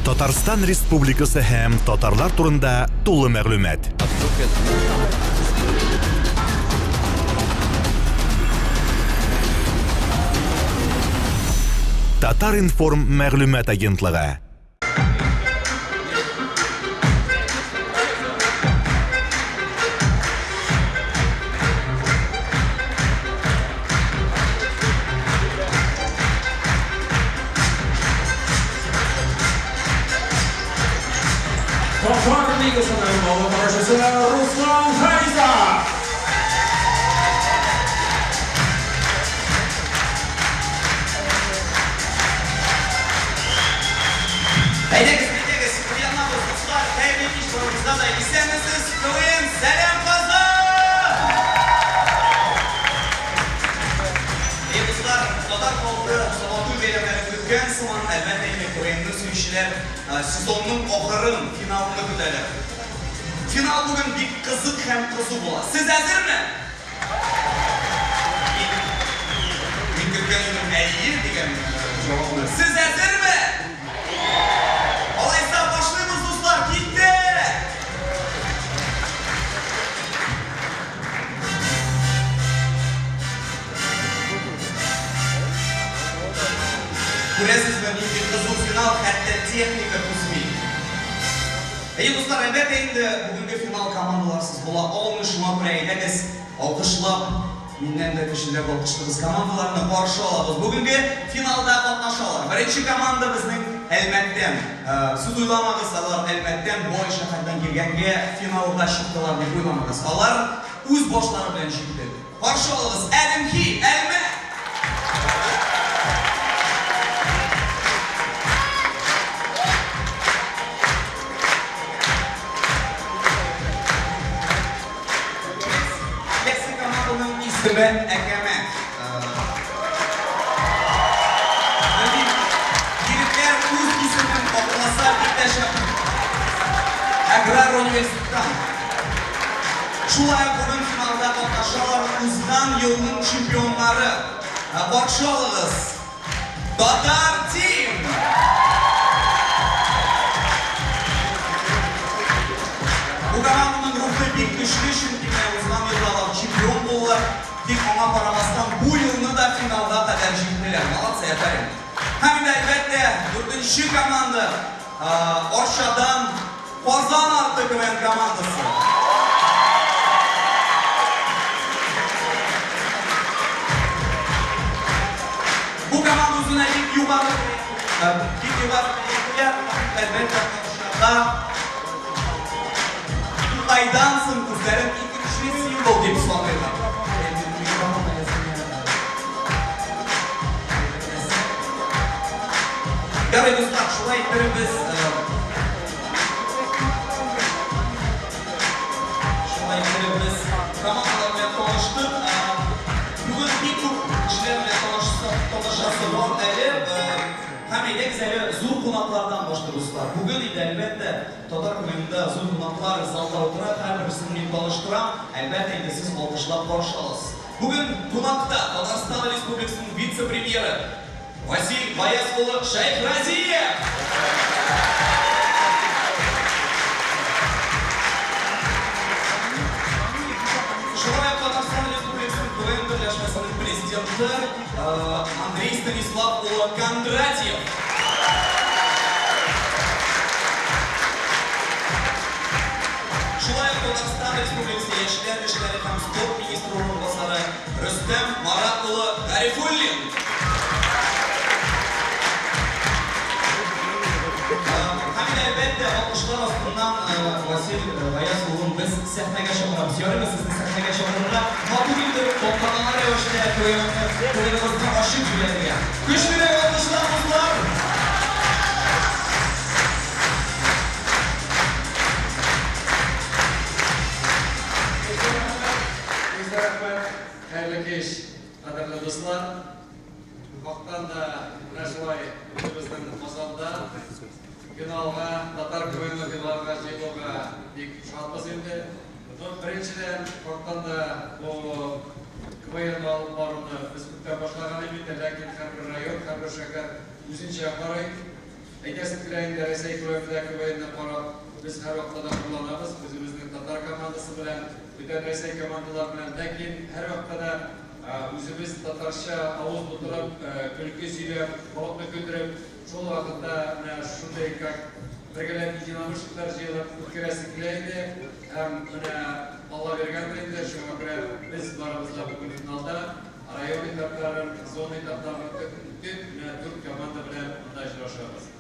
Татарстан Республикасы һәм татарлар турында тулы мәгълүмат. Татар-информ мәгълүмат агентлыгы. Татар лигасының алып баручысы Руслан Хәйзов. Әйдәгез, әйдәгез, уянабыз, дуслар, хәерле кич барыгызга да. Исәнмесез, КВН, сәлам, Казан! Әйе, дуслар, татар халкы Сабантуй бәйрәмнәрен көткән сыман, әлбәттә инде, КВНны сөючеләр сезонның ахырын, финалны көтәләр. Финал бүген бик кызык һәм кызу була. Сез әзерме? Мин көткән идем әйе дигән җавапны. Сез әзерме? Алайса башлыйбыз, дуслар, киттек! Күрәсезме, нинди кызу финал, хәтта техника түзми. Әйе, дуслар, әлбәттә инде, бүгенге финал командаларсыз була алмый, шуңа күрә әйдәгез, алкышлап, миннән дә көчлерәк алкышлыгыз командаларны каршы алабыз. Бүгенге финалда катнашалар. Беренче команда безнең Әлмәттән. Сез уйламагыз, алар Әлмәттән, бай шәһәрдән килгәнгә финалга чыктылар дип уйламагыз. Алар үз башлары белән җитте. Каршы алыгыз, Әлемхи, Әлмәт! Киләсе команданың исеме Әкәмәт. Белмим, егетләр үз исемен акласа бик тә шәп. Аграр университеттан. Шулай ук бүген финалда катнашалар узган елның чемпионнары. Каршы алыгыз, Татар Тим! Бу команданың рухы бик көчле, чөнки менә узган елда алар чемпион булдылар. Тик аңа карамастан, бу елны да финалга кадәр җиттеләр. Молодцы, афәрин! Һәм инде, әлбәттә, дүртенче команда, Арчадан Казан арты КВН командасы. Бу команда үзенә бик югары бик югары бәя, әлбәттә, Арчада Тукайдан соң үзләрен икенче символ дип саныйлар. Ярый, дуслар, шулай иттереп без Шулай иттереп без командалар белән таныштык. Бүген бик күп кешеләр белән танышасы бар әле. Һәм әйдәгез әле зур кунаклардан башлыйк, дуслар. Бүген инде, әлбәттә, татар КВНда зур кунаклар залда утыра, һәрберсен мин таныштырам. Әлбәттә инде, сез алкышлап каршы аласыз. Бүген кунакта Татарстан Республикасының вице-премьеры Васил Гаяз улы Шәйхразиев! Шулай ук Татарстан Республикасының КВН берләшмәсенең президенты Андрей Станислав улы Кондратьев! Шулай ук Татарстан Республикасы Яшьләр эшләре һәм спорт министры урынбасары Рөстәм Марат улы Гарифуллин. Һәм инде, әлбәттә, алкышлар астыннан Васил Гаяз улын без сәхнәгә чакырабыз. Ярыймы сезне сәхнәгә чакырырга? Матур итеп, тантаналы рәвештә туегызны ачып җибәрергә. Көчлерәк алкышлар, дуслар! Бик зур рәхмәт, хәерле кич, кадерле дуслар. Хактан да менә шулай үзебезнең Казанда финалга, татар КВНы финалга җыелуга бик шатбыз инде. Ну, беренчедән, хактан да бу КВНны алып баруны без күптән башлаган идек инде, ләкин һәрбер район, һәрбер шәһәр үзенчә карый. Әйтәсем килә инде, Рәсәй күләмендә КВНны карап, без һәрвакытта да хурланабыз, үзебезнең татар командасы белән, бүтән Рәсәй командалар белән. Ләкин һәрвакытта да үзебез татарча авыз тутырып, көлке сөйләп, халыкны көлдереп, шул вакытта менә шундый как бергәләп единомышленниклар җыелып үткәрәсе килә иде. Һәм менә Алла биргәндер инде, шуңа күрә без барыбыз да бүген финалда. Район этапларын, зона этапларын үттек, менә дүрт команда белән монда очрашабыз.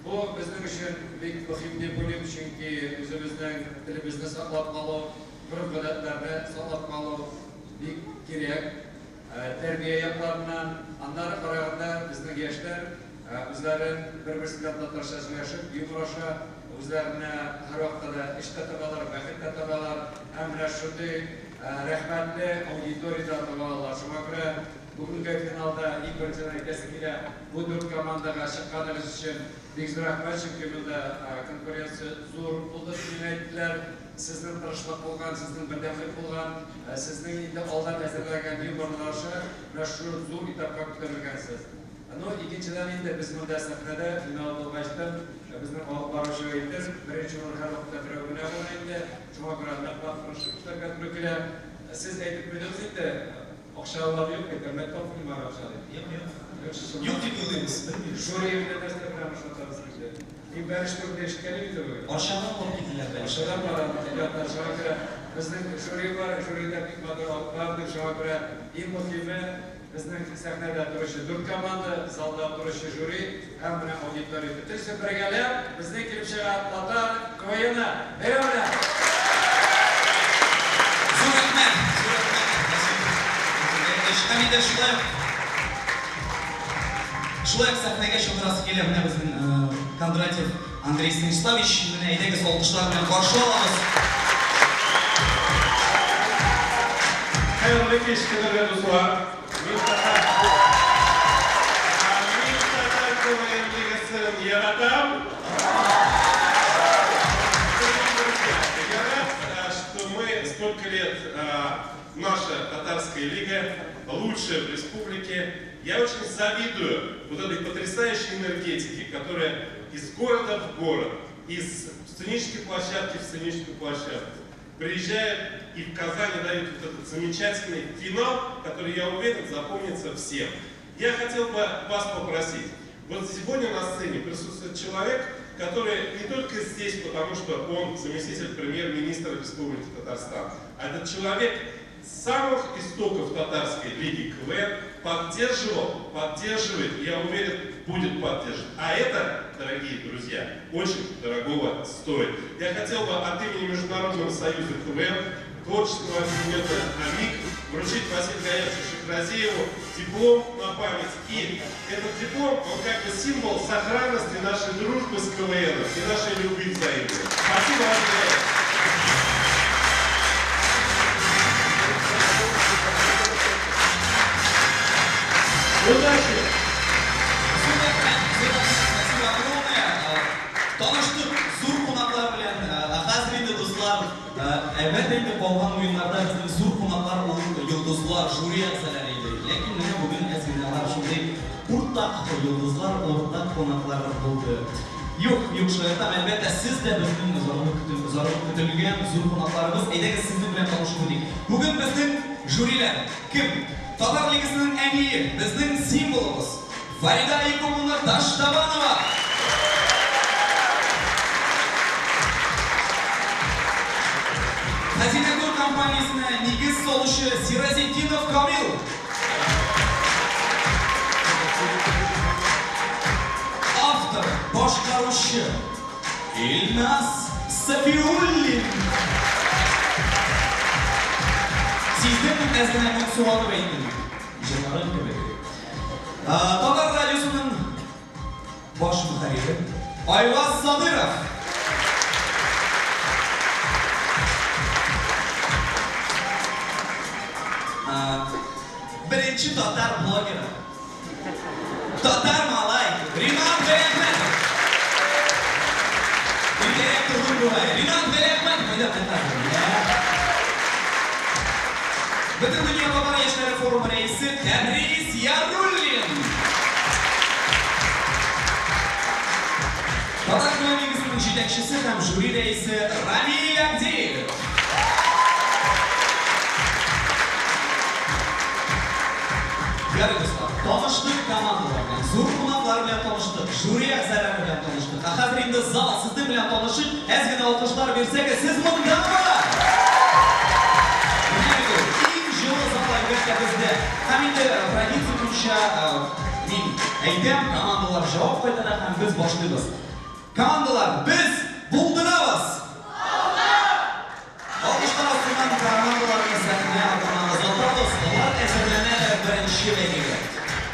Бу безнең өчен бик мөһим дип уйлыйм, чөнки үзебезнең телебезне саклап калу, гореф-гадәтләрне саклап калу бик кирәк. Тәрбия якларыннан, аннары караганда безнең яшьләр үзләрен бер-берсе белән татарча сөйләшеп, юмор аша үзләренә һәрвакытта да эш тә табалар, бәхет тә табалар һәм менә шундый Рәхмәтле аудитория дә таба ала. Шуңа күрә бүгенге финалда иң беренчедән әйтәсе килә, бу дүрт командага чыкканыгыз өчен бик зур рәхмәт, чөнки монда конкуренция зур булды дип миңа әйттеләр. Сезнең тырышлык булган, сезнең бердәмлек булган, сезнең инде алдан әзерләгән юморлар аша менә шушы зур этапка күтәрелгәнсез. Ну, икенчедән инде, без монда сәхнәдә, финал булгачтын, безнең алып баручы әйтер, беренче урын һәрвакытта берәү генә була инде, шуңа күрә ныклап тырышып эшләргә туры килә. Сез әйтеп куйдыгыз инде, акчалар юк бит, әллә тапмыйм ар акча дип. Юк, юк. Юк дип уйлыйбыз, белмим. Жюри белән нәрсә белән ошатабыз инде. Мин бәлеш турында ишеткәнем инде бүген. Арчадан алып килделәр бәлеш. Арчадан бар аны, ребята, шуңа күрә безнең жюри бар, жюрида бик матур алып бардык, шуңа күрә иң мөһиме, Безнең сәхнәдә торучы дүрт команда, залда торучы жюри һәм менә аудитория. Бөтенесе бергәләп безнең килеп чыга татар КВНы. Бәйрәм белән! Зур рәхмәт, зур рәхмәт, Расил Мөхәммәтович. Һәм инде шулай ук, шулай ук сәхнәгә чакырасы килә менә безнең Кондратьев Андрей Станиславич. Менә әйдәгез алкышлар белән каршы алабыз. Хәерле кич, кадерле дуслар! Мин татар. Мин татар КВН лигасын яратам. Дорогие друзья, я рад, что мы столько лет, наша татарская лига лучшая в республике. Я очень завидую вот этой потрясающей энергетике, которая из города в город, из сценической площадки в сценическую площадку приезжают и в Казани дают вот этот замечательный финал, который, я уверен, запомнится всем. Я хотел бы вас попросить. Вот сегодня на сцене присутствует человек, который не только здесь, потому что он заместитель премьер-министра Республики Татарстан, а этот человек с самых истоков Татарской лиги КВН поддерживал, поддерживает, я уверен, будет поддерживать. А это, дорогие друзья, очень дорогого стоит. Я хотел бы от имени Международного союза КВН, творческого объединения «АМИК» вручить Василию Гаевичу Шахразееву диплом на память. И этот диплом, он как бы символ сохранности нашей дружбы с КВН и нашей любви взаимной. Спасибо, Василий Гаевич. Удачи! Зур рәхмәт, зур рәхмәт, спасибо огромное. Таныштык зур кунаклар белән. Ә хәзер инде, дуслар, әлбәттә инде калган уеннарда безнең зур кунаклар ул йолдызлар, жюри әгъзалары иде. Ләкин менә бүген әз генә алар шундый уртак йолдызлар, уртак кунаклар булды. Юк, юк, шаяртам, әлбәттә, сез дә безнең озарлык көтел, озарлык көтелгән зур кунакларыбыз. Әйдәгез, сезнең белән танышып үтик. Бүген безнең жюрилар кем? Татар лигасының әние, безнең символыбыз, Фарида Якуповна Таштабанова! Хәзинә тур компаниясенә нигез салучы Сиразетдинов Камил! Автор, башкаручы Илназ Сафиуллин! Сиздем, әз генә моңсуланып әйттем. Җырларың кебек. Татар радиосының баш мөхәррире Айваз Садыров. Беренче татар блогеры. Татар малай Ринат Галиәхмәтов. Иртәрәк тордым бугай. Ринат Галиәхмәтов, әйдә кайта. Бөтендөнья татар яшьләре форумы рәисе Тәбрис Яруллин. Татар КВН лигасының җитәкчесе һәм жюри рәисе Рамиль Агдеев. Ярый, дуслар, таныштык командалар белән, зур кунаклар белән таныштык, жюри әгъзалары белән таныштык. Ә хәзер инде зал сезнең белән танышып, әз генә алкышлар бирсәгез, сез мондамы? Менә бит ул, иң җылы зал, әлбәттә, бездә. Һәм инде традиция буенча мин әйтәм, командалар җавап кайтара һәм без башлыйбыз. Командалар, без булдырабыз! Алга! Алкышлар астыннан командаларны сәхнә артына озатабыз. Алар әзерләнәләр беренче бәйгегә.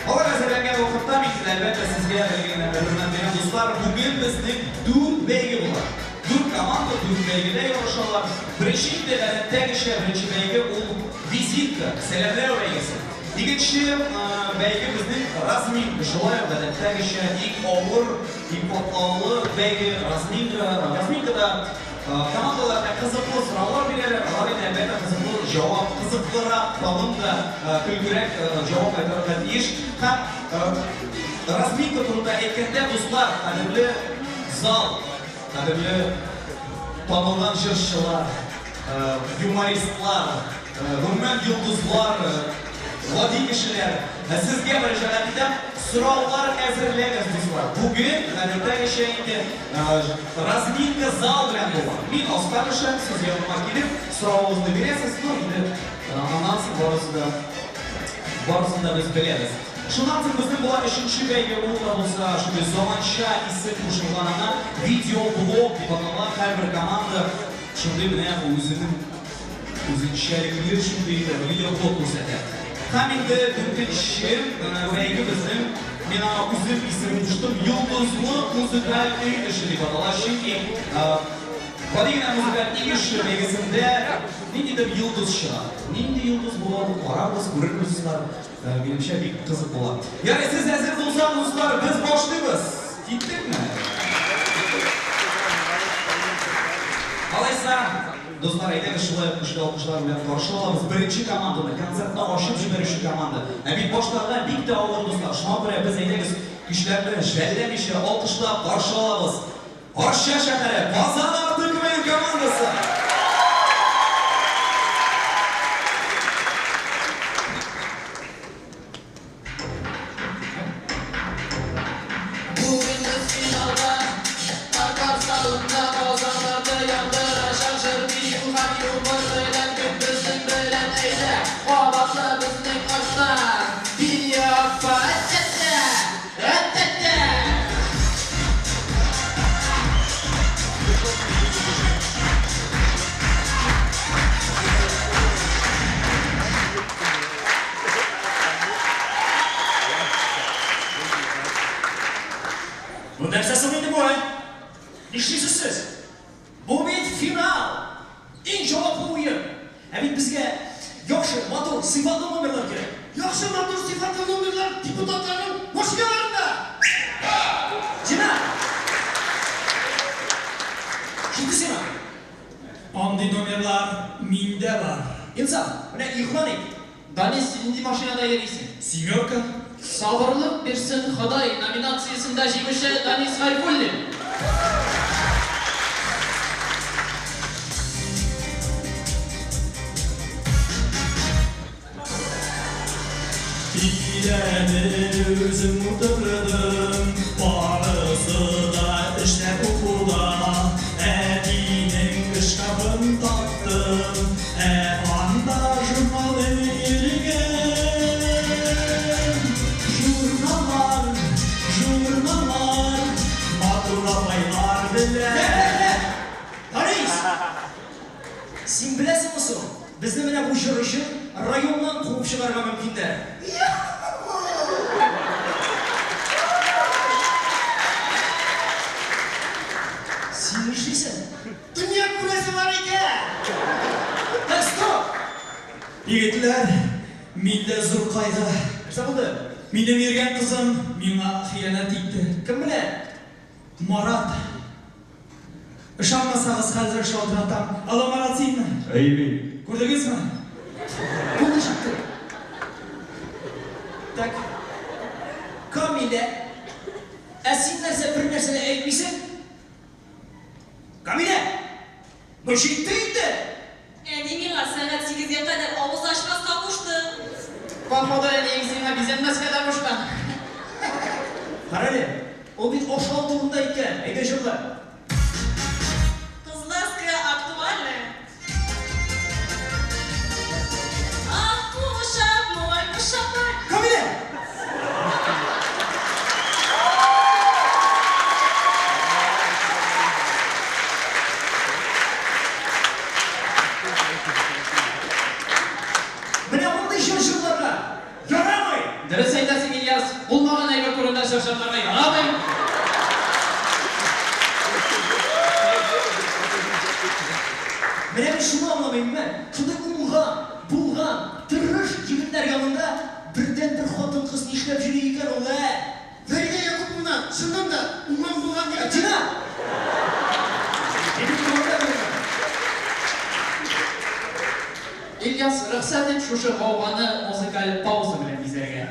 Алар әзерләнгән вакытта мин, әлбәттә, сезгә бәйге генә мәгълүмат бирәм, дуслар. Бүген безнең дүрт бәйге була. Дүрт команда дүрт бәйгедә ярышалар. Беренче инде, гадәттәгечә, беренче бәйге ул визитка, сәламләү бәйгесе. Икенче бәйге безнең разминка. Шулай ук, гадәттәгечә, иң авыр, иң катлаулы бәйге разминка. Разминкада Командаларга кызыклы сораулар бирәләр, алар инде, әлбәттә, кызыклы җавап, кызыклырак, тагын да көлкерәк җавап кайтарырга тиеш. Һәм разминка турында әйткәндә, дуслар, кадерле зал, кадерле танылган җырчылар, юмористлар, гомумән, йолдызлар, гади кешеләр, сезгә мөрәҗәгать итәм, сораулар әзерләгез, дуслар. Бүген, гадәттәгечә инде, Разминка зал белән була. Мин аска төшәм, сез яныма килеп, соравыгызны бирәсез, ну инде аннан соң барысы да, барысын да без беләбез. Шуннан соң безнең була өченче бәйге, ул да булса шундый заманча исем кушылган аңа, видеоблог дип атала, һәрбер команда шундый менә үзенең үзенчәлекле шундый видеоблог күрсәтә. Һәм инде дүртенче бәйге безнең, мин аңа үзем исем куштым, Йолдызлы музыкаль өй эше дип атала, чөнки гади генә музыкаль өй эше бәйгесендә ниндидер йолдыз чыга. Нинди йолдыз була ул, карарбыз, күрербез, дуслар. Минемчә, бик кызык була. Ярый, сез әзер булсагыз, дуслар, без башлыйбыз. Киттекме? Алайса, дуслар, әйдәгез шулай ук көчле алкышлар белән каршы алабыз беренче команданы, концертны ачып җибәрүче команда. Ә бит башларга бик тә авыр, дуслар. Шуңа күрә без, әйдәгез, көчләрне жәлләмичә, алкышлап каршы алабыз. Арча шәһәре, Казан арты КВН командасы! Бүген без финалда, Татар залында Казан арты яңгырачак җыр, бию һәм юмор белән көт безнең белән әйдә, кабатла безнең арттан. Бия апа, әттәттә, әттәттә! Бу нәрсә соң инде бу, ә? Нишлисез сез? Бу бит финал! Иң җаваплы уен! Ә бит безгә яхшы, матур, сыйфатлы номерлар кирәк. Яхшы, матур, сыйфатлы номерлар депутатларның машиналарында! Динар! Җитте сиңа! Андый номерлар миндә бар. Инсаф, менә игъбар ит! Данис, син нинди машинада йөрисең? Семерка. Сабырлык бирсен Ходай номинациясендә җиңүче Данис Гайфуллин. Өйләнеп үзем утырдым, барысы да эштә, укуда. Әтинең шкафын таптым, Ә анда журнал өелгән. Журналлар, журналлар, матур апайлар белән. Борис! Син беләсеңме соң, безне менә бу җыр өчен районнан куып чыгарырга мөмкиннәр. Син нишлисең? Дөнья күрәсе бар икән! Так, стоп! Егетләр, миндә зур кайгы. Нәрсә булды? Минем йөргән кызым миңа хыянәт итте. Кем белән? Марат. Ышанмасагыз, хәзер шалтыратам. Алло, Марат, синме? Әйе, мин. Күрдегезме? Булды, җитте. Так. Камилә, ә син нәрсә, бернәрсә дә әйтмисең? Ну җитте инде! Әни миңа сәгать сигезгә кадәр авыз ачмаска кушты. Походу, әниең сиңа бизәнмәскә дә кушкан. Карале, ул бит ашау турында әйткән. Әйдә җырла. Кызларская актуальная. Ах, кушак мой, кушак мой. Камилә! Менә мондый җыр җырларга ярамый! Дөрес әйтәсең, Ильяс, булмаган әйбер турында җыр җырларга ярамый. Менә мин шуны аңламыйм, мә, шундый уңган, булган, тырыш егетләр янында бердәнбер хатын-кыз нишләп йөри икән ул, ә? Фәридә Якуповна, чыннан да, уңган-булган егетләр. Дина! Әйтеп торганда бер Ильяс, рөхсәт ит шушы гауганы музыкаль пауза белән бизәргә.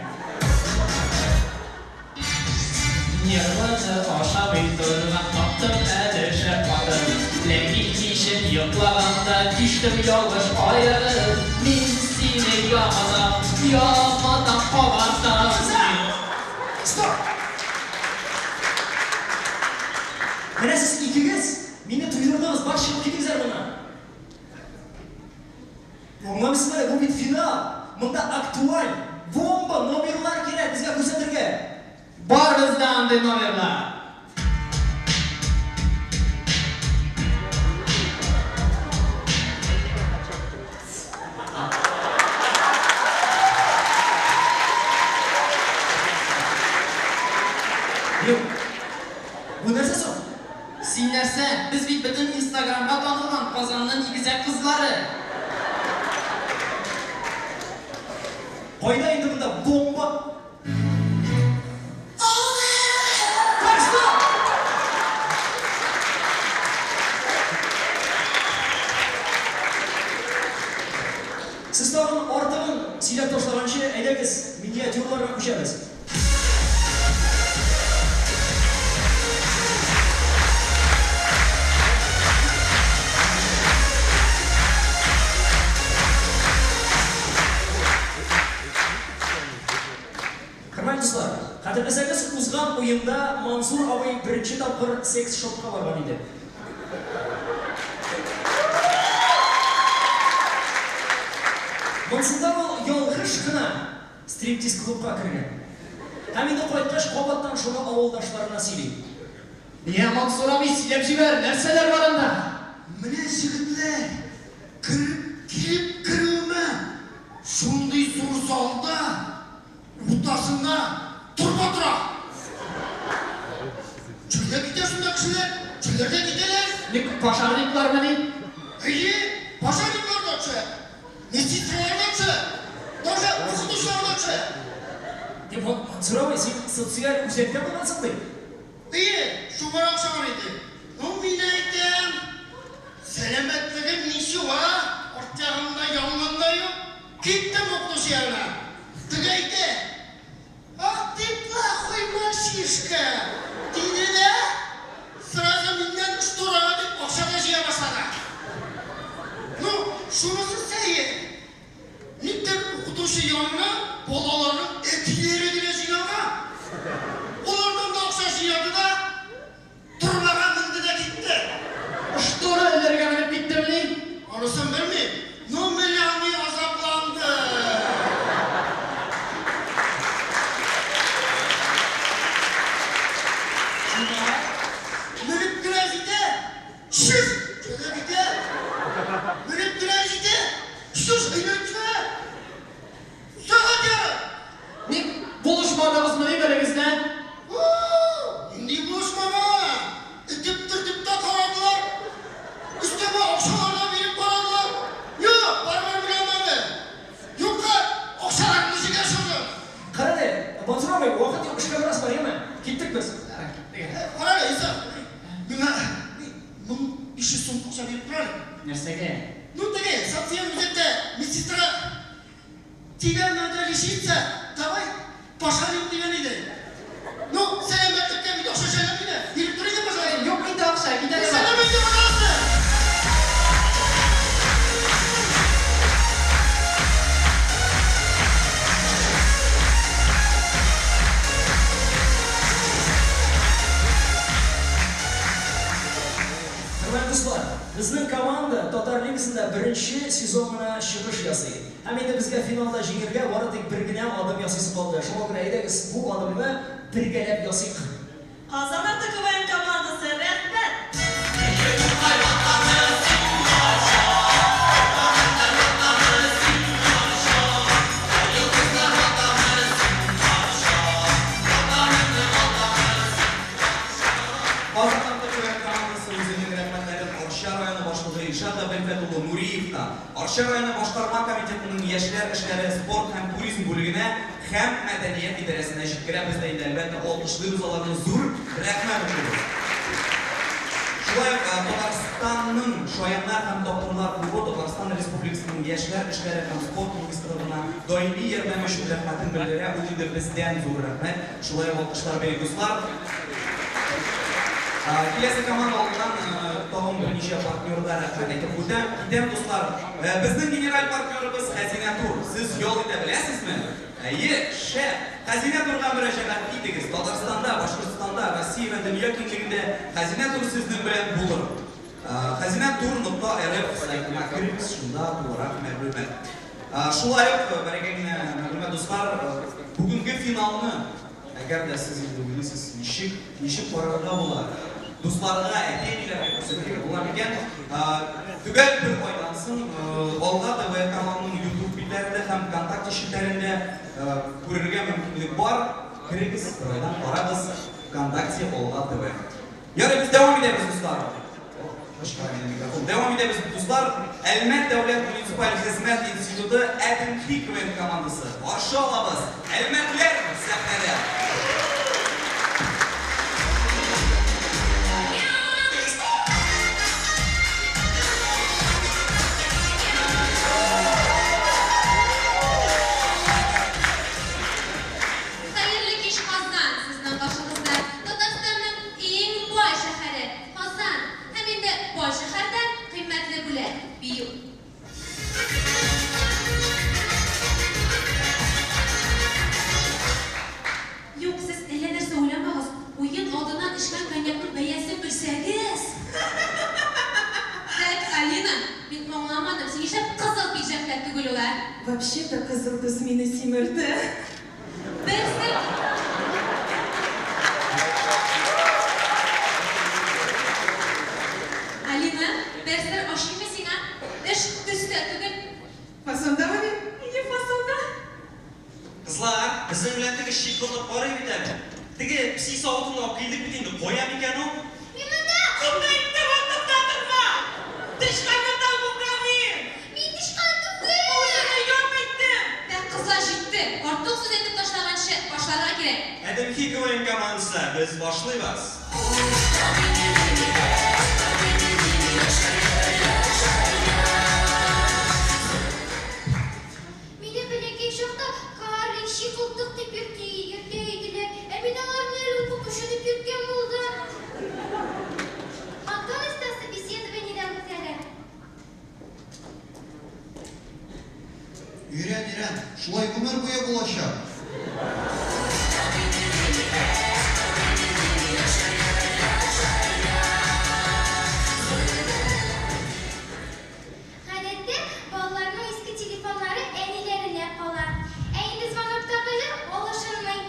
Нервыны ашамый торган таптым әле шәп хатын. Ләкин кичен йоклаганда тиштем ялгыш аягын. Мин сине яңадан, яңадан кабартам. Стоп! Менә сез икегез мине туйдырдыгыз, бар чыгып китегез әле моннан. Аңламыйсызмы әле, бу бит финал. Монда актуаль, бомба номерлар кирәк безгә күрсәтергә. Бар бездә андый номерлар. Юк. Бу нәрсә соң? Син нәрсә, без бит бөтен инстаграмга танылган Казаннын игезәк кызлары. Кайда инде монда бомба? Так, стоп! Сез тагын артыгын сөйләп ташлаганчы, әйдәгез, миниатюраларга күчәбез. Хөрмәтле дуслар, хәтерләсәгез, узган уенда Мансур абый беренче тапкыр секс-шопка барган иде. Монсында ул ялгыш кына стриптиз-клубка кергән. Һәм инде кайткач кабаттан шуны авылдашларына сөйли. Йә, Мансур абый, сөйләп җибәр, нәрсәләр бар анда? Менә җегетләр, кереп килеп керүемә шундый зур залда уртасында торба тора. Чүлгә китә шунда кешеләр, чүлләргә китәләр. Ник, пожарниклармыни? Әйе, пожарниклар да төшә. Медсестралар да төшә, даже укытучылар да төшә. Дип, Мансур абый, син социаль үзәктә булгансың, ди. Әйе, шуңарак чыгар иде. Ну, мин әйтәм, сәламәтлегем ничего, арт ягымда янгын да юк. Киттем укытучы янына. Теге әйтә, Ах ты плохой мальчишка, диде дә, сразу миннән шторага дип акча да җыя башлады. Ну, шунысы сәер, никтер укытучы янына балаларның әтиләре генә җыйналган. Алардан да акча җыяды да, торбага менде дә китте. Штора эләргә менеп киттемени? Анысын белмим. Ну, менә ни азапланды. Шунда менеп кенә җитә, чү, төшә китә. Менеп кенә җитә, чү, әйләнеп төшә. Сәгать ярым. Ник булышмадыгызмыни берегез дә? Нинди булышмама? Этеп-төртеп тә карадылар. Өстәмә акчалар да биреп карадылар. Юк, барыбер менә алмады. Юкка акчаларны җигә шуны. Кара әле, Мансур абый, вакыт юк, эшкә бераз бар, яме? Киттек без. Кара әле, Исак, миңа 1500 сум акча биреп тор әле. Нәрсәгә? Ну, теге, социаль үзәктә медсестра Тебя надо лечиться, давай пошалим дигән иде. Ну, сәламәтлеккә бит акча жәлләми дә. Биреп тор инде, пожалуйста. Юк инде акча, кит әле. Сәламәт, пожалуйста. Хөрмәтле дуслар, безнең команда Татар лигасында беренче сезон гына чыгыш ясый. Һәм инде безгә финалда җиңергә бары тик бер генә адым ясыйсы калды. Шуңа күрә әйдәгез бу адымны бергәләп ясыйк. Казан арты КВН командасы, рәхмәт! Казан арты КВН командасы үзенең рәхмәтләрен Арча районы башлыгы Илшат Габелфәт улы Нуриевка, Арча районы башкарма комитетының яшьләр эшләре, спорт һәм туризм бүлегенә һәм мәдәният идарәсенә җиткерә. Без дә инде, әлбәттә, алкышлыйбыз аларны, зур рәхмәт укыйбыз. Шулай ук Татарстанның Шаяннар һәм тапкырлар клубы Татарстан Республикасының Яшьләр эшләре һәм спорт министрлыгына даими ярдәме өчен рәхмәтен белдерә. Ул инде бездән зур рәхмәт. Шулай ук алкышлар бирик, дуслар. Киләсе команда алдыннан тагын берничә партнерга рәхмәт әйтеп үтәм. Китәм, дуслар. Безнең генераль партнерыбыз Хәзинә Тур. Сез ял итә беләсезме? Әйе, шәп! Хәзинә Турга мөрәҗәгать итегез. Татарстанда, Башкортстанда, Россия вә дөнья киңлегендә Хәзинә Тур сезнең белән булыр. Хәзинә Тур нокта рф сайтына керегез, шунда тулырак мәгълүмат. Шулай ук, бәләкәй генә мәгълүмат, дуслар, бүгенге финалны, әгәр дә сез инде уйлыйсыз, ничек, ничек карарга була, дусларга, әти-әниләргә күрсәтергә була микән, төгәл бер айдан соң Алга ТВ каналының YouTube битләрендә һәм ВКонтакте челтәрендә күрергә мөмкинлек бар. Керегез, бер айдан карагыз, ВКонтакте Алга ТВ. Ярый, без дәвам итәбез, дуслар. Кычкыра минем микрофон. Дәвам итәбез, дуслар. Әлмәт дәүләт муниципаль хезмәт институты Әдемхи КВН командасы. Каршы алабыз. Әлмәтләр сәхнәдә. Хәерле кич, Казан! Сезнең каршыгызда Татарстанның иң бай шәһәре, Казан. Һәм инде бай шәһәрдән кыйммәтле бүләк, бию. Юк, сез әллә нәрсә уйламагыз, уен алдыннан эчкән коньякның бәясен белсәгез! Так, Алина, мин аңламадым, син нишләп кызыл пиджакта түгел ул, ә? Вообще-то кызыл төс мине симертә. Берсе. Алина, бер сер ачыйммы сиңа? Эш төстә түгел. Фасондамыни? Әйе, фасонда. Кызлар, безнең белән теге щикылдык бар иде бит әле. Теге песи савытын алып килдек бит инде, кая микән ул? Мин монда! Кемне әйттем, артымда торма! Тычканны табуга мин! Мин тычкан түгел! Авызыңны яп әйттем! Так, кызлар, җитте! Артык сүз әйтеп ташлаганчы, башларга кирәк. Әдемхи КВН командасы, без башлыйбыз! Мине бәләкәй чакта карлик, чикылтык дип йөрти, йөртә иделәр. Ә мин аларны әле укытучы дип йөрткән булдым. Макдональдста собеседованиедән үтәләр. Өйрән, өйрән, шулай гомер буе булачак. Гадәттә, балаларның иске телефоннары әниләренә кала. Ә инде звоноктагы җыр алышынмый.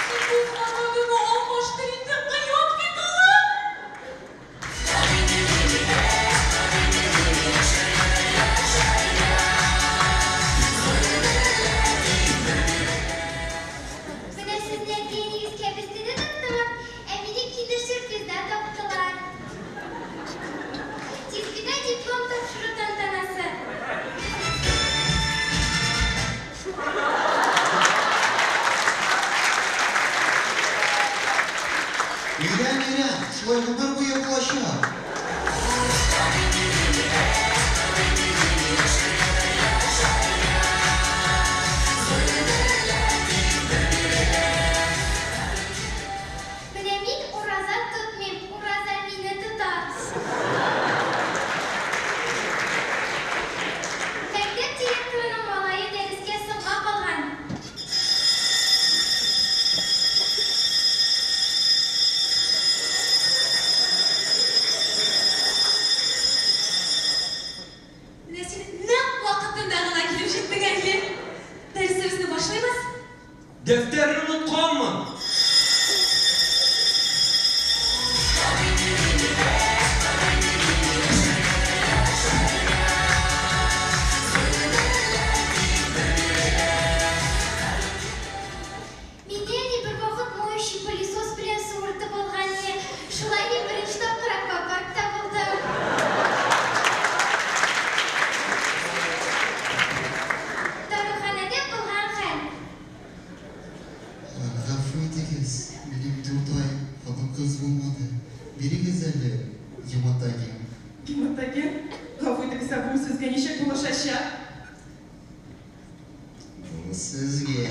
Син бу звоногыңны алмаштыр инде, оят бит улым! Менә сезне әти-әнигез кәбестәдә тоттымы? Ә мине киндер-сюрпризда таптылар. Тизгенә диплом тапшыру тантанасы. Өйрән, өйрән, шулай гомер буе булачак. Дәфтәрне онытканмын. Мине әни бервакыт моющий пылесос белән суыртып алган иде. Шулай мин беренче тапкыр аквапаркта булдым. Даруханәдә булган хәл. Гафу итегез, минем дүрт ай хатын-кыз булмады. Бирегез әле гематоген. Гематоген? Гафу итегез, ә бу сезгә ничек булышачак? Бу сезгә.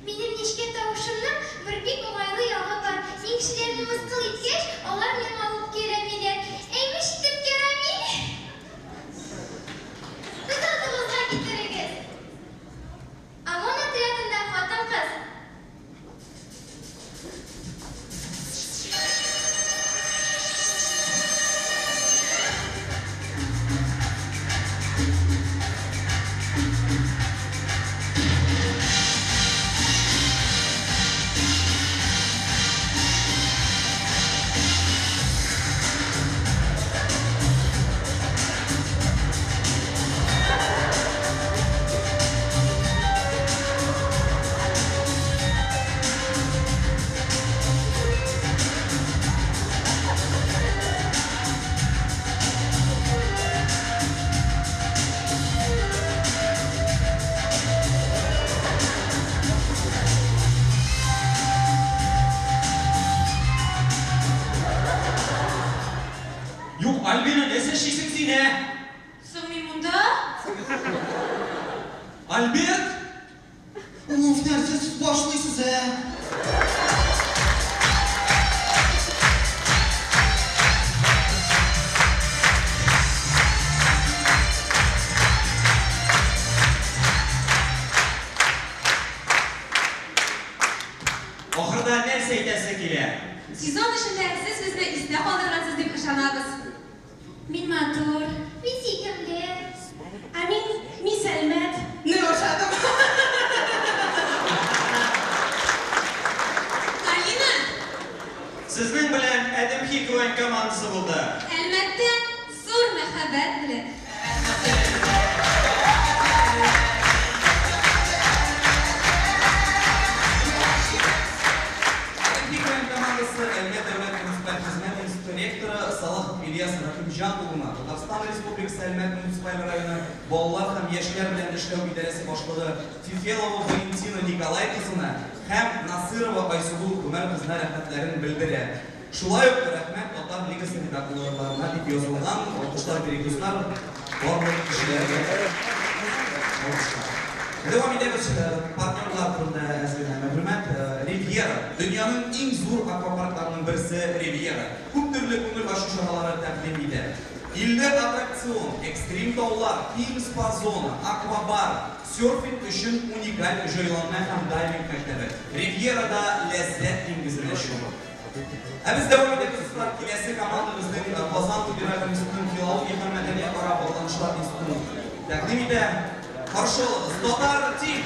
Минем нечкә тавышымның бер бик уңайлы ягы бар. Мин кешеләрне мыскыл иткәч, алар миңа үпкәләмиләр. Әймеш итеп Кәрамил! Күз алдыгызга китерегез. ОМОН отрядында хатын-кыз. Юк, Альбина, нәрсә эшлисең син, ә? Соң мин монда? Альберт? Уф, нәрсә сез башлыйсыз, ә? Ахырда нәрсә әйтәсе килә? Сезон эчендә сез безне истә калдыргансыз дип ышанабыз. Мин матур. Мин сөйкемле. Ә мин Мисс Әлмәт. Не ошадым. Алина! Сезнең белән Әдемхи КВН командасы булды. Әлмәттән зур мәхәббәт белән. Әдемхи КВН командасы Әлмәт дәүләт муниципаль хезмәт институты ректоры Салахов Ильяс Рәхимҗан улына, Татарстан Республикасы Әлмәт муниципаль районы балалар һәм яшьләр белән эшләү идарәсе башлыгы Фефелова Валентина Николай кызына һәм Насырова Айсылу Гомәр кызына рәхмәтләрен белдерә. Шулай ук рәхмәт Татар лигасы редакторларына дип язылган. Алкышлар бирик, дуслар, барлык кешеләргә. Алкышлар. Дәвам итәбез, партнерлар турында әз генә мәгълүмат. Ривьера, дөньяның иң зур аквапаркларының берсе Ривьера. Күп төрле күңел ачу чаралары тәкъдим итә. 50 аттракцион, экстрим таулар, киң спа-зона, аквабар, серфинг өчен уникаль җайланма һәм дайвинг мәктәбе. Ривьерада ләззәт диңгезенә чуму. Ә без дәвам итәбез, дуслар. Киләсе команда безнең Казан федераль университетының филология һәм мәдәниятара багланышлар институтын тәкъдим итә. Каршы алыгыз, Татар Тим!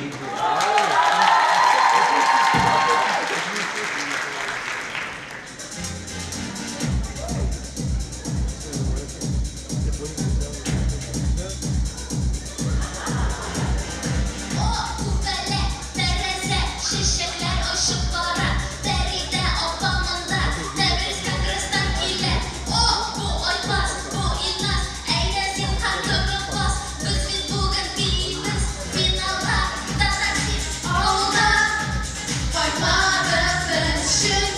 О, күбәләк, тәрәзә, чәчәкләр очып бара. Фәридә апа монда, Тәбрис конгресстан килә. О, бу Айбаз, бу Илназ, әйдә зинһар торып бас. Без бит бүген биибез, финалга Татар Тим авылда. Кайтмадык без, чөнки.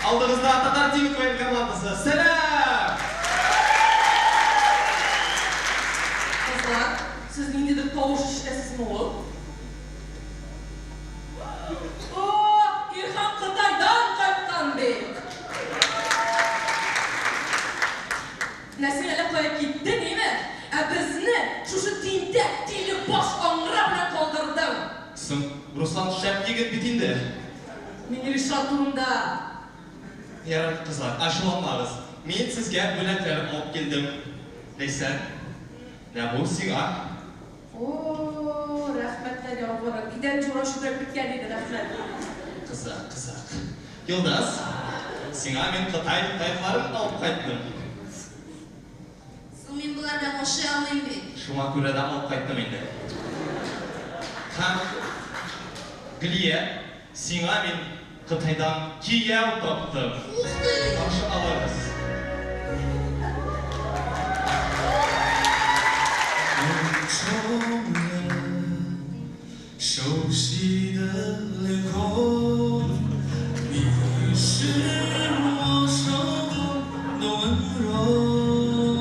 Алдыгызда Татар Тим КВН командасы. Сәлам! Кызлар, сез ниндидер тавыш ишетәсезме ул? О, Илһам Кытайдан кайткан бит! Менә син әллә кая киттең, име? Ә безне шушы тинтәк, тиле баш аңгыра белән калдырдың! Соң, Руслан шәп егет бит инде. Мин Ришат турында. Ярар, кызлар, ачуланмагыз. Мин сезгә бүләкләр алып килдем. Ләйсән, менә бу сиңа. О, рәхмәтләр яугыры. Идән җура чүпрәк беткән иде, рәхмәт. Кызык, кызык. Йолдыз, сиңа мин Кытай таякларын алып кайттым. Соң мин болар белән ашый алмыйм бит. Шуңа күрә дә алып кайттым инде. Һәм, Гөлия, сиңа мин Кытайдан кияү таптым. Ух ты! Каршы алыгыз.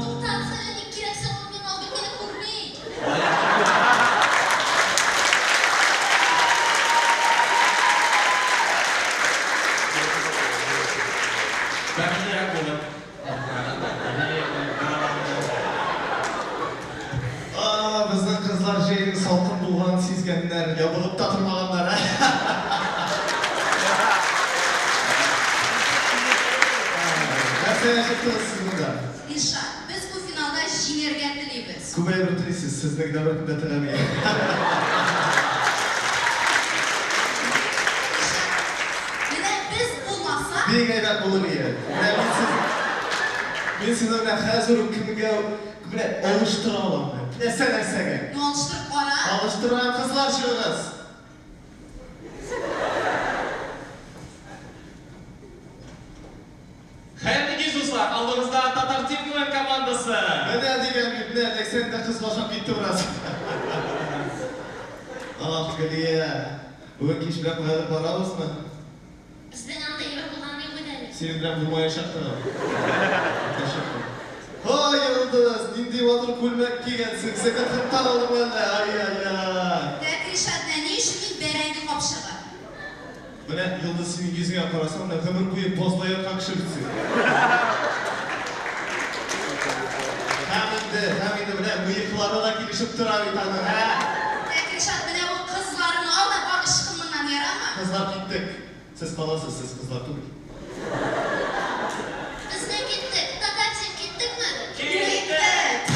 Туктагыз әле, ник кирәк соң ул миңа, ул бит мине күрми. Бәхетлерәк булыр. А, безнең кызлар җәйнең салкын булганын сизгәннәр, ябыгып та тормаганнар, ә? Нәрсәгә чыктыгыз сез монда? Ришат, без бу финалда җиңәргә телибез. Күп әйбер телисез, сезне генә беркем дә теләми. Ришат, менә без булмасак. Бик әйбәт булыр ие. Менә мин сез, мин сезне менә хәзер үк кемгә менә алыштыра алам. Теләсә нәрсәгә. Ну, алыштырып кара. Алыштырам, кызлар, чыгыгыз. Хәерле кич, дуслар! Алдыгызда Татар Тим КВН командасы! Менә дигән бит, менә Ләйсән дә кыз башап китте бераз. Ах, Галия, бүген кич белән каядыр барабызмы? Безнең андый әйбер булганы юк иде әле. Синең белән булмаячак та. Булмаячак та. Һай, Йолдыз, нинди матур күлмәк кигәнсең, секонд-хендтан алдыңмы әллә? Ай-яй-яй. Так, Ришат, менә ни өчен мин бәрәңге капчыгы? Менә, Йолдыз, синең йөзеңә карасам, менә гомер буе базда яткан кеше бит син. Һәм инде, һәм инде менә мыеклары да килешеп тора бит аның, ә? Так, Ришат, менә бу кызларыңны ал да бар ычкын моннан, ярамы? Кызлар, киттек. Сез каласыз, сез кызлар түгел. Без дә киттек. Татар Тим киттекме? Киттек!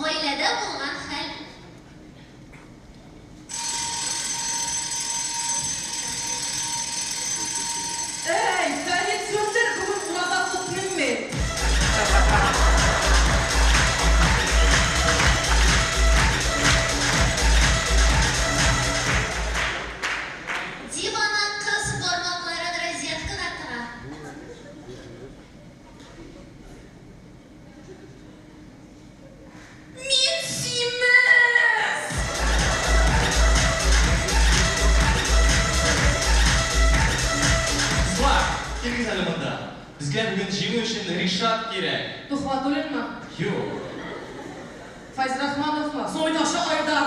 Гаиләдә булган хәл. Әй, Фәрит, сүндер, бүген ураза тотмыйм мин. Дивана кыз бармакларын розеткага тыга. Мин симез! Кызлар, килегез әле монда. Безгә бүген җиңү өчен Ришат кирәк. Төхвәтуллинмы? Юк. Фәйзрахмановмы? Соң уйнаучы Айдар.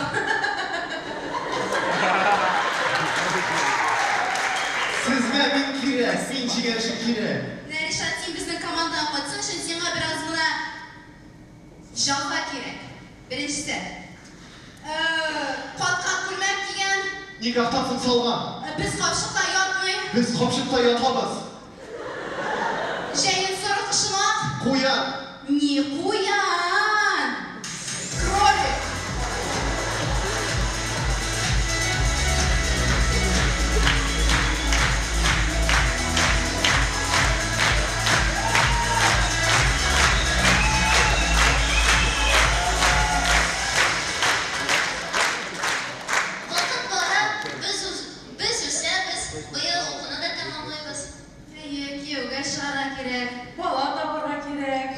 Сезгә мин кирәк, мин җиңәр өчен кирәк. Менә, Ришат, син безнең командага кайтсын өчен сиңа бераз гына җәфа кирәк. Беренчесе. Каткан күлмәк кигән. Никахтан соң салган. Без капчыкта ятмый. Без капчыкта ятабыз. Җәен соры, кышын ак. Куян. Не куян. Кролик. Вакыт бара, без без үсәбез, быел укуны да тәмамлыйбыз. Әйе, кияүгә чыгарга кирәк. Бала табарга кирәк.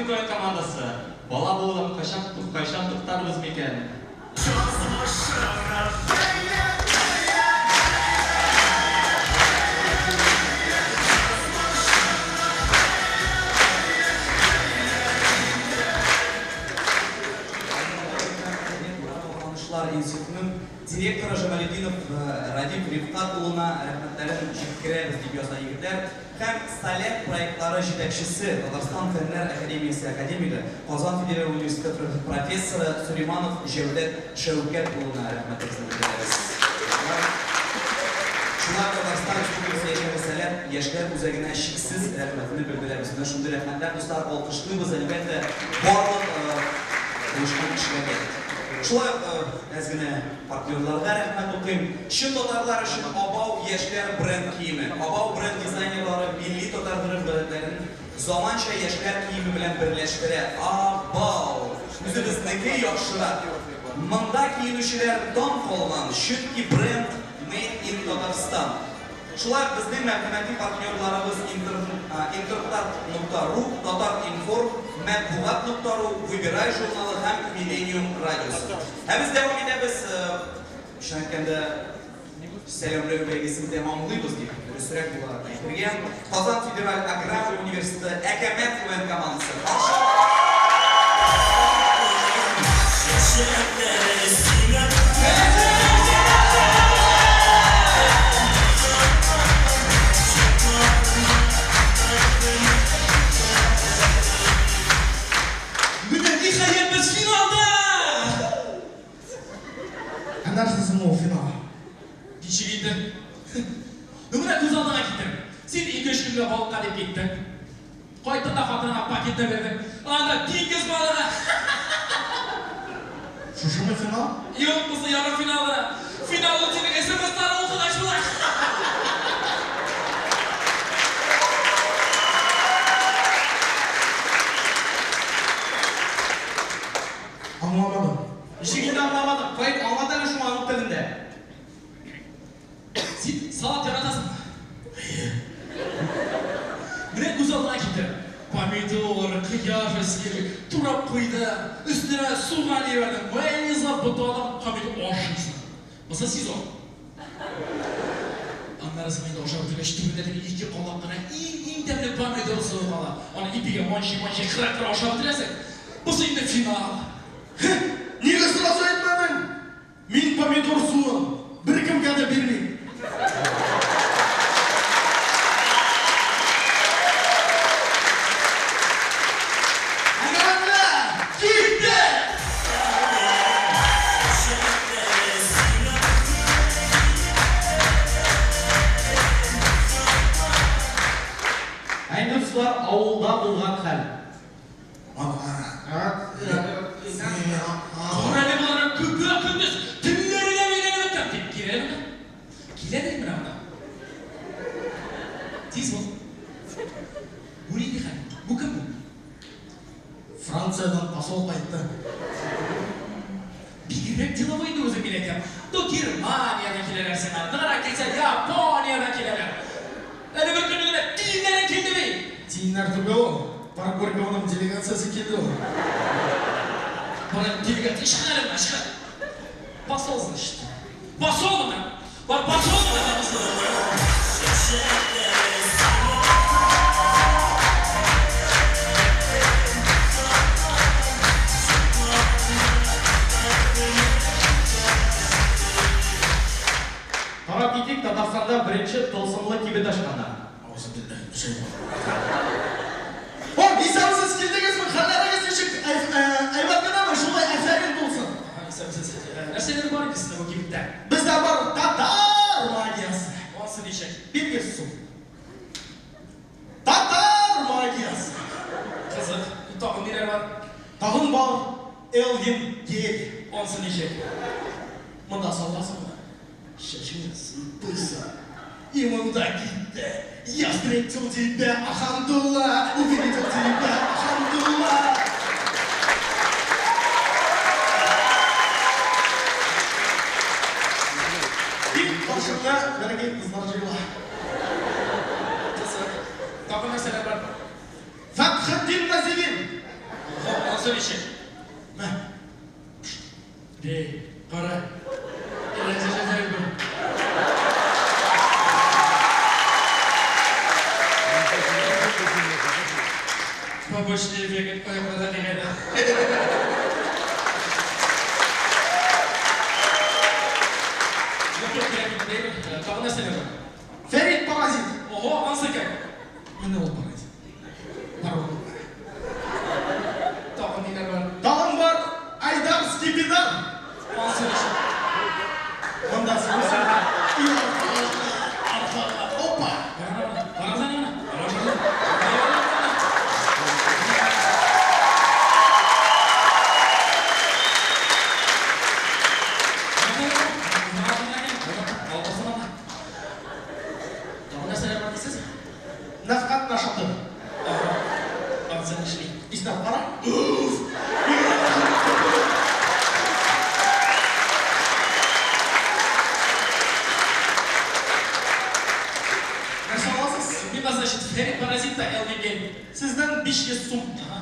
Бүген КВН командасы, Бала булудан кайчан кайчан туктарбыз микән? Багланышлар институтының директоры Җамалетдинов Радик Рифкать улына рәхмәтләрен җиткерәбез, дип яза егетләр. Һәм Салет проектлары җитәкчесе, Татарстан Фәннәр академиясе академигы, Казан федераль университеты профессоры Сөләйманов Җәүдәт Шәүкәт улына рәхмәтебезне белдерәбез. Шулай ук Татарстан Республикасы яшьләре Сәләт яшьләр үзәгенә чиксез рәхмәтне белдерәбез. Менә шундый рәхмәтләр, дуслар, алкышлыйбыз, әлбәттә, барлык булышкан кешеләргә. Шулай ук әз генә Партнерларга рәхмәт укыйм. Чын татарлар өчен Абау яшьләр бренд киеме. Абау бренд дизайнерлары милли татар гореф-гадәтләрен заманча яшьләр киеме белән берләштерә. Абау! Үзебезнеке яхшырак. Монда киенүчеләр таң калган, чөнки бренд Made in Tatarstan. Шулай ук безнең мәгълүмати партнерларыбыз Интертат нокта ру, Татар-информ, Мәтбугат нокта ру, Выбирай журналы һәм Миллениум радиосы. Ә без дәвам итәбез, чын әйткәндә, сәламләү бәйгесен тәмамлыйбыз дип дөресрәк була әйтергә. Казан федераль аграр университеты Әкәмәт КВН командасы каршы ала. Менә ниһаять без финалда! Ә нәрсә соң ул финал? Ничек инде? Ну менә күз алдыңа китер. Син ике-өч көнгә балыкка дип киттең. Кайттың да хатыныңа пакетны бирдең. Анда диңгез балыгы! Шушымы финал? Юк, бусы ярымфинал гына. Финал ул синең СМСларың укыгач була. Аңламадым. Ничек инде аңламадың? Фаил, аңлат әле шуны аның телендә. Син салат яратасыңмы? Әйе. Менә күз алдыңа китер. Помидор, кыяр свежий, турап куйды, өстенә суган җибәрдең, майонезлап ботадың һәм инде ашыйсың. Бусы сезон. Аннары соң инде ашап бетергәч, төбендә теге ике калак кына иң-иң тәмле помидор суы кала. Аны ипигә манчый-манчый, кыра-кыра ашап бетерәсең. Бусы инде финал. Һе, нигә сразу әйтмәдең? Мин помидор суын беркемгә дә бирмим. Әңгәмәләр китте! Ә инде, дуслар, авылда булган хәл. Кара әле боларның көпә-көндез телләре дә бәйләнеп беткән, дип килә әле монда. Килә дә менә монда. Тиз бул. Бу нинди хәл? Бу кем бу? Франциядән посол кайтты. Бигрәк деловой инде үзе, мин әйтәм. То Германиядән киләләр сиңа, ныграк килсә, Япониядән киләләр. Әле бер көнне генә тиеннәрең килде бит. Тиеннәр түгел ул, Парк Горькогоның делегациясе килде ул. Бара делегация, чык әле моннан, чык. Посол, значит. Посол моннан. Бар посол моннан. Карап китик, Татарстанда беренче тылсымлы кибет ачканнар. О, исәнмесез, килдегезме? Хәлләрегез ничек? Әйбәт кенәме? Шулай афәрин булсын. Исәнмесез. Нәрсәләр бар инде сезнең бу кибеттә? Бездә бар татар магиясе. Ансы ничек? 100 сум. Татар магиясе. Кызык. Тагын ниләр бар? Тагын бар Элвин гель. Ансы ничек? Монда саласың да, чәчеңне сыйпыйсың. И монда китте. Я встретил тебя, Ахандулла, увидел тебя, Ахандулла. Тик каршымда бәләкәй кызлар җыела. Кызык. Тагын нәрсәләр бар? Фәтхетдин Називин. Ансы ничек? Мә. Дей, кара. Рәнҗешәсәң бу. Побочный эффект аякларда дигәне. Юк, юк, кирәк бит, әйбер. Тагын нәрсәләр бар? Фәрит паразит. Ого, ансы кем? Менә ул паразит. Бар ул. Тагын ниләр бар? Тагын бар Айдар Скипидар. Ансы ничек? Монда син. И аркага, аркага. Опа! Карагыз әле моны. Тагын нәрсәләр бар дисез? Нәфкать нашаты. Ансы нишли? Иснәп кара. Нәрсә аласыз? Мин, значит, Фәрит паразит та Элвин Сездән 500 сум. Ага.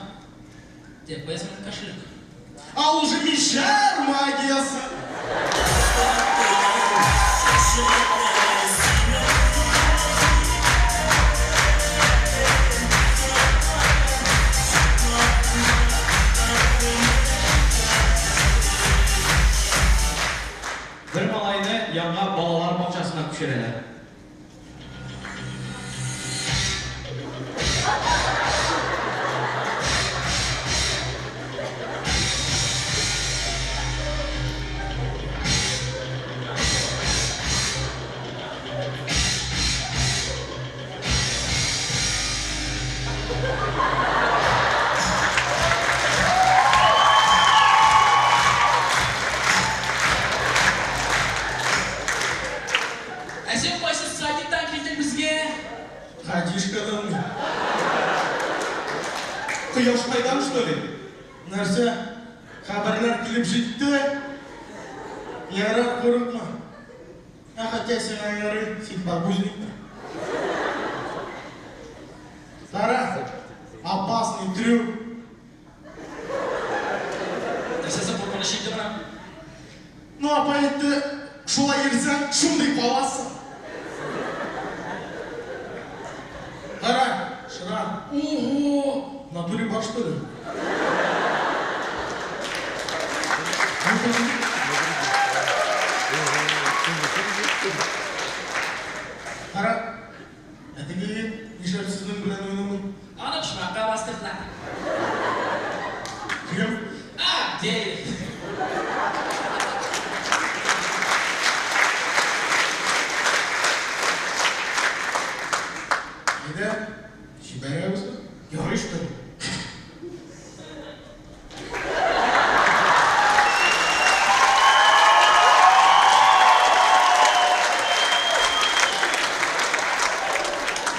Так, куясың кошелек. А ул же мишәр магиясе. Бер малайны яңа балалар бакчасына күчерәләр. Ә син кайсы садиктан килдең безгә? Хадишкадан. Кояш кайдан, что ли? Нәрсә? Хәбәрләр килеп җитте. Ярар, курыкма. Ә хотя сиңа ярый, син подгузник. Кара, опасный трюк. Нәрсәсе куркыныч инде моның? Ну, апа әйтте, шулай йөрсәң, шундый каласың. Кара, шрам. Ого! В натуре бар, что ли? Кара, ә теге нишләп сезнең белән уйнамый? Аны почмакка бастырдылар. Кем? А, Дэвид. Әйдә, җибәрәбез. Ярый, что ли?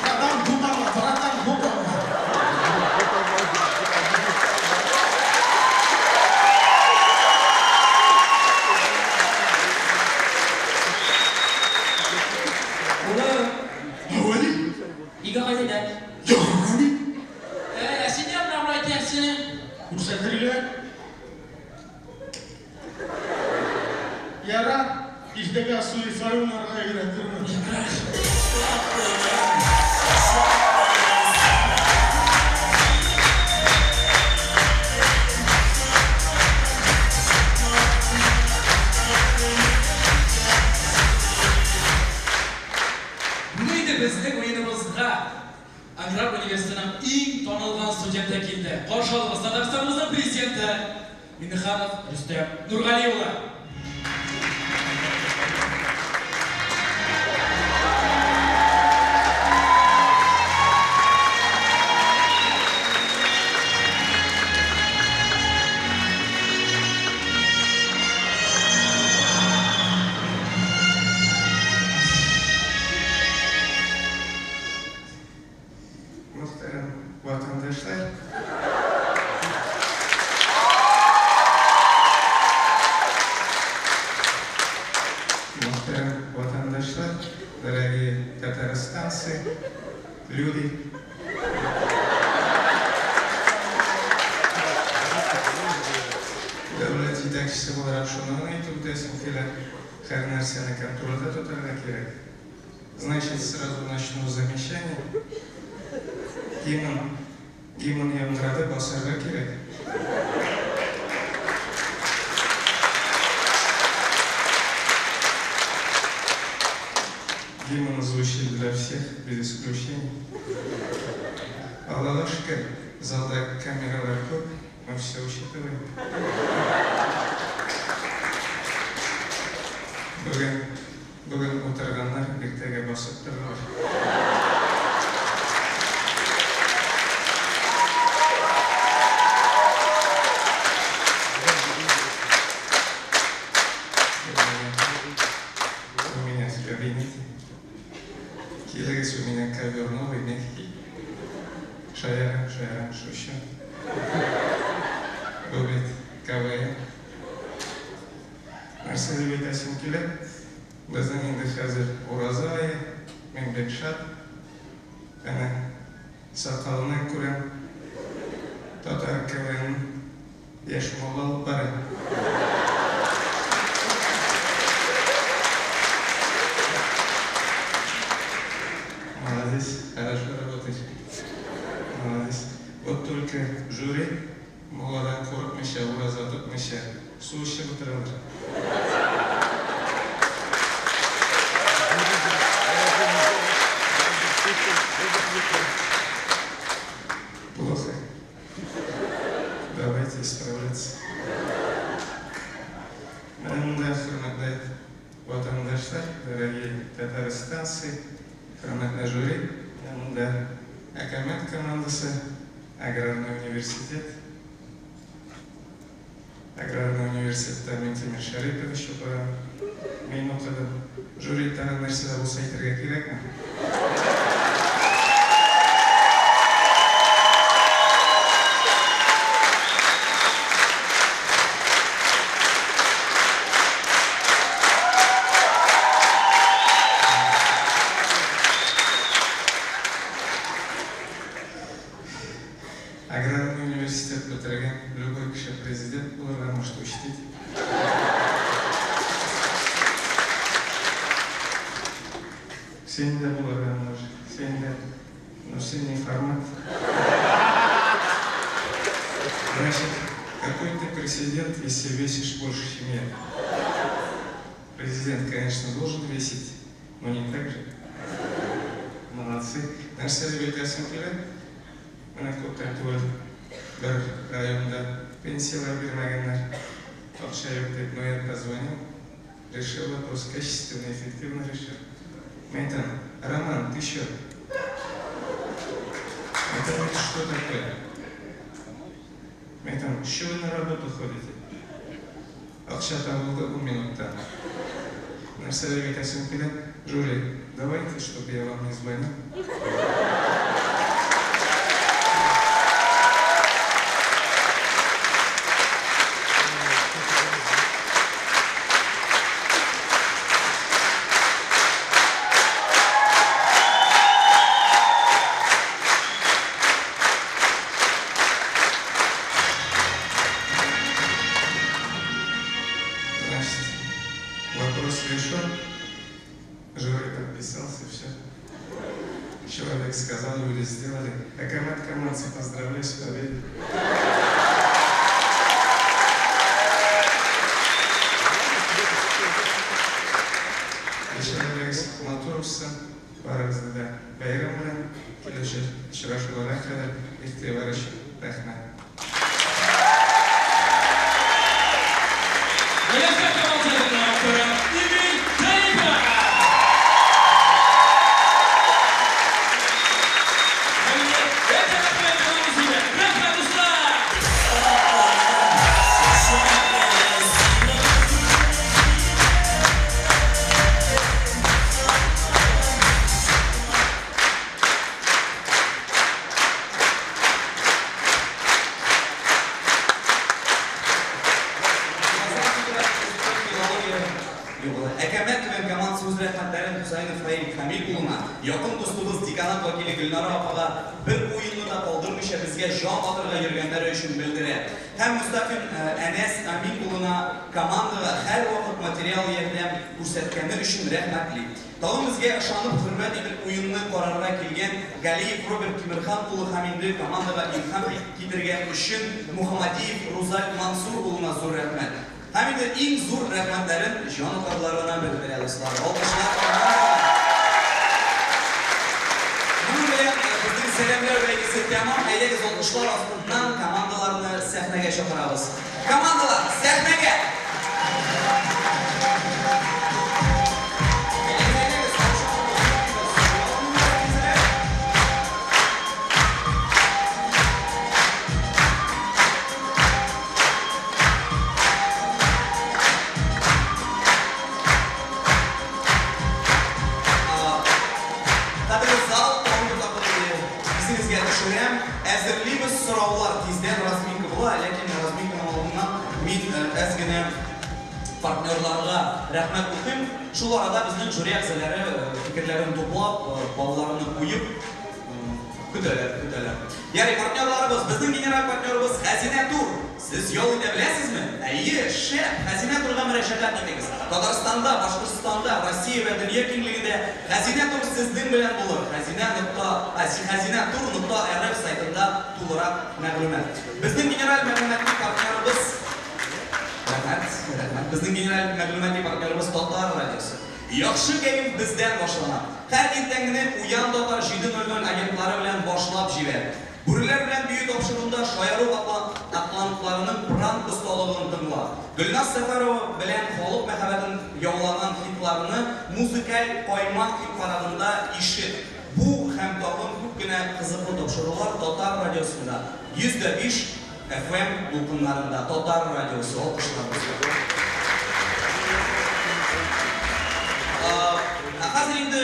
Братан, бутама, братан, бутама. Улым, Говори. өйгә кайт әйдә. Ярый. Ә син нигә менә болай итәсең? Күрсәтергә. Ярар, иртәгә суефа уйнарга өйрәтермен. Бүген инде безнең уеныбызга Аграр университетының иң танылган студенты килде. Каршы алыгыз Татарстаныбызның президенты Миңнеханов Рөстәм Нургали улы. Мөхтәрәм ватандашлар! Мөхтәрәм ватандашлар, дорогие татарстанцы, люди! Җитәкчесе буларак шуны гына әйтеп үтәсем килә, һәр нәрсәне контрольдә тотарга кирәк. Значит, сразу начну с замечаний. Гимн, гимн яңгырады, басарга кирәк. Гимн звучит для всех, без исключений. Аллага шөкер, залда камералар күп, мы все учитываем. Бүген, бүген утырганнар, иртәгә басып торырлар. У меня в кабинете. Килегез, у меня ковер новый, мягкий. Шаярам, шаярам, шучу. Бу бит КВН. Нәрсә дип әйтәсем килә? Безнең инде хәзер ураза ае, мин бик шат. Әнә, сакалны күрәм. Татар КВНын яшь мулла алып бара. Молодец, хорошо работаешь. Молодец. Вот только жюри мулладан курыкмыйча, ураза тотмыйча, су эчеп утыралар. Плохо. Давайте исправляться. Менә монда, хөрмәтле ватандашлар, дорогие татарстанцы, хөрмәтле жюри, менә монда Әкәмәт командасы, Аграрный университет. Аграрный университетта Минтимер Шәрипович укыган. Мин укыдым. Жюри, тагын нәрсә дә булса әйтергә кирәкме? Аграрный университет бетергән любой кеше президент булырга может, учтите. Син дә булырга можешь, син дә, но син не формат. Значит, какой ты президент, если весишь больше, чем я? Президент, конечно, должен весить, но не так же. Молодцы. Нәрсә дип әйтәсем килә? Менә күптән түгел бер районда пенсияләр бирмәгәннәр. Акча юк дип, но я позвонил, решил вопрос качественно, эффективно решил. Мин әйтәм, Роман, ты чё? Әйтәм, это что такое? Мин әйтәм, чё вы на работу ходите? Акча табылды ун минутта. Нәрсә дип әйтәсем килә, жюри, давайте, чтобы я вам не звонил. Значит, вопрос решен. Жюри подписался, все. Человек сказал, люди сделали. Әкәмәт командасы, поздравляю с победой. Яшәгез матур үссен, барыгызны да бәйрәм белән, киләчәк очрашуларга кадәр игътибар өчен рәхмәт. Миләүшә Камал театрының актеры Эмиль Шәрипов! Һәм инде Әкәмәт белән калабыз инде. Рәхмәт, дуслар! Әкәмәт түбән командасы үз рәхмәтләрен Хусаинов Раил Камил улына, якын дустыбыз. деканат вәкиле Гөлнара апага бер уенны да калдырмыйча безгә җан атырга йөргәннәре өчен белдерә. Һәм Мостафин Әнәс Амин улына командага һәрвакыт материал ярдәм күрсәткәне өчен рәхмәтли. Тагын безгә ышанып, хөрмәт итеп уенны карарга килгән Галиев Роберт Тимерхан улы һәм инде командага илһам китергән өчен Мухамадиев Рузаль Мансур улына зур рәхмәт. Һәм инде иң зур рәхмәтләрен җанатарларына белдерә, дуслар. Алкышлар командага. Моның белән безнең сәламләү бәйгесе тәмам. Әйдәгез, алкышлар астыннан командаларны сәхнәгә чакырабыз. Командалар, сәхнәгә! Кадерле зал, тагын бер тапкыр инде исегезгә төшерәм, әзерлибез сораулар, тиздән разминка була, ләкин разминканың алдыннан мин әз генә партнерларга рәхмәт укыйм. Шул арада безнең жюри әгъзалары фикерләрен туплап, балларны куеп, Көтәләр, көтәләр. Ярый, партнерларыбыз, безнең генераль партнерыбыз Хәзинә Тур. Сез ял итә беләсезме? Әйе, шәп! Хәзинә Турга мөрәҗәгать итегез. Татарстанда, Башкортстанда, Россия вә дөнья киңлегендә Хәзинә Тур сезнең белән булыр. Хәзинә нокта, Хәзинә тур нокта рф сайтында тулырак мәгълүмат. Безнең генераль мәгълүмати партнерыбыз, рәхмәт, рәхмәт, безнең генераль мәгълүмати партнерыбыз Татар радиосы. Яхшы кәеф бездән башлана. Һәр иртәңгене Уян татар 7:00 агентлары белән башлап җибәр. Бүреләр белән бию тапшыруында шаяру атлантларының пранк осталыгын тыңла. Гөлназ Сәфәрова белән халык мәхәббәтен яулаган хитларны музыкаль каймак хит-парадында ишет. Бу һәм тагын күп кенә кызыклы тапшырулар Татар радиосында 105 FM дулкыннарында Татар радиосы, алкышлар дуслар. Ә хәзер инде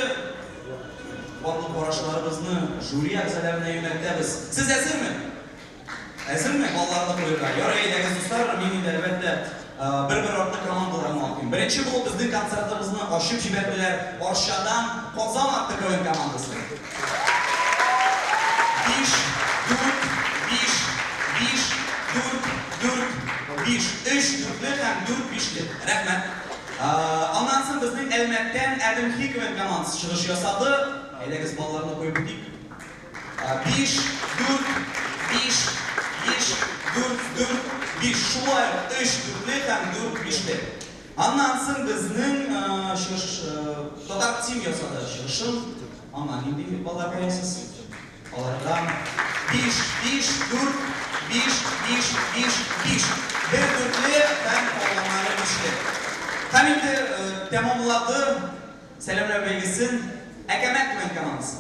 барлык карашларыбызны жюри әгъзаларына юнәлтәбез. Сез әзерме? Әзерме балларны куерга? Ярый, әйдәгез, дуслар, мин инде, әлбәттә, бер-бер артлы командаларны атыйм. Беренче булып безнең концертыбызны ачып җибәрделәр Арчадан Казан арты КВН командасы. Биш, дүрт, биш, биш, дүрт, дүрт, биш. Өч дүртле һәм дүрт бишле. Рәхмәт. Аннан соң безнең Әлмәттән Әдем Хикмәт командасы чыгыш ясады. Әйдәгез, балларны куеп үтик. Биш, дүрт, биш, биш, дүрт, дүрт, биш. Шулай ук өч дүртле һәм дүрт бишле. Аннан соң безнең чыгыш Татар Тим ясады чыгышын. Аңа нинди баллар куясыз? Аларга биш, биш, дүрт, биш, биш, биш, биш. Бер дүртле һәм калганнары бишле. Һәм инде тәмамлады Сәламләү бәйгесен Әкәмәт Төмән командасы.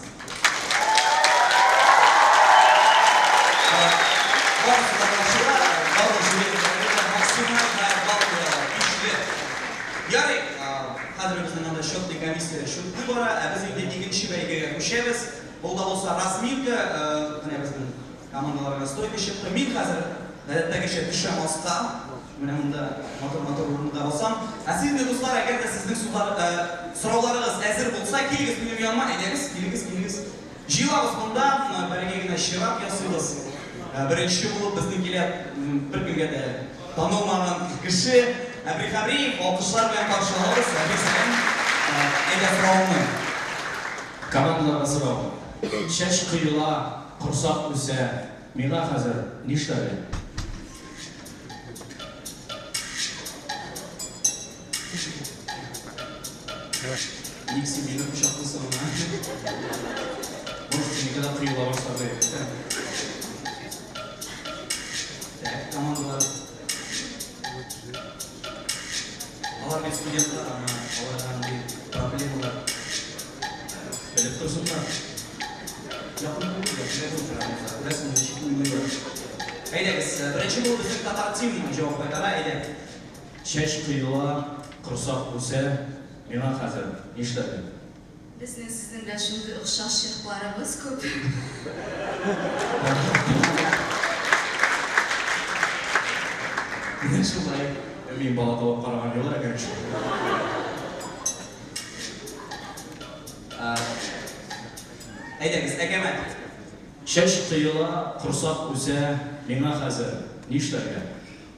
Барысы да аңлашыла, барлык жюри әгъзалары да максималь балл куялар, бишле. Ярый, хәзер безнең анда счетный комиссия счетлый бара, ә без инде икенче бәйгегә күчәбез. Ул да булса разминка, менә безнең Командаларга стойка чыкты. Мин хәзер, гадәттәгечә, төшәм аска. Менә монда матур-матур урында басам. Ә сез инде, дуслар, әгәр дә сезнең сулар, сорауларыгыз әзер булса, килегез минем яныма, әйдәгез, килегез, килегез. Җыелабыз монда, бәләкәй генә чират ясыйбыз. Беренче булып безнең килә беркемгә дә танылмаган кеше, Әбри Хәбриев, алкышлар белән каршы алабыз. Әбри, сәлам. Әйдә, соравыңны. Командаларга сорау. Чәч коела, Корсак үсә, миңа хәзер нишләргә? Ник син мине кочаклыйсың, а? Может, синеке дә коела башлады. Так, командалар. Алар бит студентлар, ана, аларга андый проблемалар белеп торсыннар. Якын түгел, якын түгел, күрәсең, ничек уйлыйлар. Әйдәгез, беренче булып безнең Татар Тим җавап кайтара, әйдә. Чәч коела, корсак үсә, миңа хәзер нишләргә? Безнең сезнең белән шундый охшаш якларыбыз күп. Менә шулай. Мин бала табып караган юк әле, конечно. Әйдәгез, әкәмәт. Чәч коела, корсак үсә, миңа хәзер нишләргә?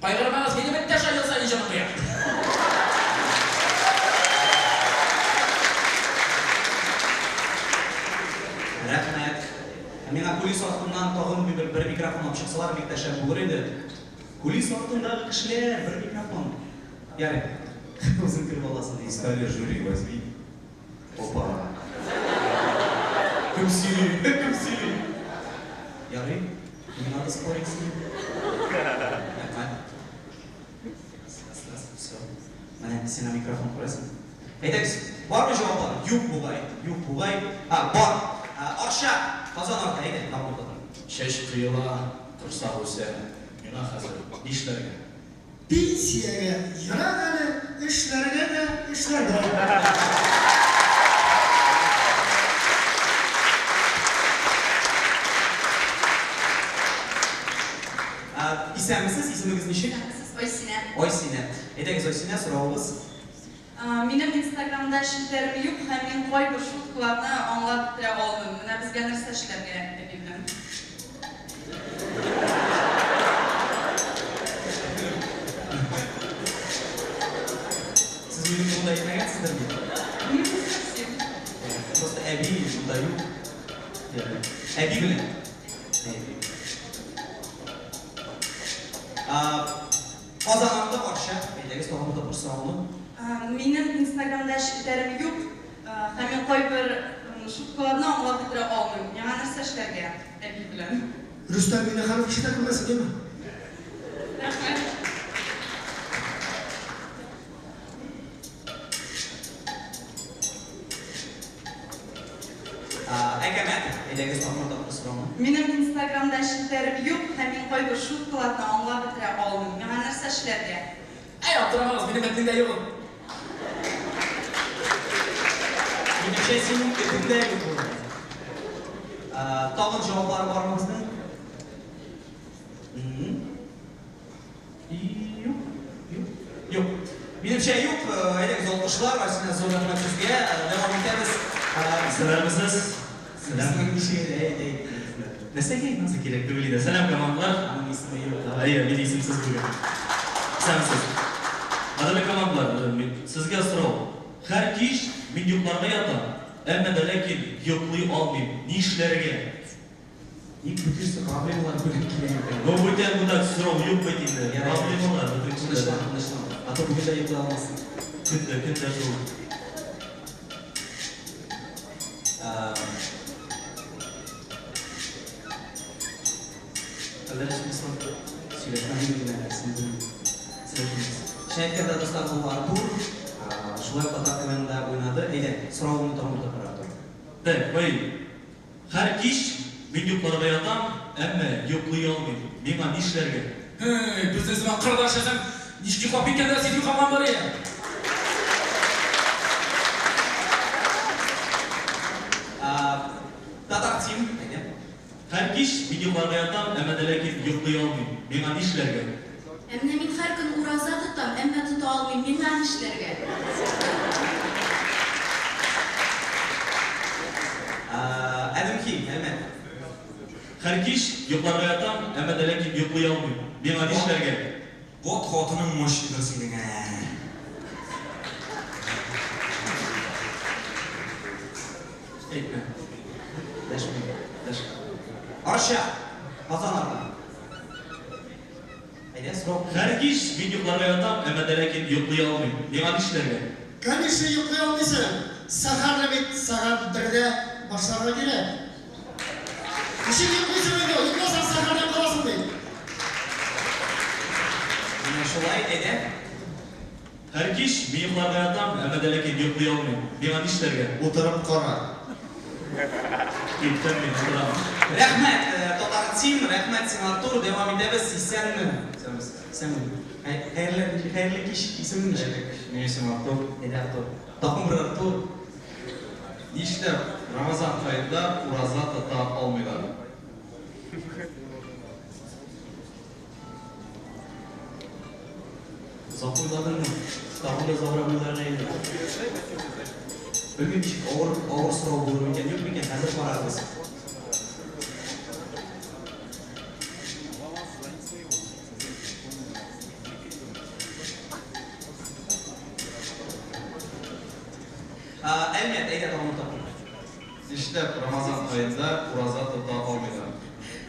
Кайгырмагыз, минем эт тә шулай ел саен җанын куя. Рәхмәт. Ә миңа кулис артыннан тагын бер, бер микрофон алып чыксалар, бик тә шәп булыр иде. Кулис артындагы кешеләр, бер микрофон. Ярый. Үзең кереп аласың дисең. Стали жюри возьми. Опа. Кем сөйли? Кем сөйли? Ярый. Не надо спорить с ним. Рәхмәт. Раз, раз, все. Менә сиңа микрофон күрәсең. Әйдәгез, бармы җаваплар? Юк бугай, юк бугай. А, бар. Арча, Казан арты, әйдә, тагын бер тапкыр. Чәч коела, корсак үсә, миңа хәзер нишләргә? Пенсиягә ерак әле, эшләргә дә эшләргә. Исәнмесез, исемегез ничек? Исәнмесез, Айсинә. Айсинә. Әйдәгез, Айсинә, соравыгыз. Минем инстаграмда челтәрем юк һәм мин кайбер шуткаларны аңлап бетерә алмыйм. Менә безгә нәрсә эшләргә, әби белән? Сез минем турында әйтмәгәнсездер бит? Не совсем. Просто әби монда юк. Әби белән. Әби. Казан арты, Арча. Әйдәгез, тагын бер тапкыр сорауны. Минем инстаграмда челтәрем юк һәм мин кайбер шуткаларны аңлап бетерә алмыйм. Миңа нәрсә эшләргә, әби белән? Рөстәм Миңнеханов ишетә күрмәсен, яме? Рәхмәт. Әкәмәт, әйдәгез, тагын бер тапкыр сорауны. Минем инстаграмда челтәрем юк һәм мин кайбер шуткаларны аңлап бетерә алмыйм. Миңа нәрсә эшләргә? Әй, аптырамагыз, минем этнең дә юк ул. Минемчә, синең этең дә юк ул. Тагын җаваплары бармы безнең? Юк, юк, юк. Минемчә, юк. Әйдәгез, алкышлар. Айсинә, зур рәхмәт сезгә. Дәвам итәбез. Сәламсез. Сәлам. Ничек, әйт, әйт. Нәрсәгә инансы кирәк түгел иде. Сәлам, командалар. Аның исеме юк. Әйе, мин исемсез бүген. Исәнмесез. Кадерле командалар, сезгә сорау. Һәр кич мин йокларга ятам, әмма дә ләкин йоклый алмыйм. Нишләргә? Ник бөтенесе проблемалар белән килә икән? Ну, бүтән монда сорау юк бит инде. Проблемалар бөтен кешедә дә. Тынычлан, тынычлан. А то бүген дә йоклый алмассың. Көн дә, көн дә шул. Хәлләр өчен сөйләшмә дип генә син сөйләшмибез. Чын әйткәндә, дуслар, бу Артур, шулай ук татар КВНда уйнады. Әйдә, соравыңны тагын бер тапкыр, Артур. Так, ой. Һәр кич мин йокларга ятам, әмма йоклый алмыйм. Миңа нишләргә? Һей, безнең сыман кырда эшләсәң, ничек йоклап киткәнен дә сизми калган бар ия. Татар Тим, әйдә. Һәр кич мин йокларга ятам, әмма дә ләкин йоклый алмыйм. Миңа нишләргә? Ә менә мин һәр көн ураза тотам, әмма тота алмыйм. Миңа нишләргә? Әдемхи, Әлмәт. Һәр кич йокларга ятам, әмма дә ләкин йоклый алмыйм. Миңа нишләргә? Вот хатының мощныйдыр синең, ә. Әйтмә. Дәшмим. Дәшмим. Арча! Казан арты. Әйдә, сорау. Һәр кич мин йокларга ятам, әмма дә ләкин йоклый алмыйм. Миңа нишләргә? Конечно, йоклый алмыйсың. Сәхәрне бит сәгать бердә башларга кирәк. Ничек йоклыйсың инде? Йокласаң, сәхәрдән каласың бит. Менә шулай, әйдә. Һәр кич мин йокларга ятам, әмма дә ләкин йоклый алмыйм. Миңа нишләргә? Утырып кара. Киттем мин, утырам. Рәхмәт, Татар Тим, рәхмәт сиңа, Артур. Дәвам итәбез. Исәнме? Исәнмесез. Исәнме. Хәерле, хәерле кич. Исемең ничек? Хәерле кич. Минем исемем Артур. Әйдә, Артур. Тагын бер Артур. Нишләп Рамазан аенда ураза тота алмыйлар? Озак уйладыңмы? Тагын да озаграк уйларга иде. Белмим, ничек авыр, авыр сорау булыр микән, юк микән, хәзер карарбыз. Әлмәт, әйдә тагын бер тапкыр. Нишләп Рамазан аенда ураза тота алмыйлар?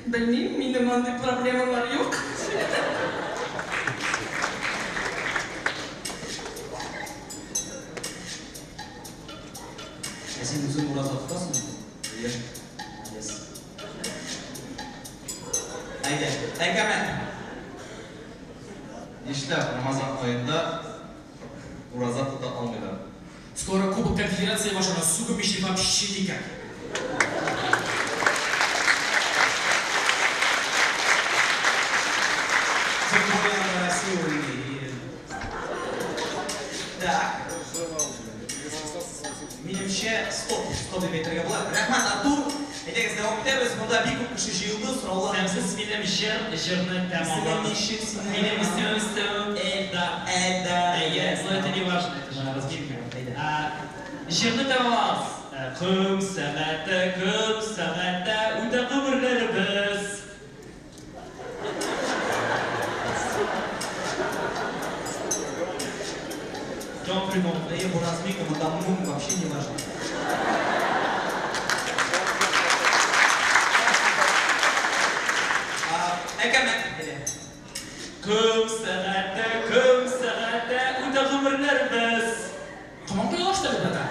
Белмим, минем андый проблемалар юк. Ә син үзең ураза тотасыңмы? Әйе. Молодец. Әйдә, әңгәмә. Нишләп Рамазан аенда ураза тота алмыйлар? Скоро Кубок Конфедерации башлана, сүгенмичә вообще никак. Тем более надо Россию уйти. Так. Минемчә, стоп, стоп дип әйтергә була. Рәхмәт, Артур. Әйдәгез, дәвам итәбез. Монда бик күп кеше җыелды, сораулар. Сәмсез минем җыр, җырны Исемең тәмамладык. ничек синең? Минем исемем исемем Эльдар. Эльдар. Әйе, но это не важно, это же разминка. Әйдә. Җырны тәмамлагыз. Ком сәгате, ком сәгате, үтә гомерләребез. Том придумал. Әйе, бу разминка, монда мум вообще не важно. Әкәмәт, әйдә. Ком сәгате, ком сәгате, үтә гомерләребез. Коман коелышты, ребята.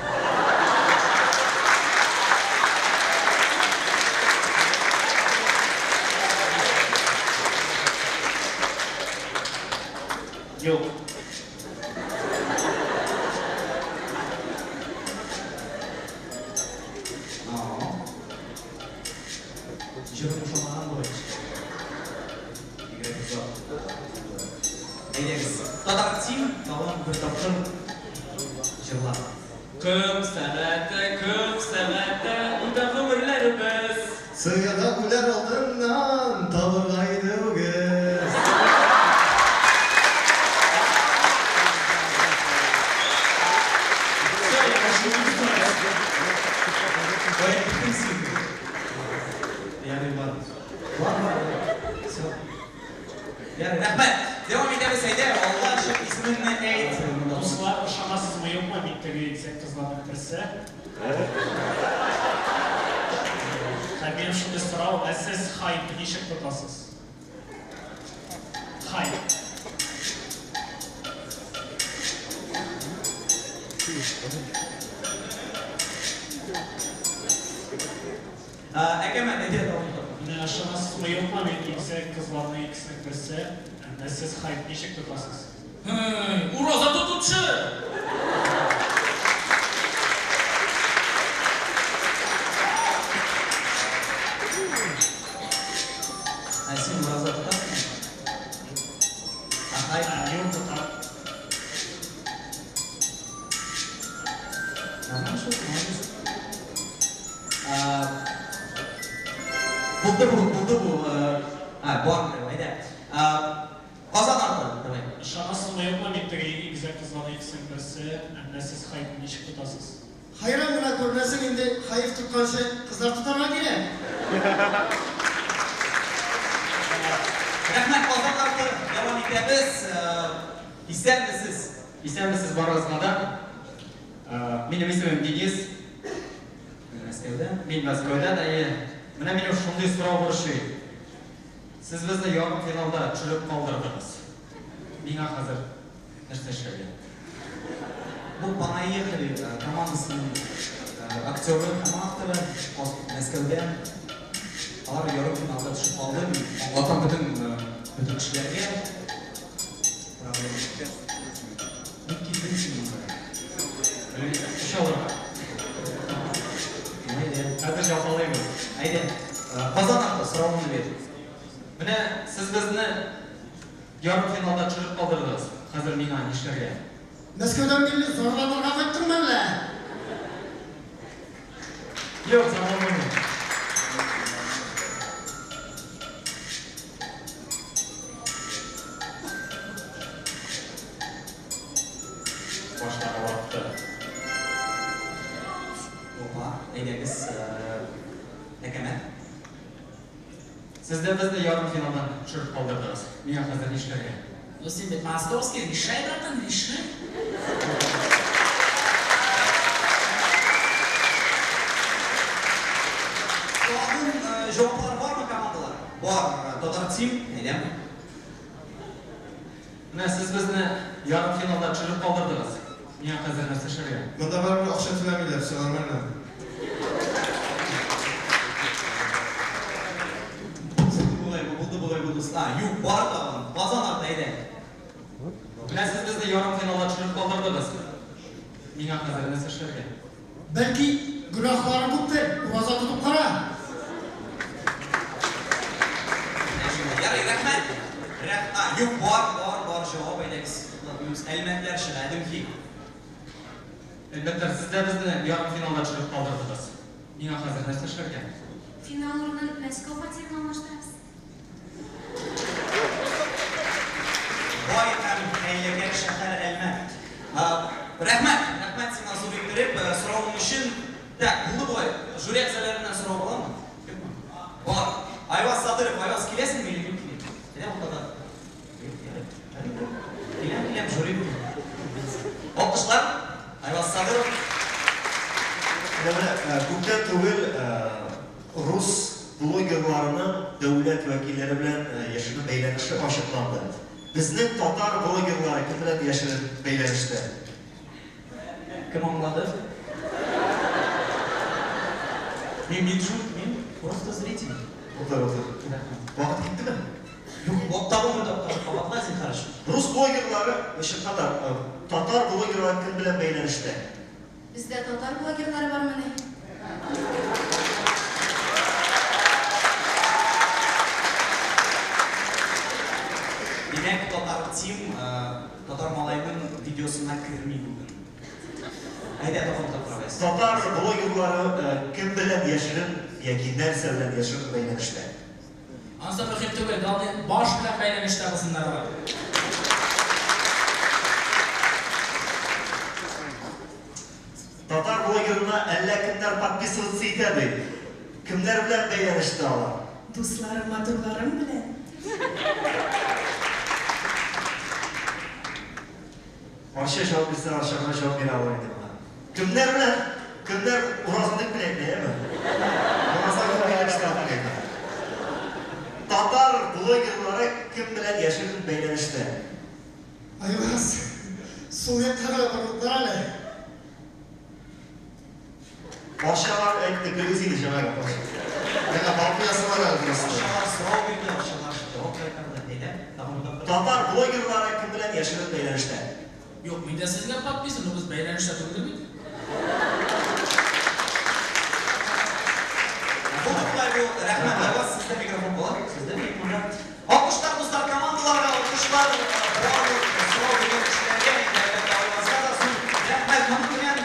Юк. Җырың ошамаган бугай. Бигрәк озак. Әйдәгез. Татар Тим тагын бер тапкыр җырла. Ком сәгате, ком сәгате, үтә гомерләребез. Сыерга үләр алдыннан табырга иде үгез. Всё, я больше не буду. Кая киттең син? Ярый, бар. Бар, бар. Всё. Ярый, рәхмәт. Дәвам итәбез, әйдә, алга чык, исемеңне әйт. Монда Дуслар, ышанасызмы, юкмы, мин теге игезәк кызларның берсе. Һәм минем шундый сорау, ә сез хайп ничек тотасыз? Хайп. Әкәмәт, әйдә, тагын бер тапкыр. Менә ышанасызмы, юкмы, мин игезәк кызларның икесенең берсе. Ә сез хайп ничек тотасыз? Ураза тотучы! Ә син ураза тотасыңмы? Ә хайп? Юк, тотам. Нормально шул, молодец. Булды бу, булды бу. А, бар, әйдә. Казан арты, давай. Ышанасызмы, юкмы, мин теге игезәк кызларның икесенең берсе. Ә сез хайп ничек тотасыз? Хәйран гына күренәсең инде, хайп тотканчы кызлар тотарга кирәк. Рәхмәт, Казан арты, дәвам итәбез. Исәнмесез. Исәнмесез барыгызга да. Минем исемем Денис. Мәскәүдән. Мин Мәскәүдән, әйе. Менә минем шундый сорау борчый. Сез безне ярым финалда төшереп калдырдыгыз. Миңа хәзер нәрсә эшләргә? Бу Понаехали командасының актеры һәм авторы Мәскәүдән. Алар ярым финалда төшеп калды. Мин аңлатам бөтен бөтен кешеләргә. Проблема. Ник килдең син монда? Төшә алырга. Әйдә. Хәзер җаваплыйбыз. Әйдә. Казан арты, соравыңны бир. Менә сез безне ярым финалда төшереп калдырдыгыз. Хәзер миңа нишләргә? Мәскәүдән бирле зарланырга кайттыңмы әллә? Юк, зарланмыйм. Башлары ватты. Сез дә безне ярымфиналдан төшереп калдырдыгыз. Миңа хәзер нишләргә? Ну син бит московский, решай, братан, решай. Тагын җаваплар бармы, командалар? Бар. Татар Тим, әйдә. Менә сез безне ярымфиналда төшереп калдырдыгыз. Миңа хәзер нәрсә эшләргә? Монда барыбер акча түләмиләр, все нормально. Булды бугай бу, булды бугай бу, дуслар. Юк, бар тагын. Казан арты, әйдә. Менә сез безне ярымфиналда төшереп калдырдыгыз. Миңа хәзер нәрсә эшләргә? Бәлки, гөнаһларың күптер, ураза тотып кара. Менә шулай. Ярый, рәхмәт. Рәх, а, юк, бар, бар, бар җавап, әйдәгез, туктатмыйбыз. Әлмәтләр чыга, Әдемхи. Әлмәтләр, сез дә безне ярымфиналда төшереп калдырдыгыз. Миңа хәзер нәрсә эшләргә? Финал урынын Мәскәү фатирына алмаштырабыз. Бай һәм хәйләкәр шәһәр Әлмәт. Рәхмәт, рәхмәт сиңа зур иттереп, соравың өчен. Так, булды бугай. Жюри әгъзаларыннан сорау буламы? Юкмы? Бар. Айваз Садыров, Айваз, киләсеңме или мин килим? Әйдә уртада. Юк, ярый. Киләм, киләм, жюри бүген. Алкышлар. Айваз Садыров. Менә күптән түгел Рус блогерларының дәүләт вәкилләре белән яшерен бәйләнеше ачыкланды. Безнең татар блогерлары кем белән яшерен бәйләнештә? Кем аңлады? Мин, мин шут, мин просто зритель. Утыр, утыр. Вакыт киттеме? Юк, тагын бер тапкыр кабатла, зинһар өчен. Рус блогерлары, чыннан да, татар блогерлары кем белән бәйләнештә? Бездә татар блогерлары бармыни? Димәк, Татар Тим татар малаеның видеосына керми бүген. Әйдә, тагын тапкыр без. Татар блогерлары кем белән яшерен яки нәрсә белән яшерен бәйләнештә? Анысы мөһим түгел, главный баш белән бәйләнештә булсыннар алар. Татар блогерына әллә кемнәр подписываться итә ди. Кемнәр белән бәйләнештә алар? Дусларым, матурларым белән. Арча җавап бирсә, Арча гына җавап бирә алыр иде моңа. Кемнәр белән, кемнәр ураза дип кенә әйтә, яме? Ураза кем бәйләнештә дип әйтә. Татар блогерлары кем белән яшерен бәйләнештә? Айваз, сул якка гына борылып кара әле. Арчалар әйтте, көлегез инде, җәмәгать, Арча. Миңа бал куясы бар әле просто. Арчалар сорау бирде, арчалар җавап кайтарды. Әйдә, тагын бер тапкыр. Татар блогерлары кем белән яшерен бәйләнештә? Юк, мин дә сезгә подписан, но без бәйләнештә түгелдер бит. Булды болай бу, рәхмәт, Айваз, сездә микрофон була? Сездә микрофон да. Алкышлар, дуслар, командаларга алкышлар, барлык сорау биргән кешеләргә, инде әлбәттә Айвазга да зур рәхмәт. Моның белән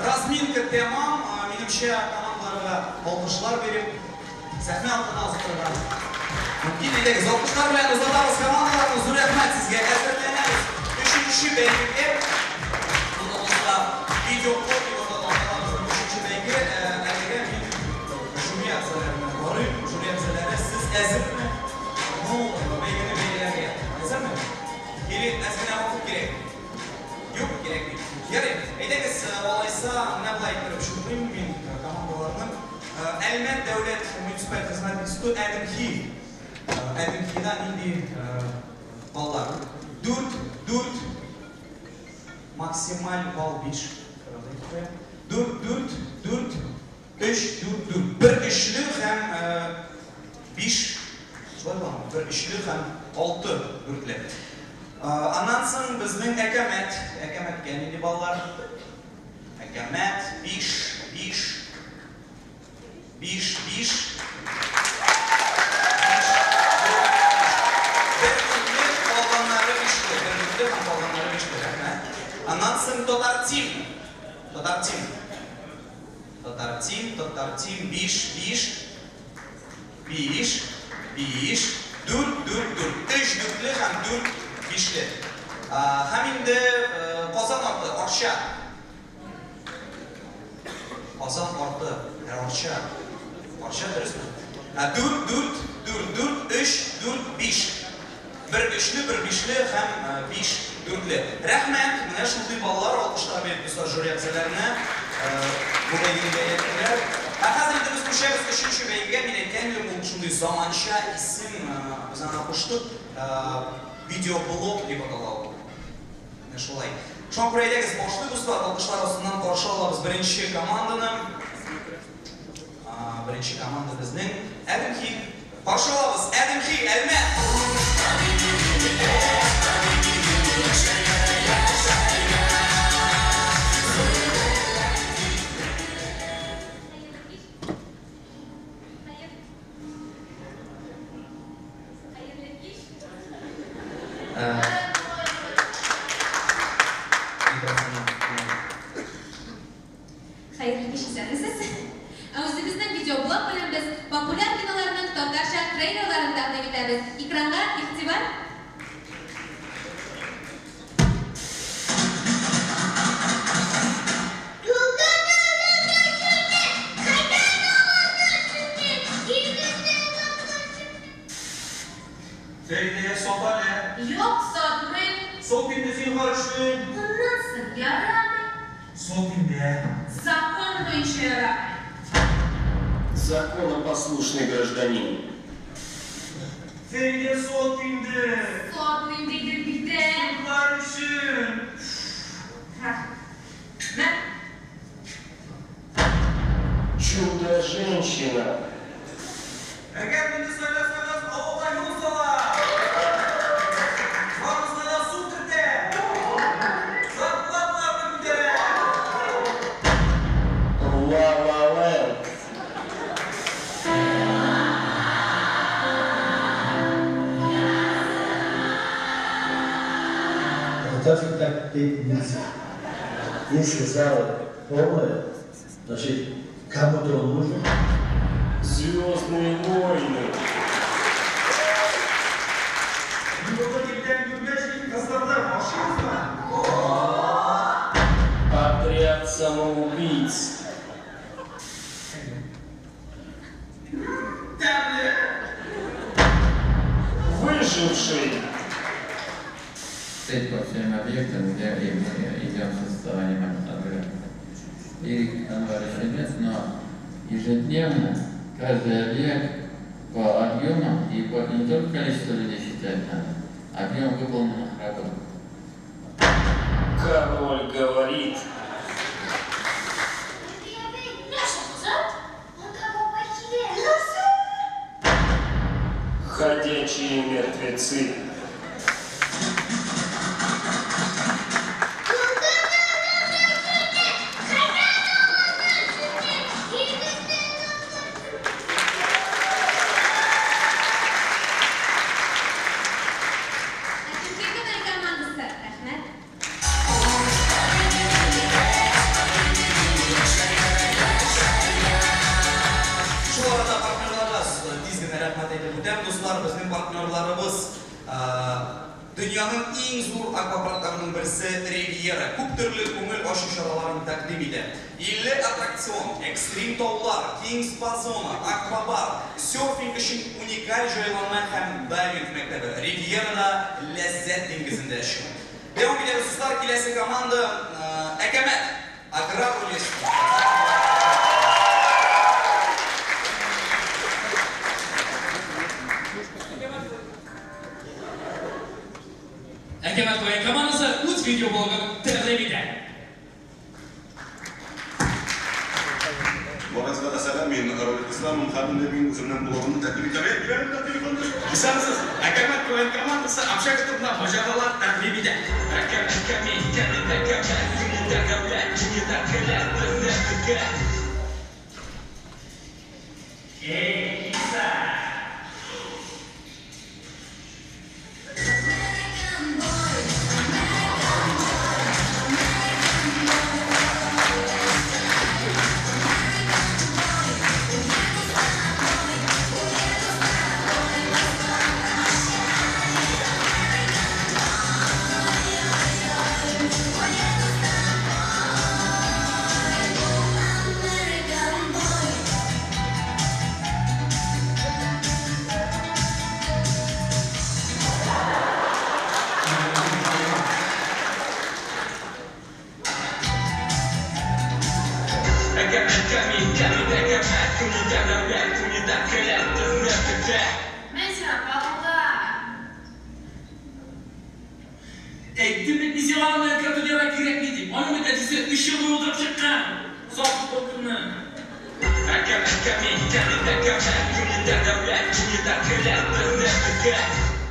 разминка тәмам. Минемчә, командаларга алкышлар биреп, сәхнә артына озатырга мөмкин. Әйдәгез, алкышлар белән озатабыз командаларны. Зур рәхмәт сезгә. Әзерләнәбез өченче бәйгегә. Монда булса видеоблог дип атала безнең өченче бәйге. Әлегә мин Жюри әгъзаларына карыйм. Жюри әгъзалары, сез әзерме бу бәйгене бәяләргә? Әзерме? Или әз генә вакыт кирәк? Юк, кирәкми. Ярый, әйдәгез, алайса, менә болай иттереп чутлыйм мин командаларны. Әлмәт дәүләт муниципаль хезмәт институты Әдемхи. Әдемхида нинди баллар? Дүрт, дүрт, максималь балл биш. Дүрт, дүрт, дүрт. Өч, дүрт, дүрт. Бер өчле һәм биш, шулай буламы? Бер өчле һәм алты дүртле. Аннан соң безнең әкәмәт. Әкәмәткә нинди баллар? Әкәмәт, биш, биш, биш, биш. Биш, дүрт, биш. Бер дүртле, калганнары бишле. Бер дүртле һәм калганнары бишле. Рәхмәт. Аннан соң Татар Тим. Татар Тим. Татар Тим, Татар Тим, биш, биш, биш, биш, дүрт, дүрт, дүрт. Өч дүртле һәм дүрт бишле. Һәм инде Казан арты, Арча. Казан арты, Арча. Арча дөресме? Дүрт, дүрт, дүрт. Бер өчле, бер бишле һәм биш дүртле. Рәхмәт! Менә шундый баллар, алкышлар бирик, дуслар, жюри әгъзаларына. Бу бәйгене бәяләделәр. Ә хәзер инде без күчәбез өченче бәйгегә. Мин әйткән идем, ул шундый заманча исем без аңа куштык. Видеоблог дип атала ул. Менә шулай. Шуңа күрә әйдәгез, башлыйк, дуслар. Алкышлар астыннан каршы алабыз беренче команданы. Беренче команда безнең Әдемхи. Каршы алабыз Әдемхи, Әлмәт! Хәерле кич. Хәерле кич, исәнмесез! Ә үзебезнең видеоблог белән без популяр киноларның татарча трейлерларын тәкъдим итәбез. Экранга игътибар! Фәридә, сат әле. Юк, сатмыйм. Сат инде, зинһар өчен. Моннан соң ярамый. Сат инде. Закон буенча ярамый. Законопослушный гражданин. Фәридә, сат инде. Сатмыйм дидем бит, ә. Зинһар өчен. Мә. Чудо-женщина. Әгәр мине сайласагыз, авылга юл салам! Барыгызга да су кертәм! Зарплаталарны күтәрәм! Ла-ла-ленд. Татарский так петь нельзя. Если зала полная, значит, кому-то он нужен. Звездные войны. Юлны иртән күргәч, кыздырды, ашыйбызмы? Отряд самоубийц. Тәмле! Выживший. Цель по всем объектам, где и мы идем с отставанием от графика. Ирик Анвар еще нет, но ежедневно каждый объект по объемам и по не только количество людей считать надо, объем выполненных работ. Король говорит. Нәрсә, кызым? Анда бабай килә. Нәрсә? Ходячие мертвецы. Әтүке КВН командасы, рәхмәт. Шул арада партнерларга тиз генә рәхмәт әйтеп үтәм, дуслар, безнең партнерларыбыз дөньяның иң зур аквапаркларының берсе Ривьера күп төрле күңел ачу чараларын тәкъдим итә. 50 аттракцион, экстрим таулар, киң спа-зона, аквабар, серфинг өчен уникаль җайланма һәм дайвинг мәктәбе. Ривьерада ләззәт диңгезендә чуму. Дәвам итәбез, дуслар, киләсе команда Әкәмәт аграр университеты. Әкәмәт КВН командасы үз видеоблогын тәкъдим итә. Барыгызга да сәлам, мин Равил Исламов һәм инде мин үземнең блогымны тәкъдим итәм. Әй, бирәм дә телефонны. Исәнмесез! Әкәмәт КВН командасы общага турында маҗаралар тәкъдим итә. Әкәмәт кәми, кәмит әкәмәт, Дөньяда дәүләт, дөньяда келәт, безне көтә. Эй, киса!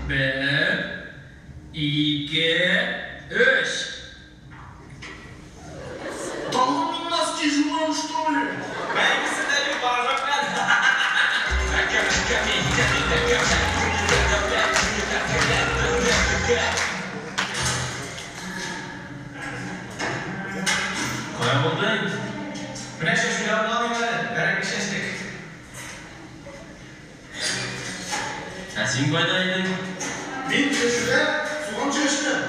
Бер, ике, өч. Да ну мин носки жуам, что ли? Кая булды инде? Менә чәчүдә алмадым әле, бәрәңге чәчтек. Ә син кайда идең? Мин чәчүдә суган чәчтем.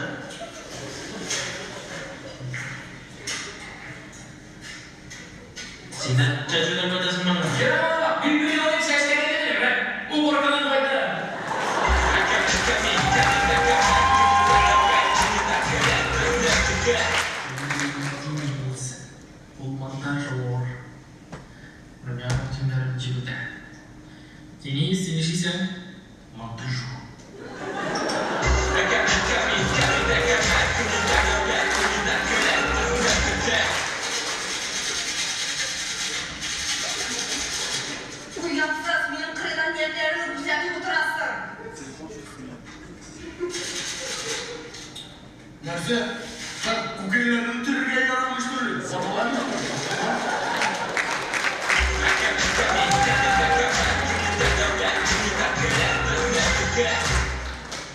Син дә чәчүдән кайтасың моннан. Юк, мин бер ел дип чәчкән идем, менә уборкадан кайтам. Денис, ул монтажер. Румянов төннәрен ничек үтә? Денис, син нишлисең? Монтажер. Оятсыз, минем кырыйдан ниятләремне күзәтеп утырасың. Нәрсә? Сән күкәйләрне үтерергә ярамый, что ли? Саталаймы?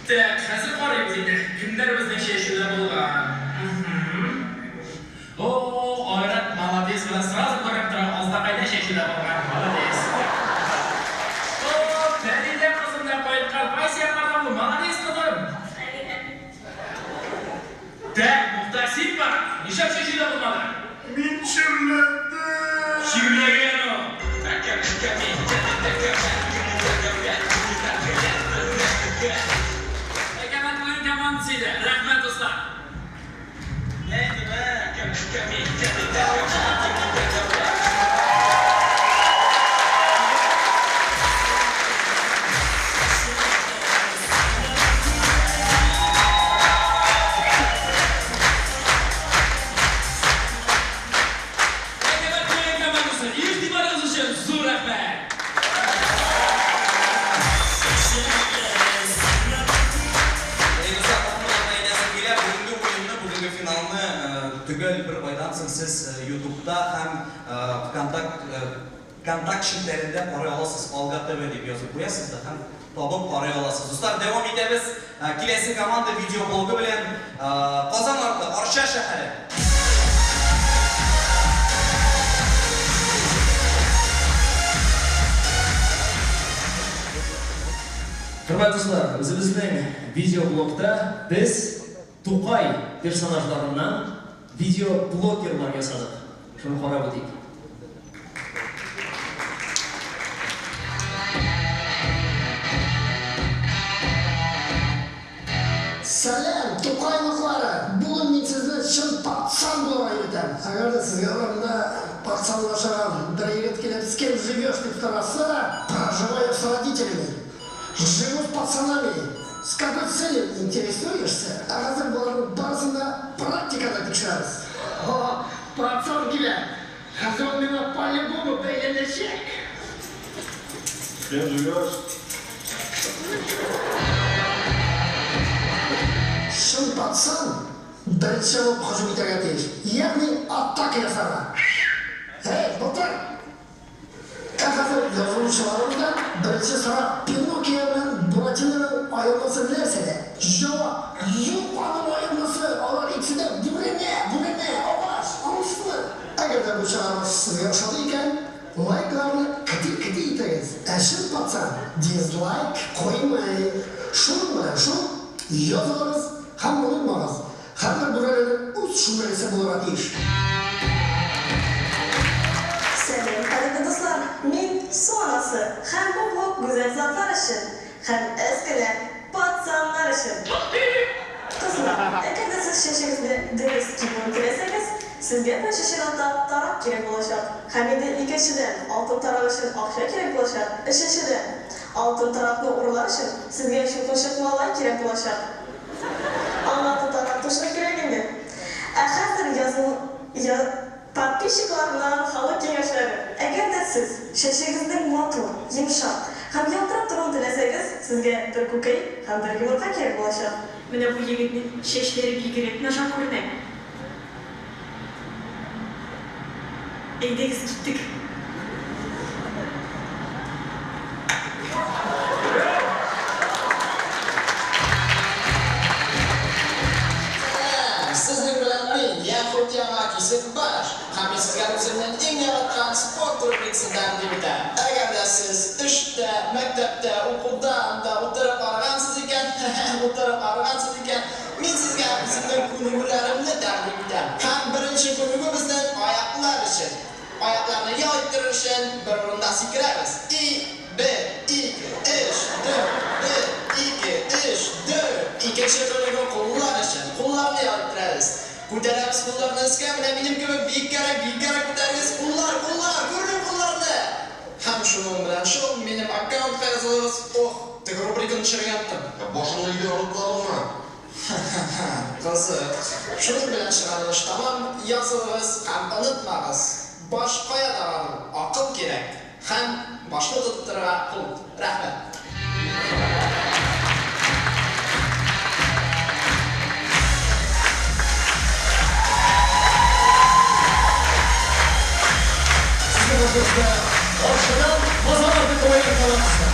Так, хәзер карыйбыз инде, кемнәр безнең чәчүдә булган. О, Айрат, молодец, менә сразу күренеп тора, Азнакайда чәчүдә булган, молодец. О, Фәридә кызым да кайткан, кайсы якларда бу, молодец, кызым. Так, Мухтар, син бар, нишләп чәчүдә булмадың? Мин чирләдем. Чирләгән ул. Әкәмәт уен командасы иде. Рәхмәт, дуслар. Әкәмәт уен командасы, игътибарыгыз өчен зур рәхмәт. Әй, дуслар, тагын әйтәсем килә, бүгенге уенны, бүгенге финалны төгәл бер айдан соң сез Ютубта һәм ВКонтакт Контакт челтәрендә карый аласыз, Алга ТВ дип язып куясыз да һәм табып карый аласыз. Дуслар, дәвам итәбез. Киләсе команда видеоблогы белән Казан арты, Арча шәһәре. Хөрмәтле дуслар, үзебезнең видеоблогта без Тукай персонажларыннан видеоблогерлар ясадык. Шуны карап үтик. Сәлам, Тукайлыклары! Бүген мин сезне чын пацан булырга өйрәтәм. Әгәр дә сезгә урамда пацанлашаган бер егет килеп, с кем живешь дип сораса, проживаю с родителями. Живу с пацанами. С какой целью интересуешься? Ә хәзер боларның барысын да практикада тикшерәбез. О, пацан килә! Хәзер ул миңа по-любому бәйләнәчәк. С кем живешь? Чын пацан беренче булып һөҗүм итәргә тиеш, ягъни атака ясарга. Эй, Былтыр! Ә хәзер язылучыларыбыздан беренче сорау, Пиноккио белән Буратиноның аермасы нәрсәдә? Җавап, Юк аның аермасы, алар икесе дә бүрәнә, бүрәнә, агач, аңлыйсызмы? Әгәр дә бу чыгарылыш сезгә ошады икән, лайкларны кти-кти итегез, ә чын пацан дизлайк куймый. Шуның белән шул, язылыгыз һәм онытмагыз, һәрбер бүрәнәнең үз чүмәләсе булырга тиеш. Сәлам, кадерле дуслар! Мин, Су анасы, һәм бу блог гүзәл затлар өчен һәм әз генә пацаннар өчен. Кызлар, әгәр дә сез чәчегезне дөрес кибүен теләсәгез, сезгә беренче чиратта тарак кирәк булачак. Һәм инде икенчедән, алтын тарак өчен акча кирәк булачак. Өченчедән, алтын таракны урлар өчен сезгә чукынчык малай кирәк булачак. Аңа тотарак тушны кирәк инде. Ә хәзер языл я подписчикларыннан халык киңәшләре. Әгәр дә сез чәчегезнең матур, йомшак һәм ялтырап торуын теләсәгез. Сезгә бер күкәй һәм бер йомырка кирәк булачак. Менә бу егетнең чәчләре бигрәк начар күренә. Әйдәгез, киттек. Сәлам! Сезнең белән мин, Яхуд Яңа Кисекбаш, һәм мин сезгә үземнең иң яраткан спорт рубрикасын тәкъдим итәм. Әгәр дә сез эштә, мәктәптә, укуда, анда утырып арыгансыз икән, хе-хе, утырып арыгансыз икән, мин сезгә үземнең күнегүләремне тәкъдим итәм. Һәм беренче күнегү безнең аяклар өчен. Аякларны ял иттерер өчен бер урында сикерәбез. И, бер, ике, өч, дүрт, бер, ике, өч, дүрт. Икенче күнегү куллар өчен. Кулларны ял иттерәбез. Күтәрәбез кулларны өскә, менә минем кебек биеккәрәк, биеккәрәк күтәрегез. Куллар, куллар, күрмим кулларны! Һәм шуның белән шул, минем аккаунтка язылыгыз. Ох, теге рубриканы төшерергә оныттым. Ә башыңны өйдә онытмадыңмы? Ха-ха-ха, кызык. Шуның белән чыгарылыш тәмам, язылыгыз һәм онытмагыз, баш кая таган ул, акыл кирәк һәм башны тотып торырга кул. Рәхмәт. Сезнең каршыгызда Арчадан Казан арты КВН командасы.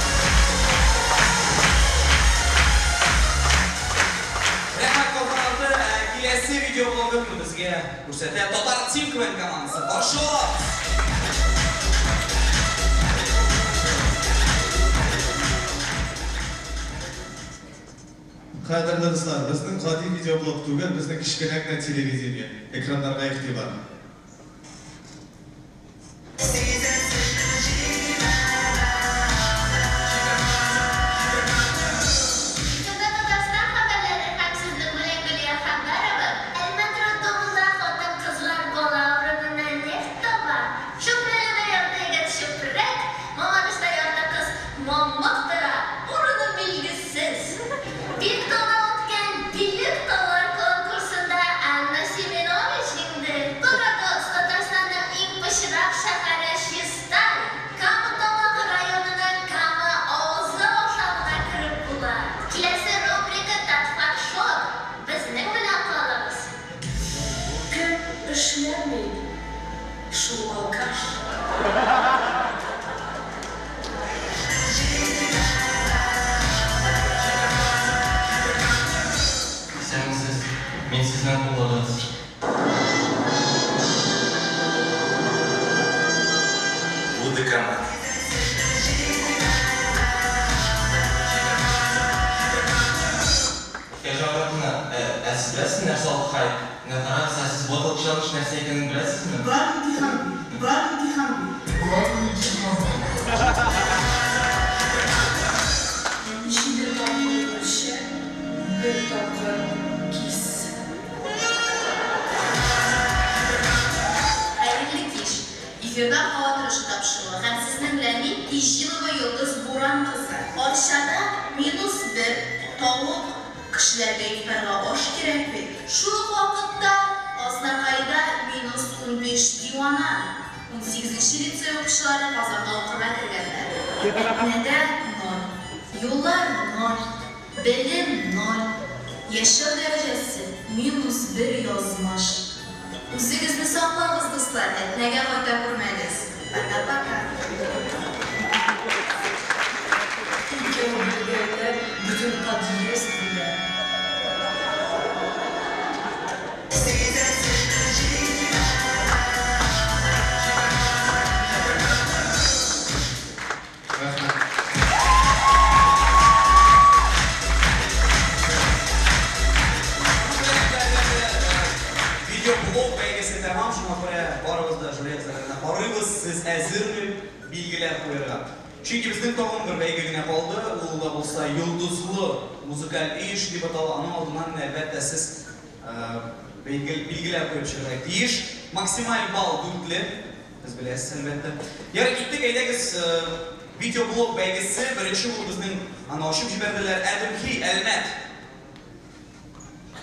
Рәхмәт, Казан арты. Ә киләсе видеоблогын безгә күрсәтә Татар Тим КВН командасы. Каршы алабыз! Кадерле дуслар, безнең гади видеоблог түгел, безнең кечкенә генә телевидение. Экраннарга игътибар. Эфирда Татарстан хәбәрләре һәм сезнең белән Гөлия Хәбәрова. Әлмәт роддомында хатын-кызлар бала урынына нефть таба. Чүпрәледә ярты егет чүпрәк, Мамадышта ярты кыз мамык тора, урыны билгесез. Биектауда үткән Биек таулар конкурсында Анна Семенович җиңде. Парадокс, Татарстанның иң пычрак шәһәре Чистай, Кама Тамагы районының Кама авызы аша гына кереп була. Киләсе рубрика Татфакшок. Безнең белән калыгыз. Кем эшләми, шул алкаш. Исәнмесез, мин сезнең улыгыз. Бу деканат. Кәҗә-агартына, ә, ә сез беләсезме нәрсә ул хайп? Менә карагыз, ә сез ботл челлендж нәрсә икәнен беләсезме? Бар имтихан бир, бар имтихан бир. Бар имтихан бир. Җиде тапкыр үлчә, бер тапкыр кис. Хәерле кич! Эфирда һава торышы тапшыруы һәм сезнең белән мин, Тиҗилова Йолдыз Буран кызы. Арчада минус бер, тавык, кешеләргә ифтарга аш кирәк бит. Шул ук вакытта Азнакайда минус 15 дивана. Унсигезенче лицей укучылары Казанга укырга кергәннәр. Әтнәдә ноль. Юллар ноль. Белем ноль. Яшәү дәрәҗәсе минус бер язмыш. Үзегезне саклагыз, дуслар, Әтнәгә кайта күрмәгез. Пока-пока. Икәү бергәләп бөтен подъезд белә. Видеоблог бәйгесе тәмам, шуңа күрә барыбыз да жюри әгъзаларына карыйбыз, сез әзерме билгеләр куярга? Чөнки безнең тагын бер бәйге генә калды, ул да булса Йолдызлы музыкаль өй эше дип атала, аның алдыннан менә әлбәттә сез билгеләр куеп чыгарга тиеш. Максималь балл дүртле. Сез беләсез, әлбәттә. Ярый, киттек, әйдәгез, видеоблог бәйгесе. Беренче булып безнең аны ачып җибәрделәр. Әдемхи, Әлмәт.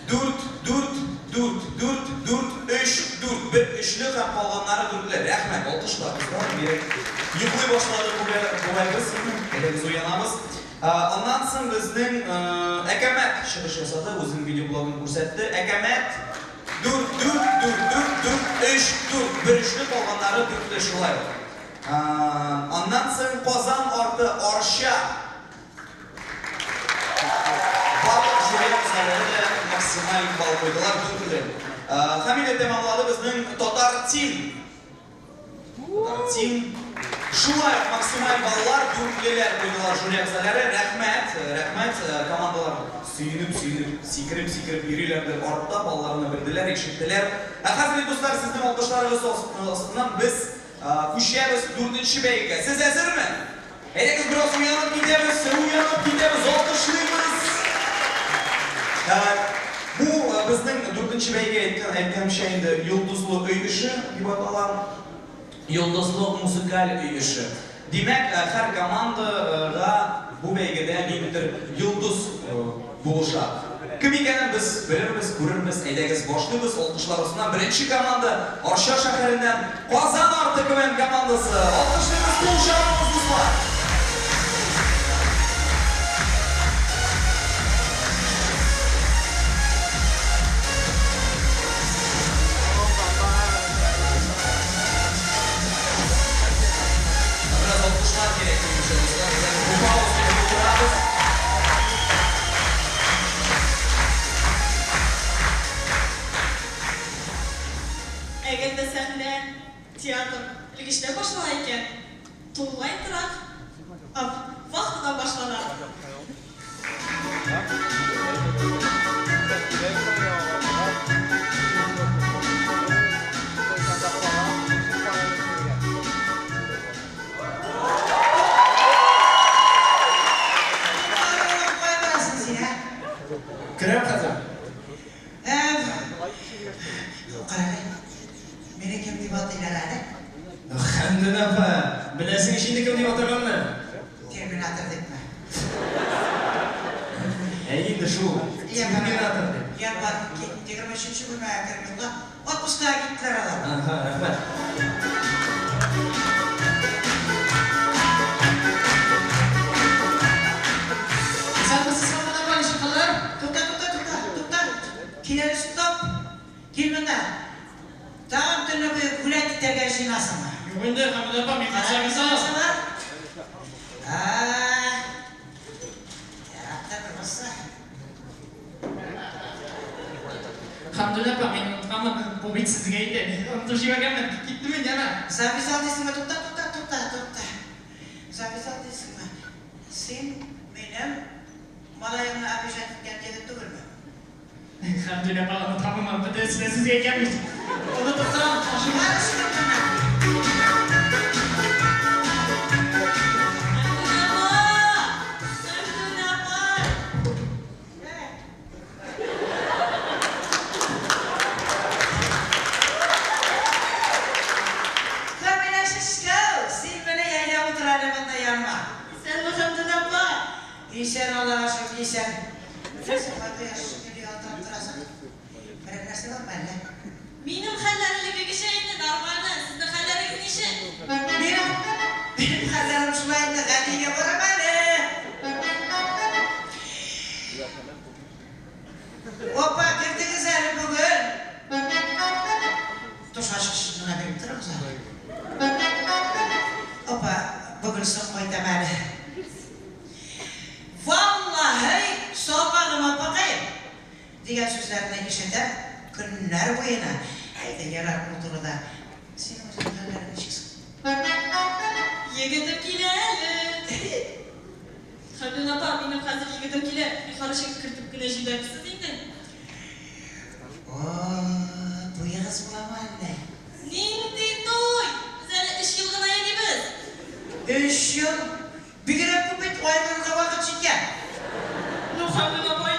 Дүрт, дүрт, дүрт, дүрт, дүрт, өч, дүрт. Бер өчле һәм калганнары дүртле. Рәхмәт, алкышлар, кызлар. Бигрәк йоклый башлады бугай без. Әйдәгез, уянабыз. Аннан соң безнең Әкәмәт чыгыш ясады, үзенең видеоблогын күрсәтте. Әкәмәт дүрт, дүрт, дүрт, дүрт, дүрт, өч, дүрт, бер өчле, калганнары дүртле шулай ук. Аннан соң Казан арты Арча. Барлык жюри әгъзалары да максималь балл куйдылар, дүртле. Һәм инде тәмамлады безнең Татар Тим. Татар Тим. Шулай ук максималь баллар дүртлеләр куйдылар жюри әгъзалары. Рәхмәт, рәхмәт. Командалар сөенеп-сөенеп, сикереп-сикереп йөриләрдер артта, балларны белделәр, ишеттеләр. Ә хәзер, дуслар, сезнең алкышларыгыз астыннан без күчәбез дүртенче бәйгегә. Сез әзерме? Әйдәгез, бераз уянып китәбез, уянып китәбез, алкышлыйбыз! Бу безнең дүртенче бәйге, әйткән, әйткәнемчә инде, Йолдызлы өй эше дип атала. Йолдызлы музыкаль өй эше. Димәк, һәр командага бу бәйгедә ниндидер йолдыз булыша. Кем икәнен без белербез, күрербез. Әйдәгез, башлыйбыз. Алкышлар астына беренче команда Арча шәһәреннән Казан арты КВН командасы. Алкышлыйбыз, кул чабабыз, дуслар! Бераз алкышлар кирәк, минемчә, дуслар. Әйдәгез, бу паузаны тутырабыз. Әгәр дә сәхнә, театр элгечтә башлана икән, тулай торак вахтадан башлана. Кая барасың син, ә? Керәм хәзер. Әм, карале, мине кем дип атыйлар әле? Хәмдүнә апа, беләсең ич инде кем дип атаганны. Терминатор дипме? Әйе инде шул, терминатор дип. Я, бар, кит, 23 нче бүлмәгә кереп йокла. Отпускага киттеләр алар. Ага, рәхмәт. Исәнмесез, Хәмдүнә апа, ничек хәлләр? Тукта, тукта, тукта, тукта. Кил әле, стоп. Кил монда. Тагын төне буе гулять итәргә җыенасыңмы? Юк инде, Хәмидә апа, мин конца бар. А-а-а. Ярап та тормаса. Хәмдүнә апа, мин онытканмын, бу бит сезгә иде. Онытып җибәргәнмен. Киттем инде, әнә. Записал дисеңме? Тукта, тукта, тукта, тукта. Записал дисеңме? Син минем малаемны обижать иткән егет түгелме? Хәмдүнә апа, онытамынмы? Бөтенесе дә сезгә икән бит. Онытып торам, ашыгам. Чыгар моннан! Хәмдүнә апа! Хәмдүнә апа! Камилә Шишкәү, син менә әйдә утыр әле монда яныма. Исәнме, Хәмдүнә апа! Исән, Аллага шөкер, исән. Син кай кояш шикелле ялтырап торасың? Берәр нәрсә бармы әллә? Минем хәлләр элеккегечә инде, нормально. Сезнең хәлләрегез ничек? Минем, минем хәлләрем шулай инде, Галигә барам әле. Опа, кердегез әле бүген. Туш ачкычын гына биреп торыгыз әле. Опа, бүген соң кайтам әле. Валлаһи, сабагым апакаем! Дигән сүзләрне ишетәм көннәр буена. Әйдә, ярар ул турыда. Синең үзеңнең хәлләрең ничек соң? Егетем килә әле. Хәмдүнә апа, минем хәзер егетем килә, бихарычын кертеп кенә җибәрерсез инде. О, туегыз буламы әллә? Нинди туй? Без әле өч ел гына йөрибез. Өч ел? Бигрәк күп бит, аерылырга вакыт җиткән. Ну, Хәмдүнә апай.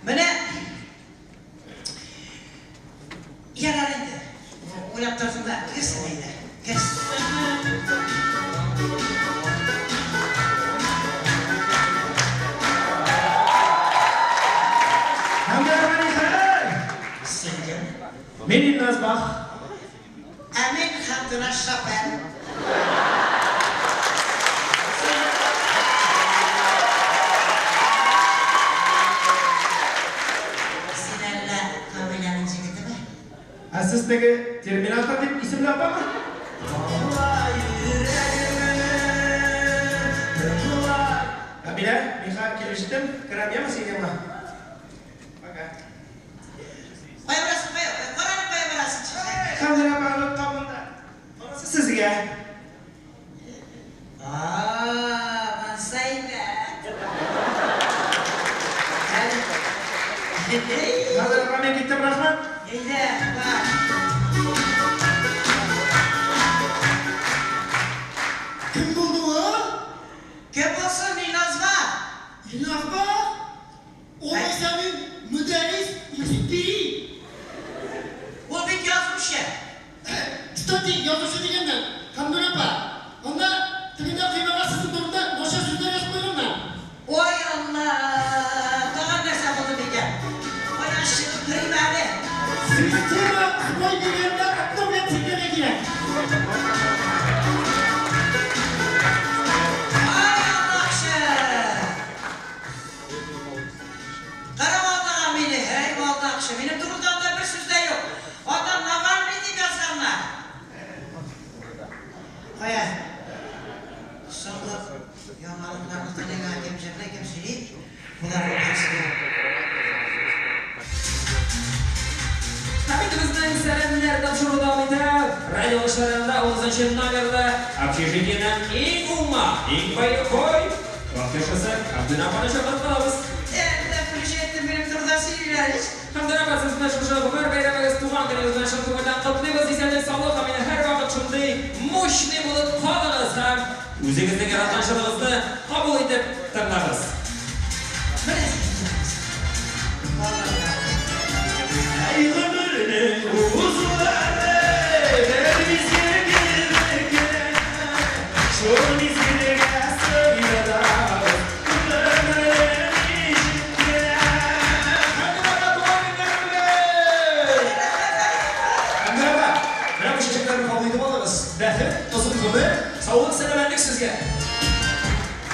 Менә ярар инде. Уйлап тордым да, керсен әйдә, керсен. Хәмдүнә апа, нихәл? Син кем? Мин Илназ Бах. Ә мин Хәмдүнә Шопен. теге Терминатор дип исемле апамы? Камилә, миңа килеп җиттем. Керәм, яме син янга. Пока. Кая барасың, кая? Кара әле, кая барасың? Хәмдүнә апа, онытканмын да. Монысы сезгә. А, монысы әйбәт. Хәмдүнә апа, мин киттем, рәхмәт. Әйдә, бар. Кем булды ул? Кем булсын, Илназга? Илназга? Алайса мин Мөдәррис Юзиппи. Ул бит язучы. Кстати, язучы дигәннән, Хәмдүнә апа, анда тегендә коймага сезнең турында начар сүзләр язып куйганнар. Ой, Алла, тагын нәрсә булды микән? Кая чыгып керим әле? Система сбой биргәндә обновлять итәргә кирәк. Ай, алдакчы! Кара алдаган мине, һәй, алдакчы. Минем турында анда бер сүз дә юк. Анда Навальный дип язганнар. Кая? Соңгы яңалыкларны тыңлыйм, кем җырлый, кем сөйли? Боларның барысы да. Һәм инде безнең сәламнәр тапшыру дәвам итә. Радио алышларында 30 номерлы общежитиенең иң уңма, иң боевой вахтершасы Хәмдүнә апаны чакырып калабыз. Әллә включать минем турында сөйлиләр ич. Хәмдүнә апа, сезне шушы гомер бәйрәмегез, туган көнегез белән чын күңелдән котлыйбыз. Исәнлек, саулык һәм инде һәрвакыт шундый мощный булып калыгыз һәм үзегезнең яраткан җырыгызны кабул итеп тыңлагыз. Әй гомернең узулары бер мизгел кебек кенә, шул мизгелгә сыйдырабыз гомерне ничек кенә. Хәмдүнә апа, туган көннәр белән! Хәмдүнә апа, менә бу чәчәкләрне кабул итеп алыгыз. Бәхет, озын гомер, саулык, сәламәтлек сезгә.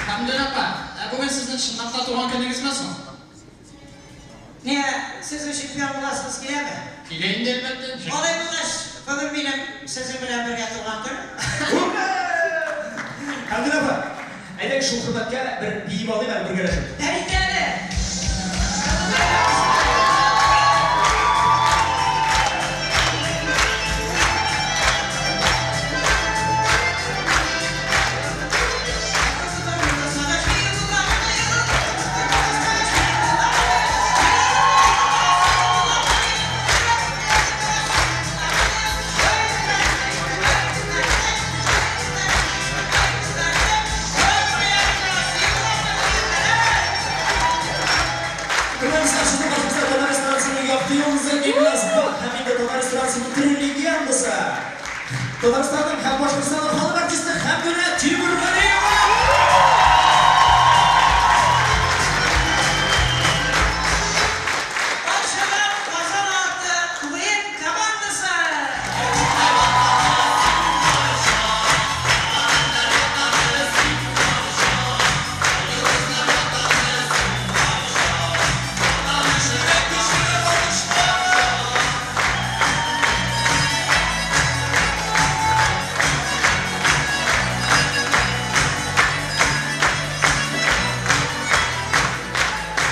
Хәмдүнә апа, ә бүген сезнең чынлап та туган көнегезме соң? Не, сезнең чемпион буласыгыз киләме? Килә инде, әлбәттә. Алай булгач, бүген минем сезнең белән бергә туган көнем. Хәмдүнә апа, әйдәгез шул хөрмәткә бер биеп алыйк әле бергәләшеп. Әйдә әле! Хөрмәтле дуслар, сезнең каршыгызда татар эстрадасының якты йолдызы Илназ Бак һәм инде татар эстрадасының тере легендасы, Татарстанның һәм Башкортстанның халык артисты Хәмдүнә Тимергалиева! Каршыга Казан арты КВН командасы!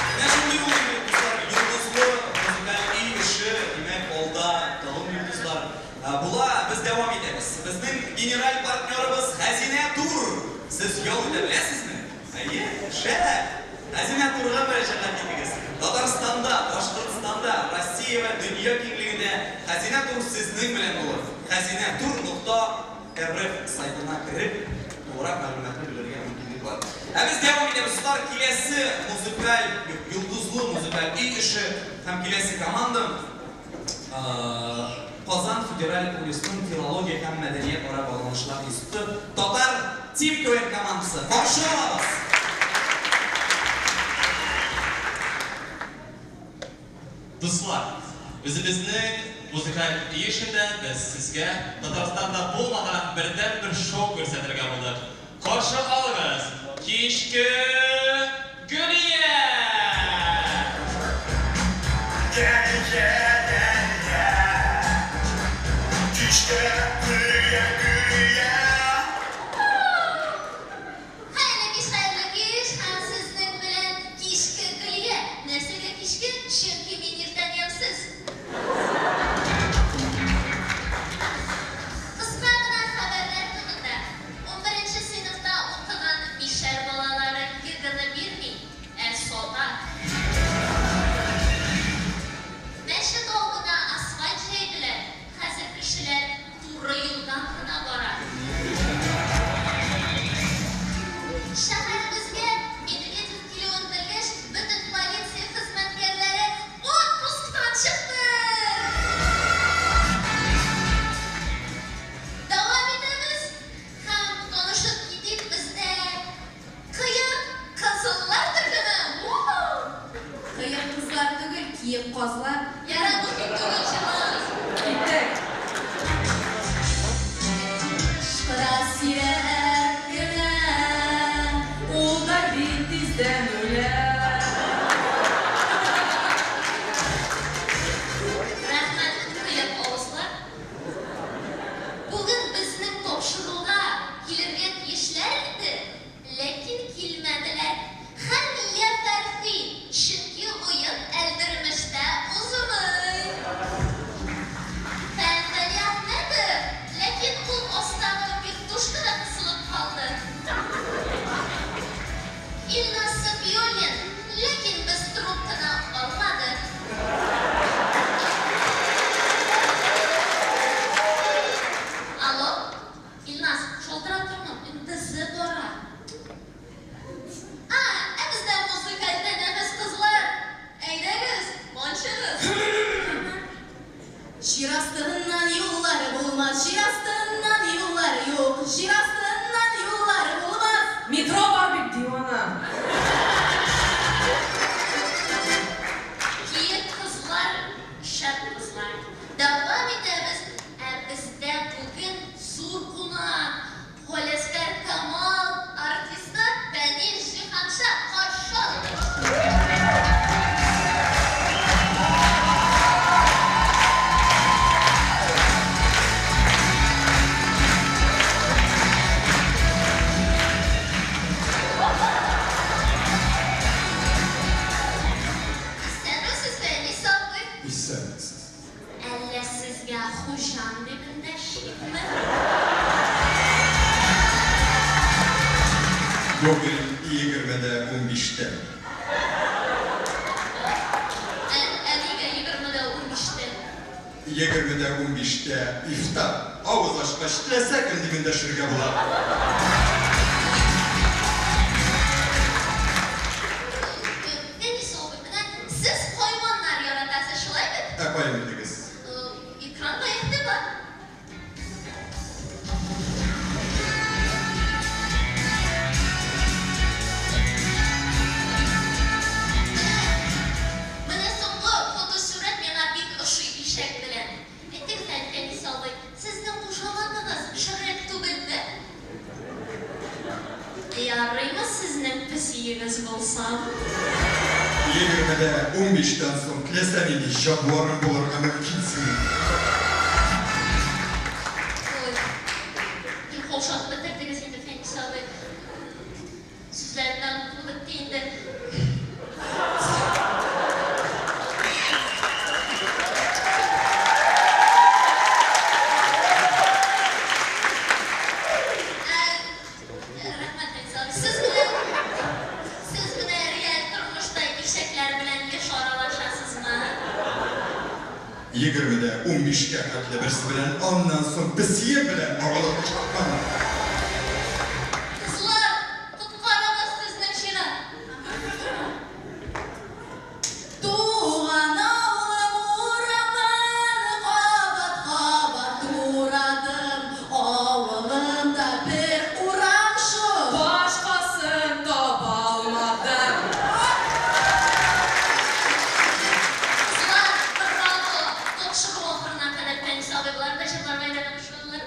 Менә шундый ул, дуслар, йолдызлы музыкаль өй эше, димәк, алда тагын йолдызлар була. Без дәвам итәбез. Безнең генераль партнерыбыз Хәзинә Тур. Сез ял итә беләсезме? Әйе, шәп! Хәзинә Турга мөрәҗәгать итегез. Татарстанда, Башкортстанда, Россия вә дөнья киңлегендә Хәзинә Тур сезнең белән булыр. Хәзинә Тур нокта рф сайтына кереп, тулырак мәгълүматны белергә мөмкинлек бар. Ә без дәвам итәбез, дуслар, киләсе музыкаль, юк, йолдызлы музыкаль өй эше һәм киләсе команда Казан федераль университетының филология һәм мәдәниятара багланышлар институты Татар Тим КВН командасы. Каршы алабыз! Дуслар, үзебезнең музыкаль өй эшендә без сезгә Татарстанда булмаган бердәнбер шоу күрсәтергә булдык. Каршы алыгыз, Кичке Гөлия! Киек казлар. Ярар, бу мин түгел, җырлагыз. Киттек. Кычкыра сирәк кенә. Ул да бит тиздән үлә. Рәхмәт, кыек авызлар. Бүген безнең тапшыруга килергә тиешләр иде, ләкин килмәделәр. Хәния Фәрхи, чөнки уен Әлдермештә узмый. Фән Галиәхмәтов, ләкин ул астагы вертушкада кысылып калды. Илназ Сафиуллин, ләкин без трубканы алмадык. Алло, Илназ, шалтыратырмын, МТЗ бара. А, ә бездә музыкаль тәнәфес, кызлар! Әйдәгез, манчыгыз! Җир астыннан юллар булмас, җир астыннан юллар юк, җир астыннан юллар булмас. Метро бар бит, дивана. Киек кызлар, шәп кызлар. Дәвам итәбез, ә бездә бүген зур кунак, Галиәсгар Камал артисты Фәнил Җиһанша каршы алыгыз! Исәнмесез, Фәнис абый! Исәнмесез. Әллә сезгә хуҗам дип эндәшимме? Бүген 20 дә 15-тә. Ә, ә нигә 20 дә 15-тә? 20 дә 15-тә ифтар. Авыз ачкач, теләсә кем дип эндәшергә була. Фәнис абый, менә сез хайваннар яратасыз, шулай бит? Ә кая белдегез? Экранга игътибар! Менә соңгы фотосурәт миңа бик ошый ишәк белән. Әйтегез әле, Фәнис абый, сезнең кушаматыгыз Шрек түгелме? Ярыймы сезнең песиегез булсам? 20 дә 15-тән соң теләсә нинди җанварың булырга мөмкин синең. Ой, бик каушатып бетердегез инде, Фәнис абый. Сүзләремне онытылып бетте инде. Рәхмәт, Фәнис абый. Сез менә, сез менә реаль тормышта ишәкләр белән еш аралашасызмы? 20 дә 15-кә хәтле берсе белән, аннан соң песием белән аралашачакмын. Кызлар, коткарыгыз сезнең чират. Туган авылым урамын кабат-кабат урадым. Авылымда бер урам шул. Башкасын таба алмадым. Кызлар, браво! Тапшыру ахырына кадәр Фәнис абый болар да җырларга өйрәнә башладылар.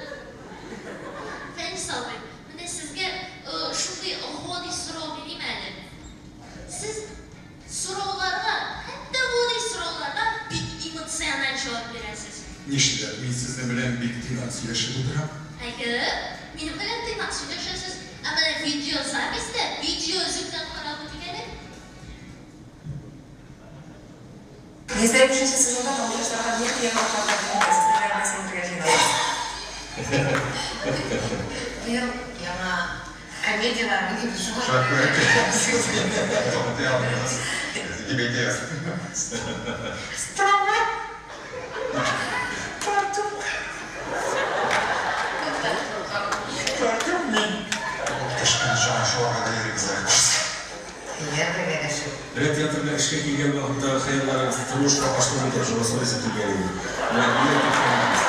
Фәнис абый, менә сезгә шундый гади сорау бирим әле. Сез сорауларга, хәтта гади сорауларга бик эмоциональ җавап бирәсез. Нишләп мин сезнең белән бик тыйнак сөйләшеп утырам? Әйе, минем белән тыйнак сөйләшәсез. Ә менә видеозаписьтә видеоөзектән карап үтик әле. 105 нче сезонда тамашачыларга нинди яңалыклар тәкъдим итәсез, ниләр белән сөендерергә җыенасыз? Быел яңа комедияләр уйныйбыз, шуңа. Туктый алмыйбыз. Дип әйтәбез. Төшкән җан шуарга да йөрибез әле. Әйе, бергәләшеп. Менә театрга эшкә килгән вакыттагы хыялларыгыз тормышка аштымы икән, шуңа сорыйсы килгән иде. Менә ниләр дип хыялланасыз?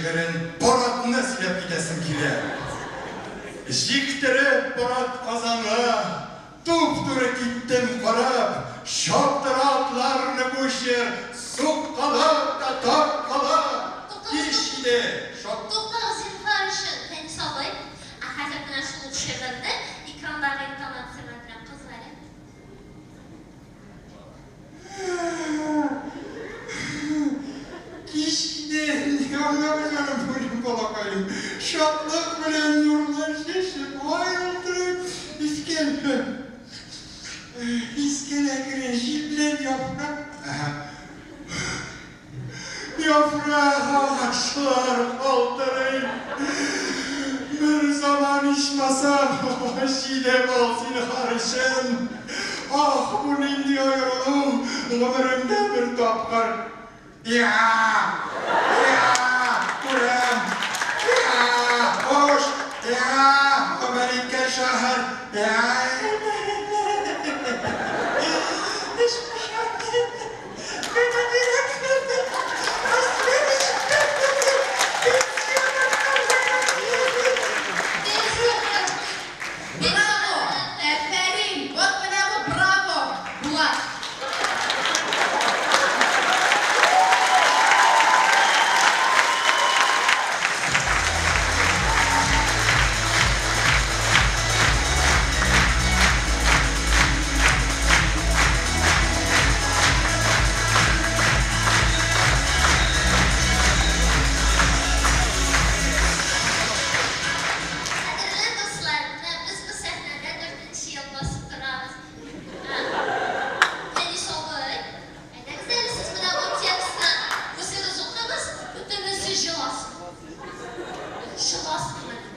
шигырен, парадны сөйләп китәсем килә. Җиктереп парад Казанга, туп-туры киттем карап, чаптыра атларны кучер, суккалап та тарткалап. Кич иде, шат. Туктагыз, зинһар өчен, Фәнис абый. Ә хәзер менә шул ук шигырьне экрандагы интонация белән укыгыз әле. Кич иде, аңламый җаным, үлем балакаем. Шатлык белән нурлар чәчеп, ай ялтырый, искән, искән әкрен җил белән яфрак, яфрак агачлар калтырый. Бер заман ичмасам, җиләп ал зинһар өчен. Ах, бу нинди аерылу, гомеремдә бер тапкыр. Я! Я! Күрәм! Я! Хуш! Я! Гомер иткән шәһәр! Я! Браво! Әфәрин! Вот менә бу браво! Булат! Кадерле дуслар, менә без бу сәхнәдә дүртенче ел басып торабыз. Фәнис абый, әйдәгез әле сез менә бу текстны үзегез укыгыз, бөтенесе җыласын. Җыласын менә.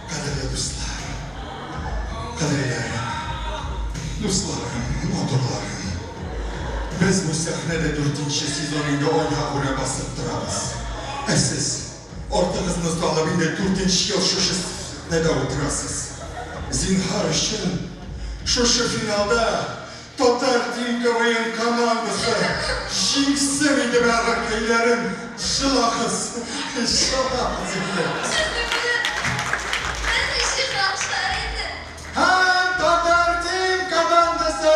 Кадерле дуслар, кадерләрем, дусларым, матурларым. Без бу сәхнәдә дүртенче сезон инде аягүрә басып торабыз. Ә сез, артыгызны салып, инде дүртенче ел шушы сәхнәдә утырасыз. Зинһар өчен, шушы финалда Татар Тим КВН командасы җиңсен иде, бәгырькәйләрем, җылагыз, җылагыз инде. Берничә алкышлар инде. Һәм Татар Тим командасы!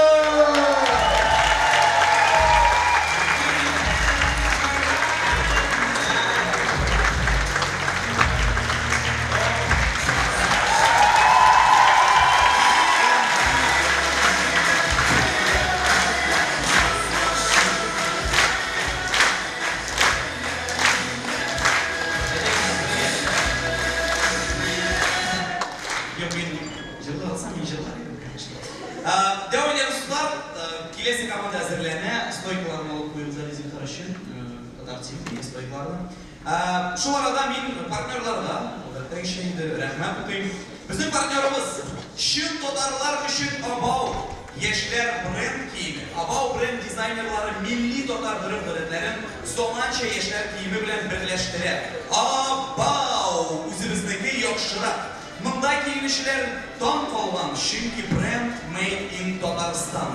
Юк, мин җырлый алсам, мин җырлар идем, конечно. Дәвам итәбез, дуслар. Киләсе команда әзерләнә. Стойкаларны алып куегыз әле, зинһар өчен. Татар ТВ стойкаларны. Шул арада мин партнерларга, гадәттәгечә инде, рәхмәт укыйм. Безнең партнерыбыз, чын татарлар өчен Абау яшьләр бренд киеме. Абау бренд дизайнерлары милли татар гореф-гадәтләрен заманча яшьләр киеме белән берләштерә. Абау! Үзебезнеке яхшырак! Монда киенүчеләр таң калган, чөнки бренд Made in Татарстан.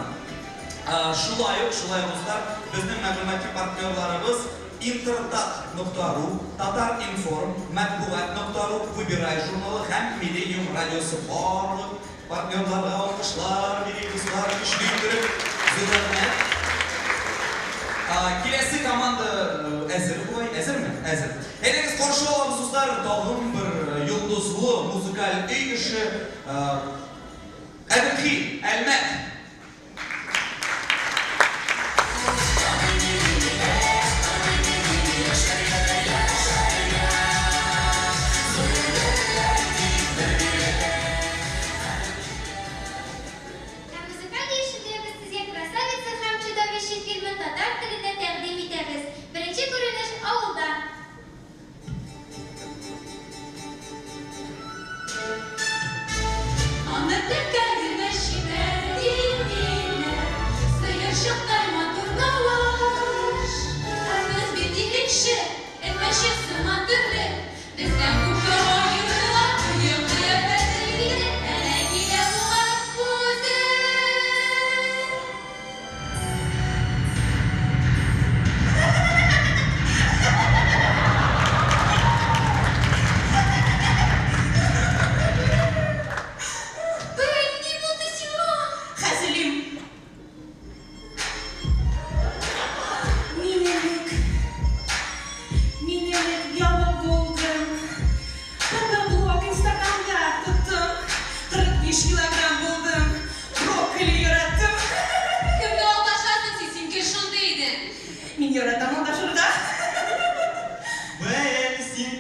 Шулай ук, шулай ук, дуслар, безнең мәгълүмати партнерларыбыз, Интертат нокта ру, Татар-информ, Матбугат нокта ру, Выбирай журналы һәм Миллениум радиосы барлык партнерларга алкышлар бирик, дуслар, көчле иттереп, зур рәхмәт. Киләсе команда әзер бугай, әзерме? Әзер. Әйдәгез, каршы алабыз, дуслар, тагын бер йолдызлы музыкаль өй эше, Әбелхи, Әлмәт. Һәм музыкаль өй эшендә без сезгә Красавица һәм чудовище фильмын татар телендә тәкъдим итәбез. Беренче күренеш авылда. Аны текә генә чибәр димиләр, Сыерчыктай матур тавыш. Ә без бит икенче, эт мәче сыман төрле, Бездән күпкә аерыла кием-кыяфәте бигрәк, Әнә килә бугай үзе.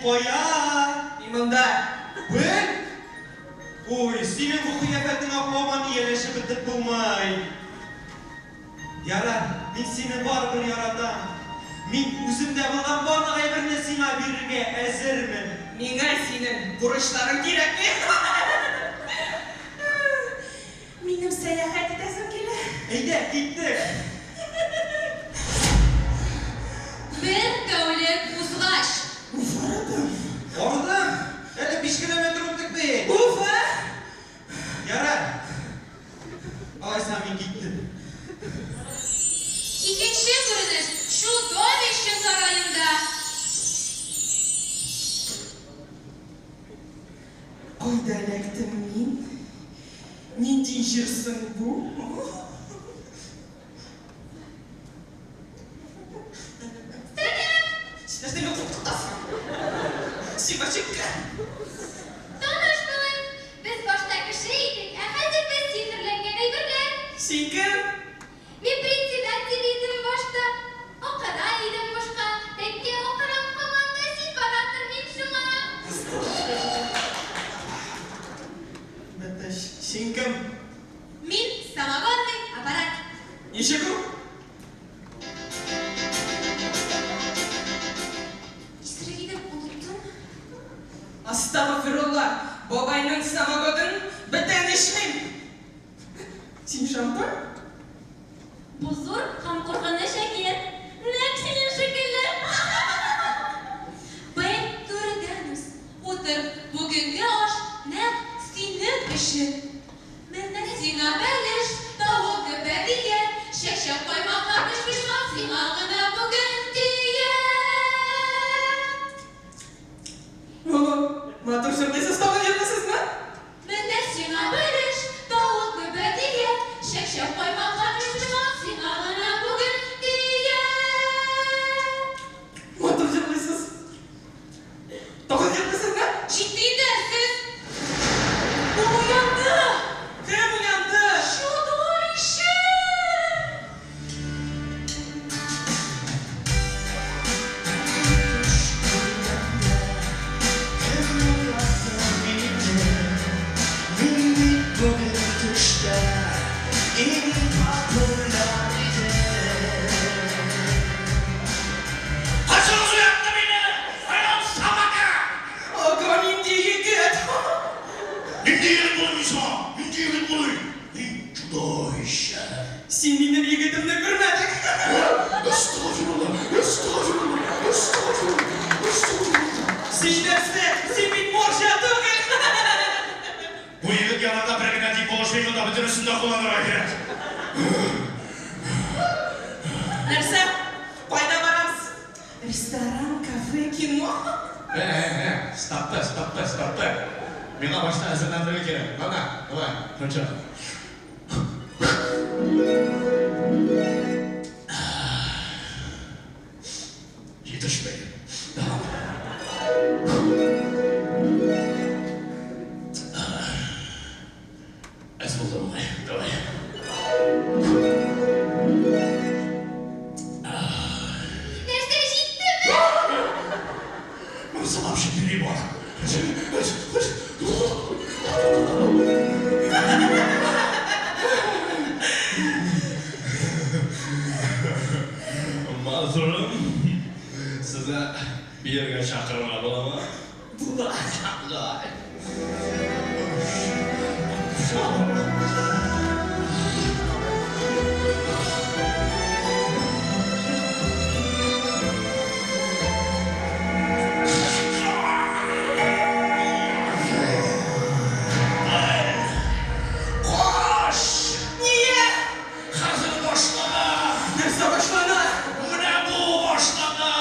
кая? Мин монда. Бел? Ой, синең бу кыяфәтеңә һаман ияләшеп бетеп булмый. Ярар, мин сине барыбер яратам. Мин үземдә булган барлык әйберне сиңа бирергә әзермен. Миңа синең бурычларың кирәкми. Минем сәяхәт итәсем килә. Әйдә, киттек. Бер тәүлек узгач. Уф, арыдым. Арыдың? Әле 5 километр үттек бит. Уф, ә? Ярар. Алайса мин киттем. Икенче күренеш Чудовище сараенда. Кайда эләктем мин? Нинди җир соң бу? Сәлам! Син нәрсә мине куркытасың? Син вообще кем? Таныш булыйк. Без башта кеше идек, ә хәзер без сихерләнгән әйберләр. Син кем? Мин председатель идем башта. Акыра идем бушка. Тәккә акырам һаман да сепаратор мин шуңа. Бәтәч, син кем? Мин самогонный аппарат. Ничек ул? Исерек идем, оныттым. Астагфирулла, бабайның самогодын бүтән эчмим. Син шампунь? Бу зур һәм куркыныч әкият. Нәкъ синең шикелле. Бен түрдән үз. Утыр, бүгенге аш нәкъ синең өчен. Менә сиңа бәлеш, тавык гөбәдия, чәкчәк, каймак һәм өчпочмак сиңа гына бүген тия. О, матур җырлыйсыз, тагын җырлыйсызмы? Менә сиңа бәлеш, тавык гөбәдия, чәкчәк, каймак һәм өчпочмак сиңа гына бүген тия. Матур җырлыйсыз. Тагын җырлыйсызмы? Җитте инде, сез. Ул уянды! Кем уянды? Чудовище! Кайсыгыз уятты мине? Хәрам собака! Ага, нинди егет! Нинди егет булыйм мин сиңа? Нинди егет булыйм? Мин чудовище. Син минем егетемне күрмәдең. Әстәгъфирулла, әстәгъфирулла, әстәгъфирулла, әстәгъфирулла. Син нәрсә? Син бит морҗа түгел! Бу егет янында бер генә тип булышмый, монда бөтенесен дә кулланырга кирәк. Нәрсә? Кайда барабыз? Ресторан, кафе, кино? Ә, ә, ә, стопты, стопты, стопты. Миңа башта әзерләнергә кирәк. Ладно, давай, конча. Җитешми. Давай. Әз булды бугай. Давай. Нәрсә, җиттеме? Монысы вообще перебор. Матурым, сезне биергә чакырырга буламы? Була. Давай. Кош! Нигә? Хәзер башлана! Нәрсә башлана? Менә бу башлана!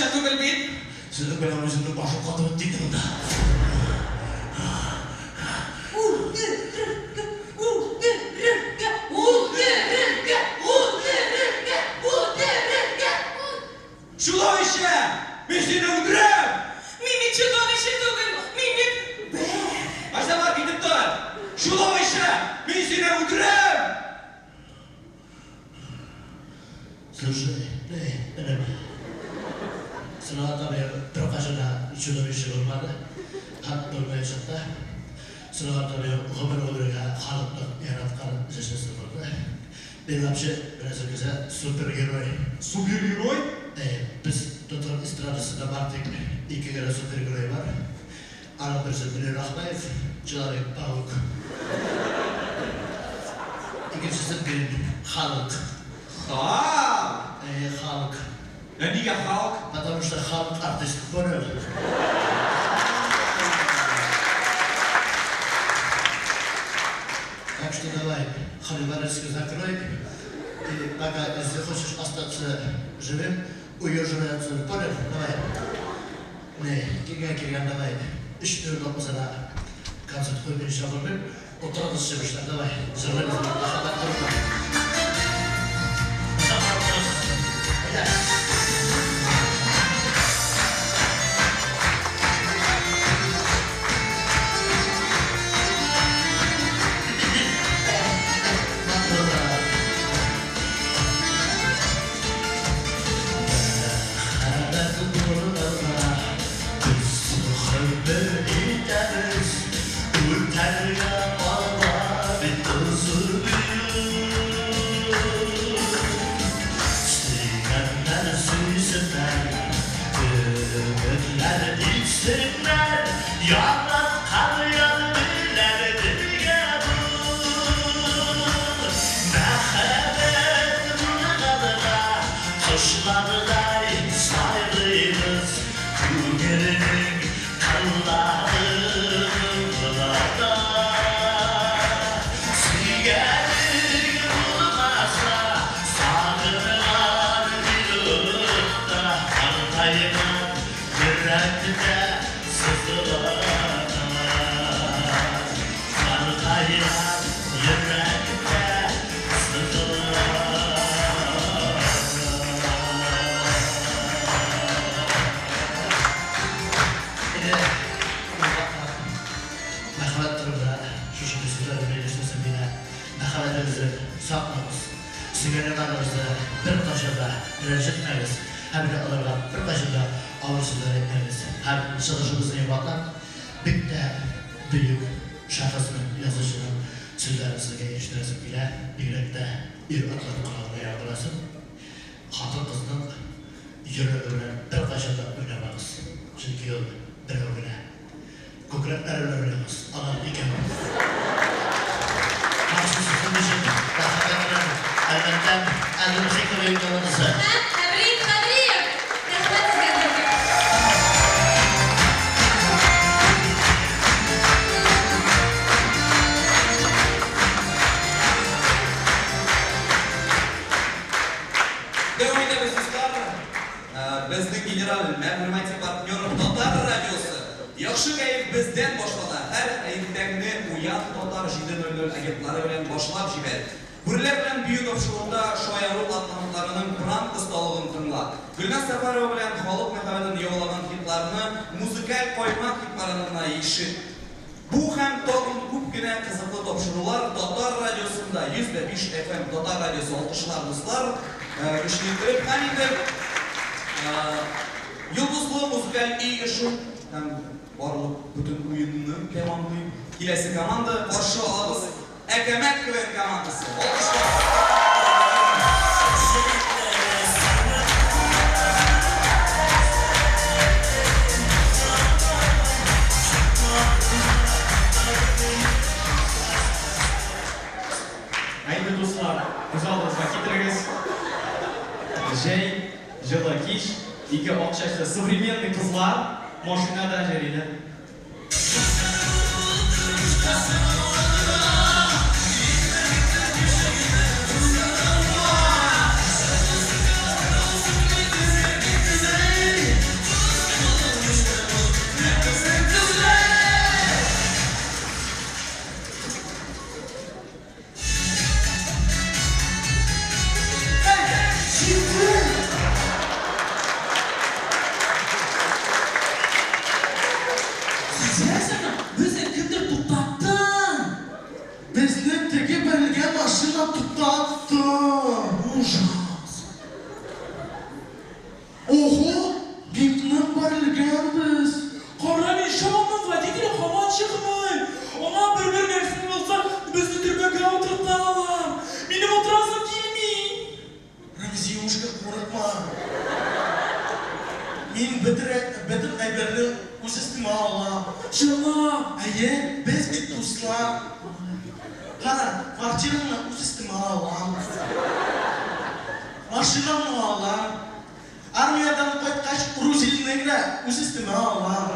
чудовище түгел бит. Сезнең белән үземнең башым катып бетте инде монда. Үтерергә! Үтерергә! Үтерергә! Үтерергә! Үтерергә! Чудовище! Мин сине үтерәм! Мин бит чудовище түгел, мин бит бер. Айда бар, китеп тор! Чудовище! Мин сине үтерәм! Слушай, эй, энем. Сиңа бер беркайчан да чудовище булмады. Һәм булмаячак та. Сиңа бер гомер-гомергә халыкның яраткан җырчысы булды. Мин вообще, беләсең килсә, супергерой. Супергерой? Әйе, без татар эстрадасында бар тик ике генә супергерой бар. Аның берсе Мөнир Рахмаев, Человек-паук. Икенчесе мин, Халк. Халк? Әйе, Халк. Ә нигә Халк? Потому что халык артист, понял? Так что давай, холиварочку закрой. И пока, если хочешь остаться живым, уезжай отсюда, понял? Давай. Не, килгән килгән, давай. Өч минут булмаса да концерт куй, мин чакырмыйм. Утырыгыз чебешләр, давай. Җырлыйбыз, мәхәббәт турында. Чакырып Әйдә. Мәхәббәт турында без гомер итәбез, үтәргә ала бит озын юл. Сөйгәннәр сөйсеннәр, өметләр итсеннәр, яраткан яр белән бергә бул. Мәхәббәт булганга кошлардай сайрыйбыз, күңелнең кыллары кылларда. Сөйгәнең булмаса, сагынган минутта, картайган йөрәктә сызыла. Картайган йөрәктә сызыла. Инде мәхәббәт турында шушы сүзләр белән ирешмәсә миңа мәхәббәтегезне саклагыз. Сөйгән ярларыгызны беркайчан да рәнҗетмәгез һәм дә аларга беркайчан да авыр сүзләр әйтмәгез. Һәм чыгышыбызны йомгаклап, бик тә бөек шәхеснең, язучының сүзләрен сезгә ирештерәсем килә. Бигрәк тә ир-атлар колагына яңгырасын. Хатын-кызның йөрәге белән беркайчан да уйнамагыз, чөнки ул берәү генә. Күкрәкләре белән уйнагыз, алар икәү. Махсус сезнең өчен мәхәббәт белән, әлбәттә, Әдүр Хикмәт командасы. Һәм Әбри Кадриев! Рәхмәт сезгә, Дмитрий! Дәвам итәбез, дуслар. Безнең генераль мәгълүмати партнер Татар радиосы. Яхшы кәеф бездән башлана. Һәр иртәңне Уян татар 7:00 агентлары белән башлап җибәр. Бүреләр белән бию тапшыруында шаяру атлантларының пранк осталыгын тыңла. Гөлназ Сәфәрова белән халык мәхәббәтен яулаган хитларны музыкаль каймак хитларынына ишет. Бу һәм тагын күп кенә кызыклы тапшырулар Татар радиосында 105 FM Татар радиосы алкышлар дуслар көчле иттереп һәм инде Йолдызлы музыкаль өй эше һәм барлык бөтен уенны тәмамлый. Киләсе команда каршы алабыз Әкәмәт КВН командасы. Алкышлар. Ә инде, дуслар, күз алдыгызга китерегез, җәй, җылы кич, ике ак чәчле современный кызлар машинада җөриләр. Сизәсеңме, безне кемдер туктатты! Безне теге бәрелгән машина туктатты! Ужас! Ого, бик нык бәрелгәнбез! Кара, нишләп аның водителе һаман чыкмый? Аңа бер-бер нәрсә булса, безне төрмәгә утырталар! Минем утырасым килми! Рәмзиюшка, курыкма. Мин бөтен, бөтен әйберне үз өстемә алам. Чынлап? Әйе, без бит дуслар. Кара, квартираңны үз өстемә алам. Машинаңны алам. Армиядән кайткач, Рузилне генә үз өстемә алам.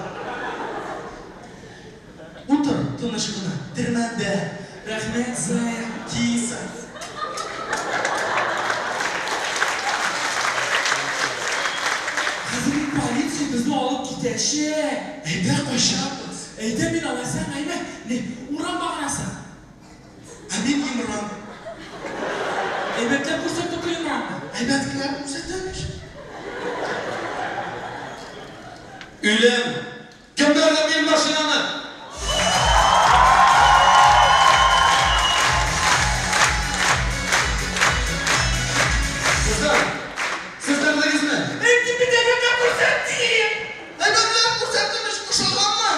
Утыр тыныч кына, төрмәдә. Рәхмәт, Зая. Киса. Хәзер бит полиция безне алып китәчәк. Әйдә качабыз. Әйдә мин алайсаң, әйме, ни, урам баганасы. Ә мин Имран. Әйбәтләп күрсәт тукы Имранны. Әйбәтләп күрсәтәм ич. Үләм! Кем бәрде минем машинаны? Кызлар, сез бәрдегезме? Әйттем бит, әйбәтләп күрсәт дим! Әйбәтләп күрсәттем ич, ошаганмы?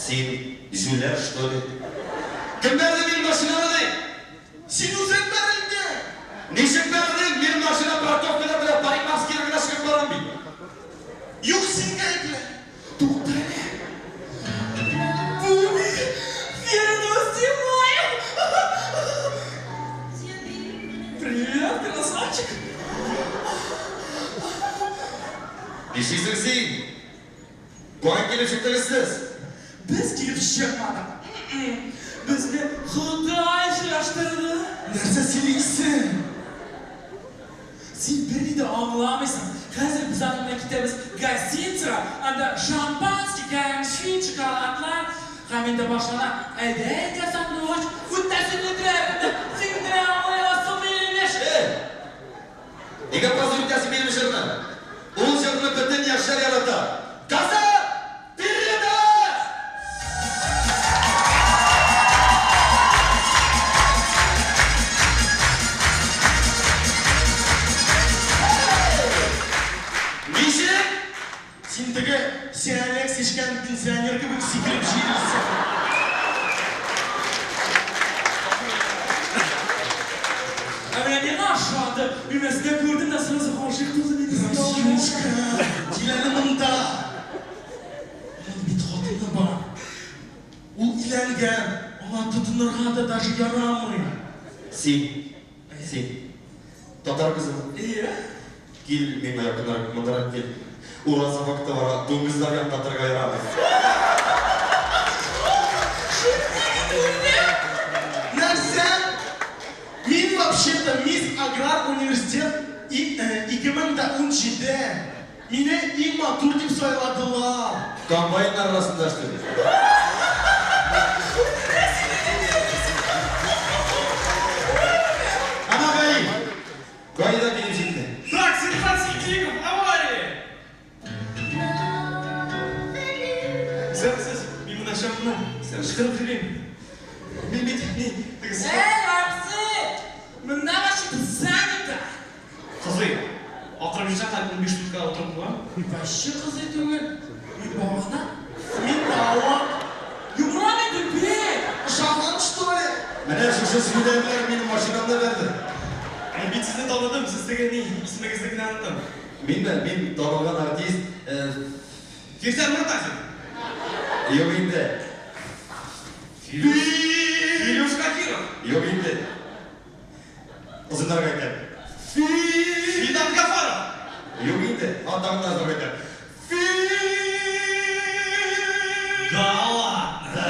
Син җүләр, что ли? Кем бәрде минем машинаны ди? Син үзең бәрелдең! Ничек бәрдең? Минем машина парковкада тора, парикмахерскийга гына чыгып барам бит. Юк, син гаепле. Тукта әле. Бу бит Фирдүс Тимаев! Привет, красавчик! Нишлисең син? Каян килеп чыктыгыз сез? Без килеп чыкмадык. Безне Ходай очраштырды. Нәрсә сөйлисең? Син берни дә аңламыйсың. Хәзер без аның белән китәбез гостиницага, анда шампанский, кәнфит, шоколадлар. Һәм инде башлана, әйдә, әйдә, сандугач, үтәсең үтерәбез, синдерә алмыйсың, имеш. Эй! Нигә позор итәсең минем җырны? Ул җырны бөтен яшьләр ярата. Газа! Вперед! Ничек? Син теге Сиалекс эчкән пенсионер кебек сикереп җыелсың. Ә менә миңа ошады. Мин үземдә күрдем дә сразу гашыйк булдым инде сиңа. Рәмзиюшка, кил әле монда. Аның бит хатыны бар. Ул өйләнгән, аңа тотынырга да даже ярамый. Син, син, татар кызымы? Ие. Кил миңа якынрак, мондарак кил. Ураза вакыты бара, дуңгызлар янында торырга ярамый. Нәрсә? Мин вообще-то мисс Аграр университет 2017. Мине иң матур дип сайладылар. Комбайннар арасында что ли? Ана Гали! Гали да килеп җитте. Так, сержант Светликов, авария! Исәнмесез, мин монда чамны кычкырып йөрим. Мин бит, мин, тегесе. Эй, абзый! Монда вообще-то занято! Кызый, акырып җитсәң, хәзер 15 минутка утырып була. Вообще кызый түгел. Мин багана. Мин тавык. Йомран инде бит! Ошаган, что ли? Менә шушы җүләрләр минем машинамны бәрде. Мин бит сезне таныдым, сез теге ни, исемегезне генә оныттым. Минме? Мин танылган артист, Фирсән Мортазин. Юк инде. Филүс Каһиров. Юк инде. Озынрак әйтәм. Фидан Гафаров. Юк инде. А тагын да озынрак әйтәм. Да ладно.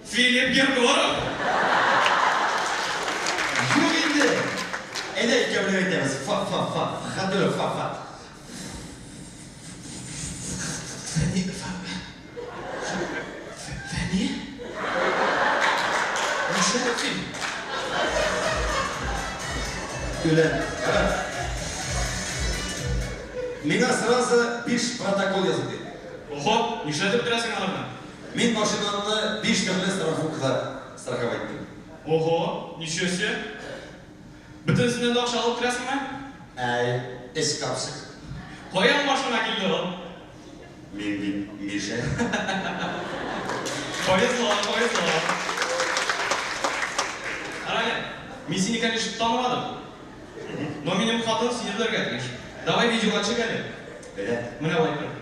Филипп Киркоров. Юк инде. Әйдә икәүләп әйтәбез. Фа, фа, фа. Хәтер, фа, фа. Фәни, Фәния? Нишләп син? Үлән. Ярар. Миңа сразу 5 протокол язып бир. Ого, нишләтеп бетерәсең аларны? Мин машинамны биш төрле страховкада страховать иттем. Ого, ничего себе. Бөтенесеннән дә акча алып керәсеңме? Әй, өч капчык. Каян башыңа килде ул? Мин бит мишәр. Повезло, повезло. Карале, мин сине, конечно, танымадым. Но минем хатын сине белергә тиеш. Давай видеога төшик әле. Әйдә. Менә болай итеп.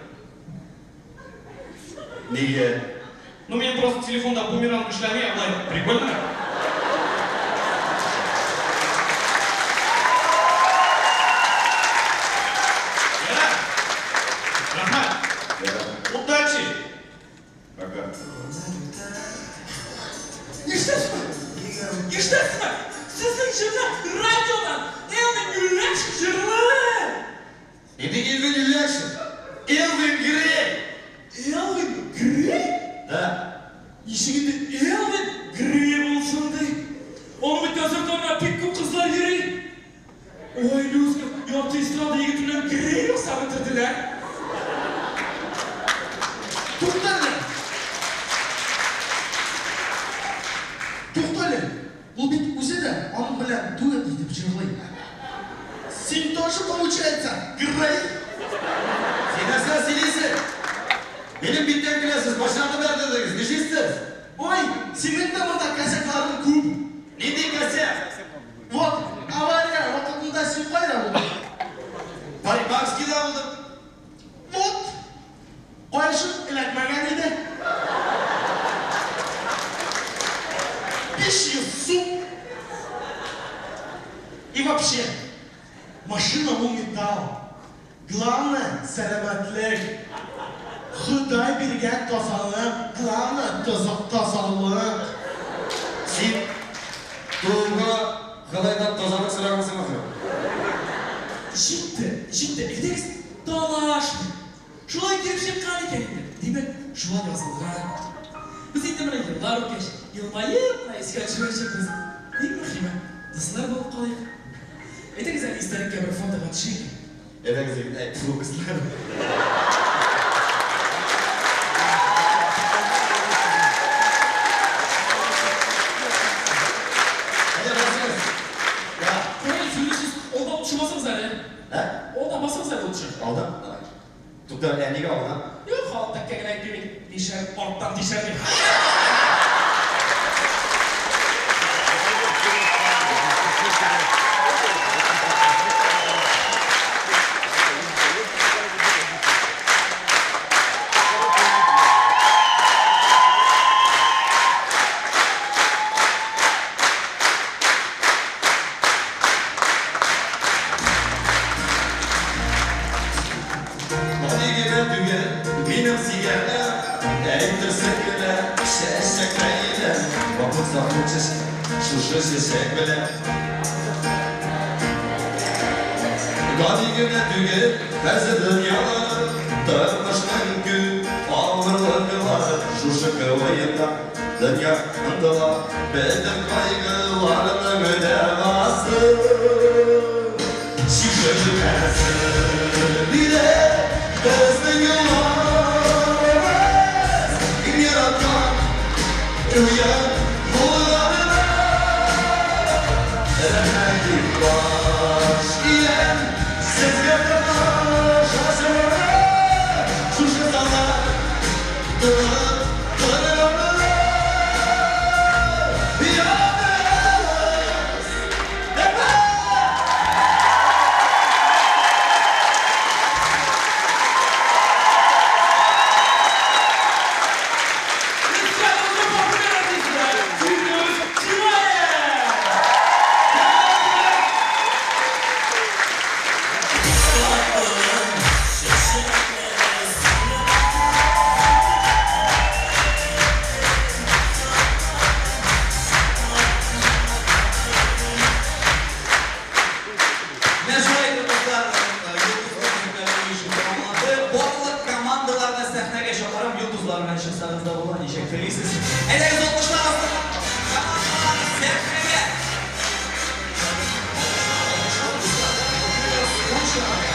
Нигә? Ну, минем просто телефонда бумеранг эшләми, ә болай прикольно. Ярар. Рәхмәт. Удачи! Пока. Ишетәсезме? Ишетәсезме? Сезнең җырны радиодан Элвин Юләшин җырлый! Нинди Элвин Юләшин? Элвин Грей! Элвин Грей? Да. Ничек инде Элвин Грей булсын ди? Аның бит концертларына бик күп кызлар йөри. Ой, Люська, ярты эстрада егете белән Грей ясап бетерделәр. Туктале! Туктале! Ул бит үзе дә аның белән дуэт итеп җырлый. Син тоже, получается, Грей? Син нәрсә сөйлисең? Минем биттән көләсез, машинамны бәрдердегез, нишлисез? Ой, синең дә монда косякларың күп. Нинди косяк? Вот, авария вакытында син кайда булдың? Парикмахерскийда булдым. Вот, каешың эләкмәгән иде. 500 сум. И вообще, машина ул металл. Главное, сәламәтлек. Ходай биргән тазалык, главное, тазалык. Син тууга Ходайдан тазалык сорагансың ахры. Җитте, җитте, әйдәгез, талашмыйк. Шулай килеп чыккан икән инде. Димәк, шулай язылган. Без инде менә еллар үткәч, елмаеп кына искә төшерәчәкбез. Иң мөһиме, дуслар булып калыйк. Әйдәгез әле истәлеккә бер фотога төшик. Әйдәгез, егет, әй, тфү, кызлар. Әйдә, басыгыз. Да. Кая сөйлисез, алдан лучше басыгыз әле. Ә? Алдан басыгыз әле лучше. Алдан? Давай. Тукта, ә нигә алдан? Юк, халык тәккә генә әйтми бит. Мишәр арттан тишәр дип. Гади генә түгел, минем сөйгәнем, Әйтерсең генә чәчәк бәйләм. Вакыт саклык чәчәк, шушы чәчәк белән. Гади генә түгел, хәзер дөньялар, Тормышның күп авырлыклары. Шушы квнда дөнья ынтыла, Бөтен кайгыларның дәвасы. Чишмә диде безнең юлларыбыз, Иң яраткан уен булганына. Рәхмәт дип баш иям сезгә, тамашачылар, Шушы заллар тулып торганына. Яныбыз. Рәхмәт! Эстрадабызның популяр артисты Фирдүс Тимаев! Менә шулай итеп, дуслар, Йолдызлы музыкаль өй тәмамланды. Барлык командаларны сәхнәгә чакырам, йолдызлар белән чыксагыз да була, ничек телисез. Әйдәгез, алкышлар астында командалар сәхнәгә! Алкышлар, алкышлар, дуслар. Кул чабарга.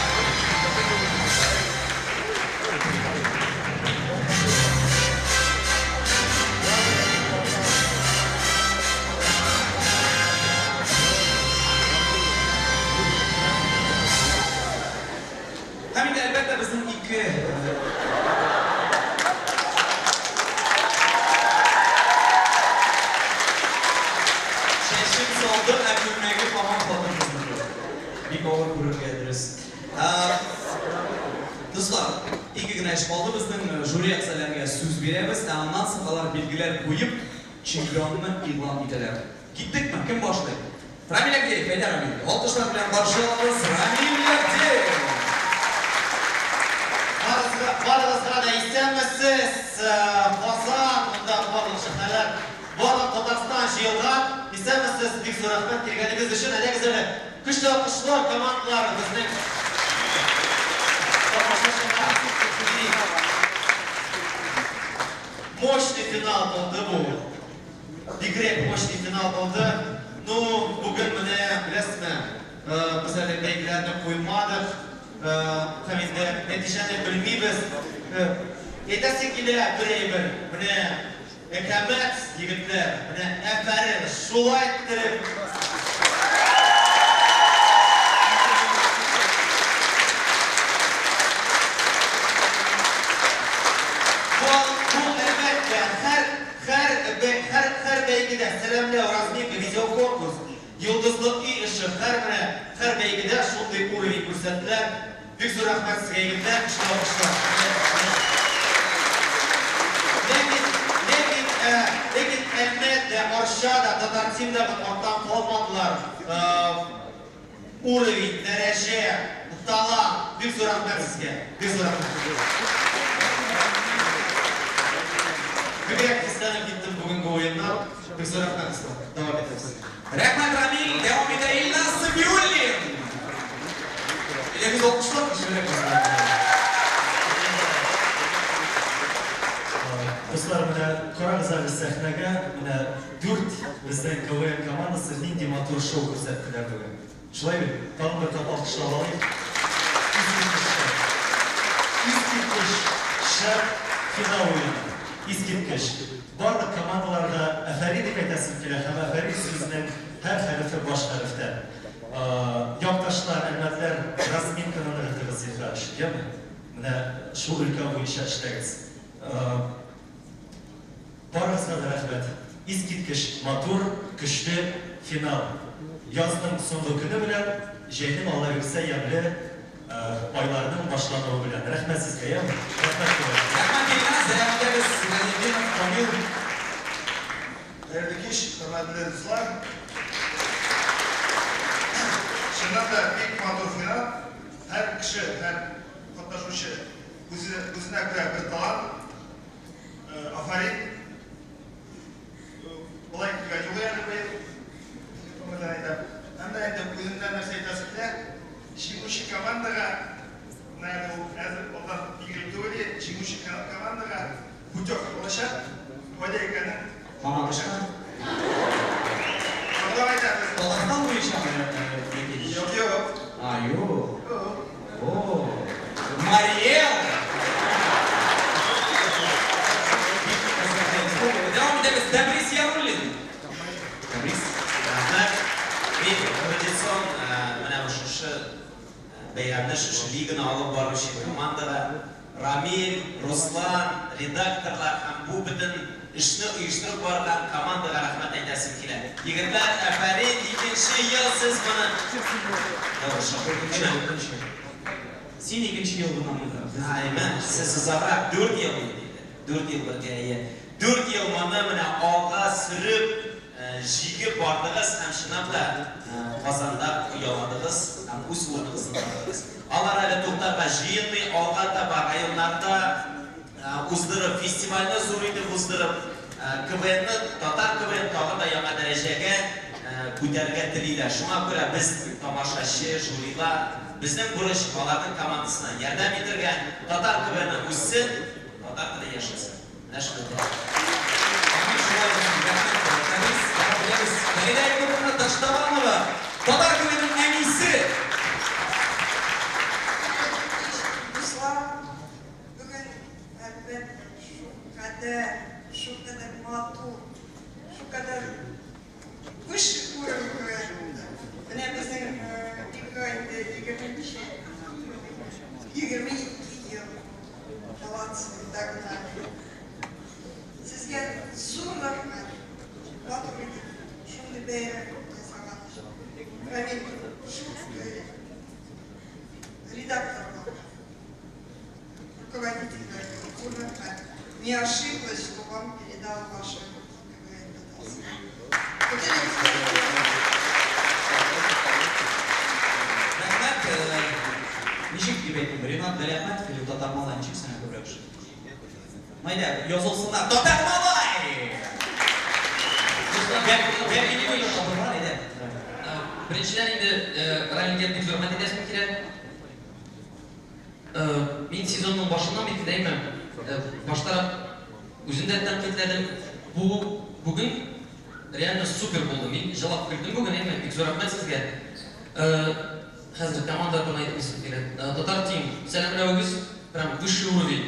Ике генә эш калды безнең, жюри әгъзаләргә сүз бирәбез, ә аннан соң алар билгеләр куеп, чемпионны игълан итәләр. Киттекме? Кем башлый? Рамил Әгдеев, әйдә Рамил. Алкышлар белән каршы алабыз Рамил Әгдеев! Барыгызга, барыгызга да исәнмесез! Казан, монда барлык шәһәрләр, барлык Татарстан җыелган. Исәнмесез, бик зур рәхмәт килгәнегез өчен. Әйдәгез әле, көчле алкышлар командалар безнең тамашачыга. Мощный финал булды бу. Бигрәк мощный финал булды. Ну, бүген менә, беләсезме, без әле бәйгеләрне куймадык. Һәм инде нәтиҗәне белмибез. Әйтәсе килә бер әйбер, менә әкәмәт, егетләр, менә афәрин, шулай иттереп. Бу, әлбәттә, һәр Һәр һәр һәр бәйгедә сәламләү, разминка, видеоконкурс, йолдызлы өй эше, һәр менә һәр бәйгедә шундый уровень күрсәттеләр. Бик зур рәхмәт сезгә, егетләр, көчле алкышлар. Ләкин, ләкин, ләкин Әлмәт дә, Арча да, Татар-Тим да арттан калмадылар. Уровень, дәрәҗә, талант. Бик зур рәхмәт сезгә. Бик зур рәхмәт. Бигрәк хисләнеп киттем бүгенге уеннан. Бик зур рәхмәт, дуслар. Дәвам итәбез. Рәхмәт, Рамил. Дәвам итә Илназ Сафиуллин. Әйдәгез, алкышлап көчлерәк булсын. Дуслар, менә карагыз әле сәхнәгә, менә Дүрт безнең КВН командасы нинди матур шоу күрсәттеләр бүген. Шулай бит? Тагын бер кат алкышлап алыйк. Искиткеч шәп. Искиткеч шәп финал уены. Искиткеч. Барлык командаларга афәрин дип әйтәсем килә һәм афәрин сүзенең һәр хәрефе баш хәрефтән. Якташлар, әлмәтләр, разминканы ныгытыгыз зинһар өчен, яме? Менә шул өлкә буенча эшләгез. Барыгызга да рәхмәт! Искиткеч матур, көчле финал! Язның соңгы көне белән, җәйнең Алла бирсә ямьле айларының башлануы белән! Рәхмәт сезгә, яме? Рәхмәт, Күбәк! Рәхмәт, Илназ! Дәвам итәбез, Сираҗетдинов Камил. Хәерле кич, хөрмәтле дуслар! Чыннан да бик матур финал. Һәр кеше, һәр катнашучы үзе, үзенә күрә бер талант. Афәрин! Болай килгән юк әле быел. Күңелдән әйтәм. Әмма инде үземнән нәрсә әйтәсе килә, җиңүче командага, менә әле ул әзер алдан билгеле түгел, җиңүче командага путевка булачак. Кайда икәнен Мамадышка. Соңрак әйтәбез. Татарстан буенчамы яки? Юк, юк. А, юк. О, Марий Эл! Дәвам итәбез. Тәбрис Яруллин. Тәбрис. Рәхмәт. Мин традицион менә шушы бәйрәмне, шушы лиганы алып баручы командага, Рамил, Руслан, редакторлар һәм бу бөтен эшне оештырып барган командага рәхмәт әйтәсем килә. Егетләр, афәрин, икенче ел сез моны. Икенче. Син икенче ел гына монда. Әйме, сез озаграк, дүрт ел инде. Дүрт ел бергә, әйе. Дүрт ел моны менә алга сөреп, җигеп бардыгыз һәм чынлап та Казанда ояладыгыз һәм үз урыныгызны таптыгыз. Алар әле туктарга җыенмый, алга таба районнарда уздырып, фестивальне зур итеп уздырып, КВНны, татар КВН тагын да яңа дәрәҗәгә күтәрергә телиләр. Шуңа күрә без, тамашачы, жюрилар, безнең бурыч, аларның командасына ярдәм итергә, татар КВНы үссен, татар теле яшәсен. Менә шуны телим. Амин, шулай булсын. Рәхмәт, Фәнис. Дәвам итәбез. Фәридә Якуповна Таштабанова, татар теленең әнисе. Хәерле кич, дуслар! Бүген, әлбәттә, шулкадәр, шулкадәр матур, шулкадәр высший уровень күрә. Менә безнең лига инде егерменче, 22 ел. Молодцы, догнали. Сезгә зур рәхмәт. Матур итеп шундый бәйрәм ясаган өчен. Рамил, шул редакторлар, руководитель. не ошиблась, что вам передала ваша КВН Татарский. Бөтенегезгә Рәхмәт, ничек дип әйтим, Ринат Галиәхмәтов или Татар малай, ничек сиңа күбрәк ошый? Майда, язылсыннар. Татар малай! Беренчедән инде Рамилгә бик зур рәхмәт әйтәсем килә. Мин сезонның башыннан бит инде, әйме, баштарак үзем дә тәнкыйтьләдем. Бу бүген реально супер булды. Мин җылап көлдем бүген, әйме, бик зур рәхмәт сезгә. Хәзер команда турында әйтеп китәсем килә. Татар тим, сәламләвегез прям высший уровень.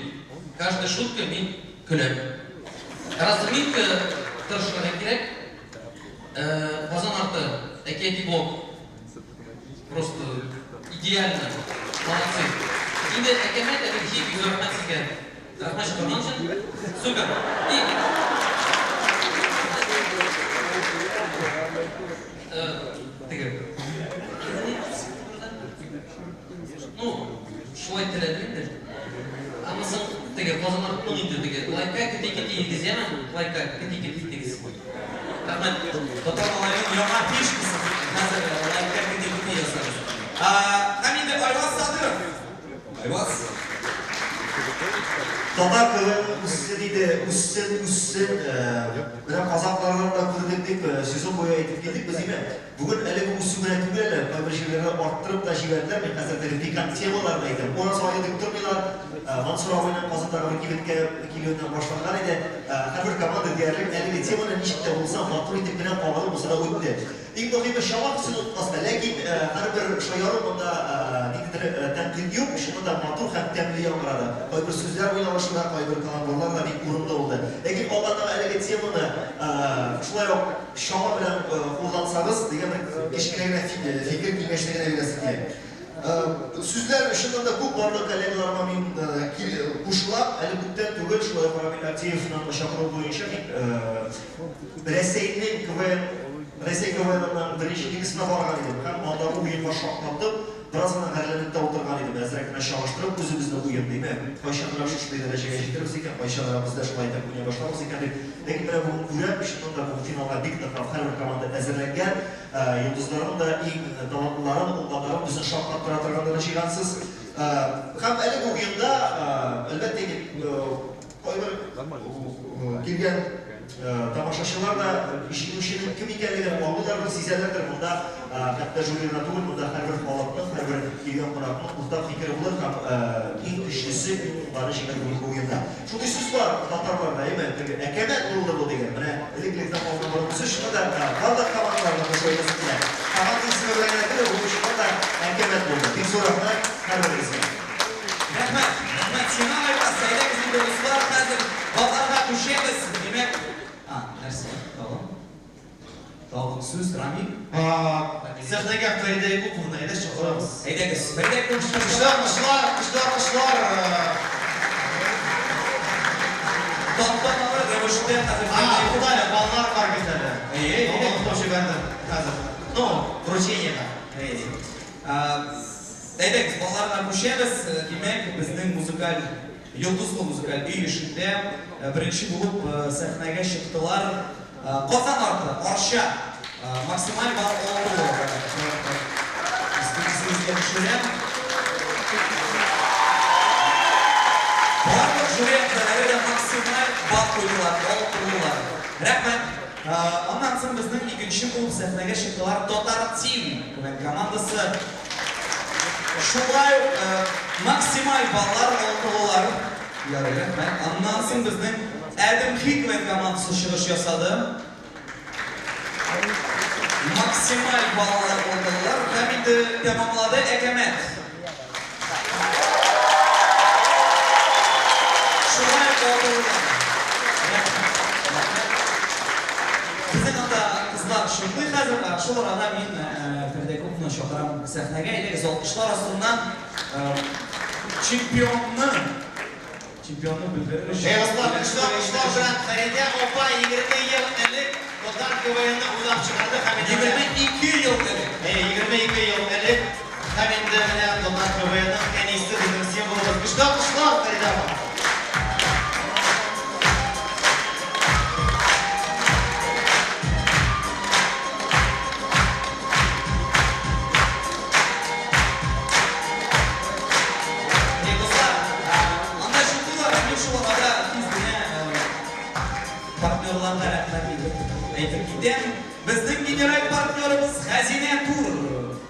Каждая шутка мин көләм. Разминка тырышырга кирәк. Казан арты, әкияти блок. Просто идеально. Молодцы. Инде әкәмәт, әбекхи, бик зур рәхмәт сезгә. Рәхмәт чакырган өчен. Супер. И Теге. Ну, шулай теләдем инде. Аннан соң теге Казан артының инде теге лайкка кети кети итегез, яме? Лайкка кети кети итегез. Рәхмәт. Татар малаеның яңа фишкасы хәзер лайкка кети кети ясагыз. Һәм инде Айваз Садыров. Айваз. Татар КВН үссен иде, үссен, үссен. Менә казаклардан да күрдек дип сезон буе әйтеп килдек без, димә. Бүген әлеге үсү генә түгел әле, кайбер җирләрдә арттырып та җибәрделәр. Мин хәзер теге пикант темаларны әйтәм. Ураза ае дип тормыйлар. Мансур абыйның Казандагы бер кибеткә килүеннән башланган иде. Һәрбер команда диярлек әлеге теманы ничек тә булса матур итеп кенә кагылып булса да үтте. Иң мөһиме чама хисен онытмаска. Ләкин һәрбер шаяру монда ниндидер тәнкыйть юк, чыннан да матур һәм тәмле яңгырады. Кайбер сүзләр уйналышы да, кайбер каламбурлар да бик урынлы булды. Ләкин алга таба әлеге теманы шулай ук чама белән куллансагыз дигән бер кечкенә генә фикер, киңәшне генә бирәсе килә. Сүзләр чыннан да күп, барлык коллегаларыма мин кушылам. Әле күптән түгел шулай ук Рамил Әптиевның чакыруы буенча мин Рәсәйнең КВН, Рәсәй КВНының беренче лигасына барган идем һәм андагы уенга шаккатып, бераз гына гарьләнеп тә утырган идем, әзрәк кенә чагыштырып үзебезнең уен, димә, кайчанрак шушындый дәрәҗәгә җитербез икән, кайчанрак без дә шулай итеп уйный башларбыз икән дип. Ләкин менә бүген күрәм, чыннан да бу финалга бик ныклап һәрбер команда әзерләнгән, йолдызларның да иң талантлыларын, уңганнарын, безне шаккаттыра торганнарын җыйгансыз. Һәм әле бу уенда, әлбәттә инде, Кайбер килгән тамашачылар да җиңүченең кем икәнлеген аңлыйлардыр, сизәләрдер. Монда хәтта жюри гына түгел, монда һәрбер халыкның, һәрбер килгән кунакның уртак фикере булыр һәм иң көчлесе, иң уңганы җиңәр бүгенге уенда. Шундый сүз бар татарларда, әйме, теге әкәмәт булды бу дигән. Менә элек-электән калган борынгы сүз, шуңа да барлык командаларны кушып әйтәсем килә. Команда исеме белән генә түгел, бу чыннан да әкәмәт булды. Бик зур рәхмәт һәрберегезгә. Рәхмәт, рәхмәт сиңа, Айваз. Әйдәгез инде, дуслар, хәзер балларга күчәбез. Димәк, а, нәрсә, тагын? Тагын сүз, Рамил? Сәхнәгә Фәридә Якуповны әйдә чакырабыз. Әйдәгез, Фәридә Якуповна. Көчле алкышлар, көчле алкышлар. Тантаналы рәвештә хәзер А, туктале, баллар бар бит әле. Әйе, әйе. Онытып җибәрдем хәзер. Ну, вручениега. Әйе. Әйдәгез, балаларга күчәбез. Димәк, безнең музыкаль, йолдызлы музыкаль өй эшендә беренче булып сәхнәгә чыктылар Казан арты, Арча. Максималь балл алды. Исегезгә төшерәм. Барлык жюри әгъзалары да максималь балл куйдылар, алтылылар. Рәхмәт. Аннан соң безнең икенче булып сәхнәгә чыктылар Татар Тим КВН командасы. Шулай ук максималь баллар алтылылар. Ярый, рәхмәт. Аннан соң безнең Әдем Хи КВН командасы чыгыш ясады. Максималь баллар алтылылар һәм инде тәмамлады Әкәмәт. Шулай ук алтылылар. Рәхмәт. Рәхмәт. Безнең анда кызлар чуклый хәзер. Шул арада мин Фәридә Якуповнаны чакырам сәхнәгә. Әйдәгез, алкышлар астыннан чемпионны чемпионны белдерер өчен. Әй, дуслар, көчле алкышлар белән Фәридә апа 20 ел элек татар КВНны уйлап чыгарды һәм инде 22 ел элек. Әйе, 22 ел элек һәм инде менә татар КВНның әнисе, безнең символыбыз. Көчле алкышлар, Фәридә апа! партнерларга рәхмәт итеп әйтеп китәм. Безнең генераль партнерыбыз Хәзинә Тур.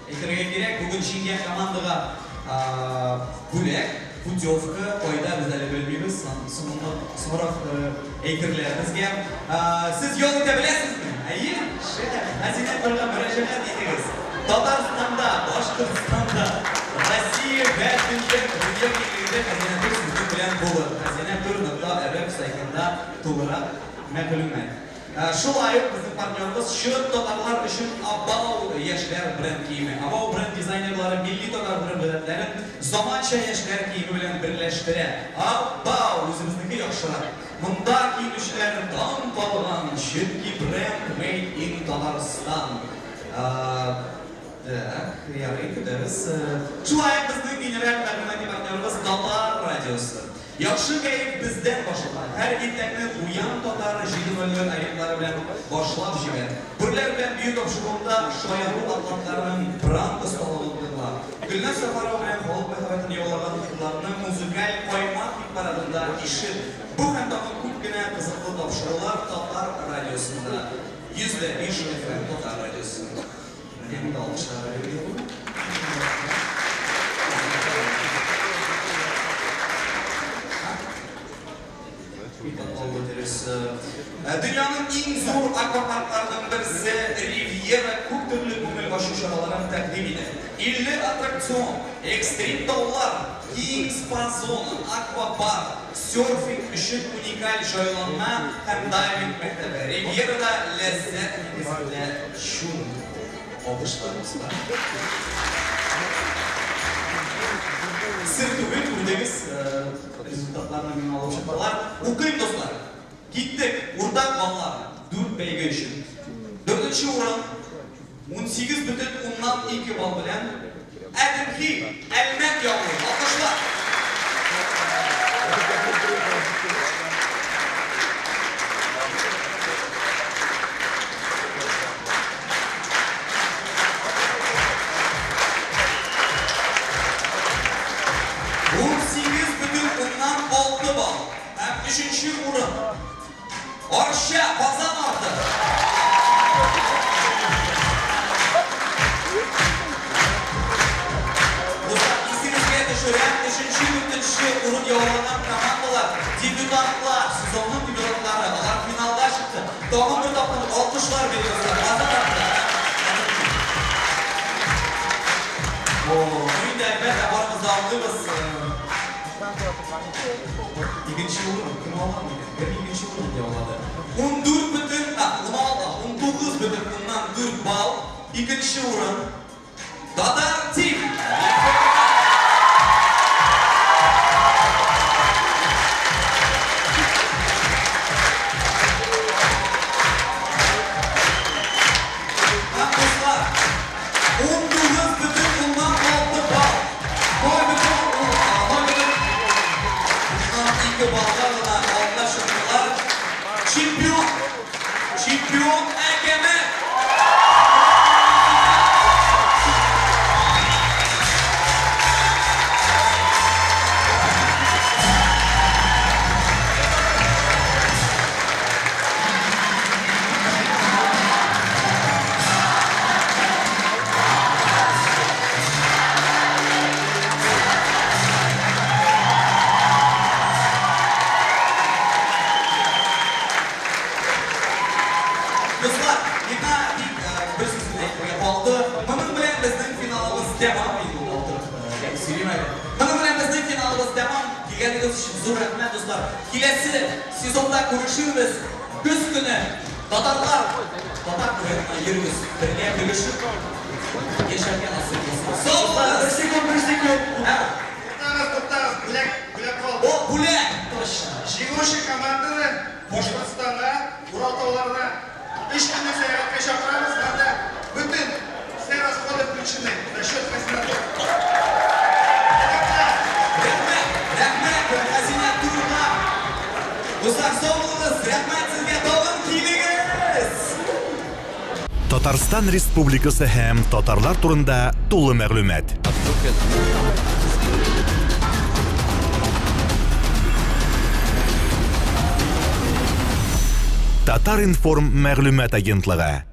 Әйтергә кирәк, бүген җиңгән командага бүләк, путевка, кайда без әле белмибез, соңрак әйтерләр безгә. Сез ял итә беләсезме? Әйе? Шәп! Хәзинә Турга мөрәҗәгать итегез. Татарстанда, Башкортстанда, Россия вә дөнья дөнья киңлегендә Хәзинә Тур сезнең белән булыр. Хәзинә Тур нокта рф сайтында тулырак мәгълүмат. Шулай ук безнең партнерыбыз чын татарлар өчен Абау яшьләр бренд киеме. Абау бренд дизайнерлары милли татар гореф-гадәтләрен заманча яшьләр киеме белән берләштерә. Абау! Үзебезнеке яхшырак. Монда киенүчеләр таң калган, чөнки бренд made in Татарстан. Так, ярый, көтәбез. Шулай ук безнең генераль мәгълүмати партнерыбыз Татар радиосы. Яхшы кәеф бездән башлана. Һәр иртәңне Уян татар 7:00 агентлары белән башлап җибәр. Бүрләр белән бию тапшыруында шаяру атлантларының пранк осталыгын тыңла. Гөлназ Сәфәрова белән халык мәхәббәтен яулаган хитларны музыкаль каймак хит-парадында ишет. Бу һәм тагын күп кенә кызыклы тапшырулар Татар радиосында. 105 FM Татар радиосы. Менә монда алкышларга бирергә була. Катлаулы дөрес. Дөньяның иң зур аквапаркларының берсе Ривьера күп төрле күңел ачу чараларын тәкъдим итә. 50 аттракцион, экстрим таулар, киң спа-зона, аквапарк, серфинг өчен уникаль җайланма һәм дайвинг мәктәбе. Ривьерада ләззәт нигезендә чум. Алкышлар, дуслар. Сер түгел, күрдегез, результатларны миңа алып чыктылар. Укыйм, дуслар. Киттек. Уртак баллар. Дүрт бәйге өчен. Дүртенче урын, 18,2 балл белән Әдемхи, Әлмәт яулый. Алкышлар. 18,6 балл һәм өченче урын. Арча, Казан арты. Дуслар, исегезгә төшерәм, өченче, дүртенче урын яулаган командалар, дебютантлар, сезонның дебютантлары, алар финалга чыкты. Тагын бер тапкыр алкышлар бирик, дуслар, Казан арты һәм Әнәки. О, ну инде, әлбәттә, барыбыз да аңлыйбыз. Икенче урын кем алган микән? Кем икенче урын яулады? 14 бөтен, а, 16, 19 бөтен уннан 4 балл. Икенче урын Татар Тим. Һәм дуслар, 19 бөтен уннан 6 балл. Ноль бөтен ноль бөтен уннан ике баллга гына алга чыктылар. Чемпион! Чемпион әкәмәт! Дуслар, миңа тик бер сүз генә әйтергә калды. Моның белән безнең финалыбыз тәмам. Мин монда утырып сөйлим әле. Моның белән безнең финалыбыз тәмам. Килгәнегез өчен зур рәхмәт, дуслар. Киләсе сезонда күрешербез. Көз көне татарлар татар квнына йөрегез, бергә көлешеп яшәргә насыйп булсын. Сау булыгыз! Бер секунд, бер секунд. Ә? Туктагыз, туктагыз, бүләк, бүләк калды. О, бүләк! Точно. Җиңүче команданы Башкортстанга, Урал тауларына өч көнлек сәяхәткә чакырабыз һәм дә бөтен все расходы включены за счет Хәзинә-Тур. Рәхмәт! Рәхмәт! Рәхмәт Хәзинә-Турга! Дуслар, сау булыгыз! Рәхмәт сезгә, тагын килегез! Татарстан Республикасы һәм татарлар турында тулы мәгълүмат. Татар-информ мәгълүмат агентлыгы.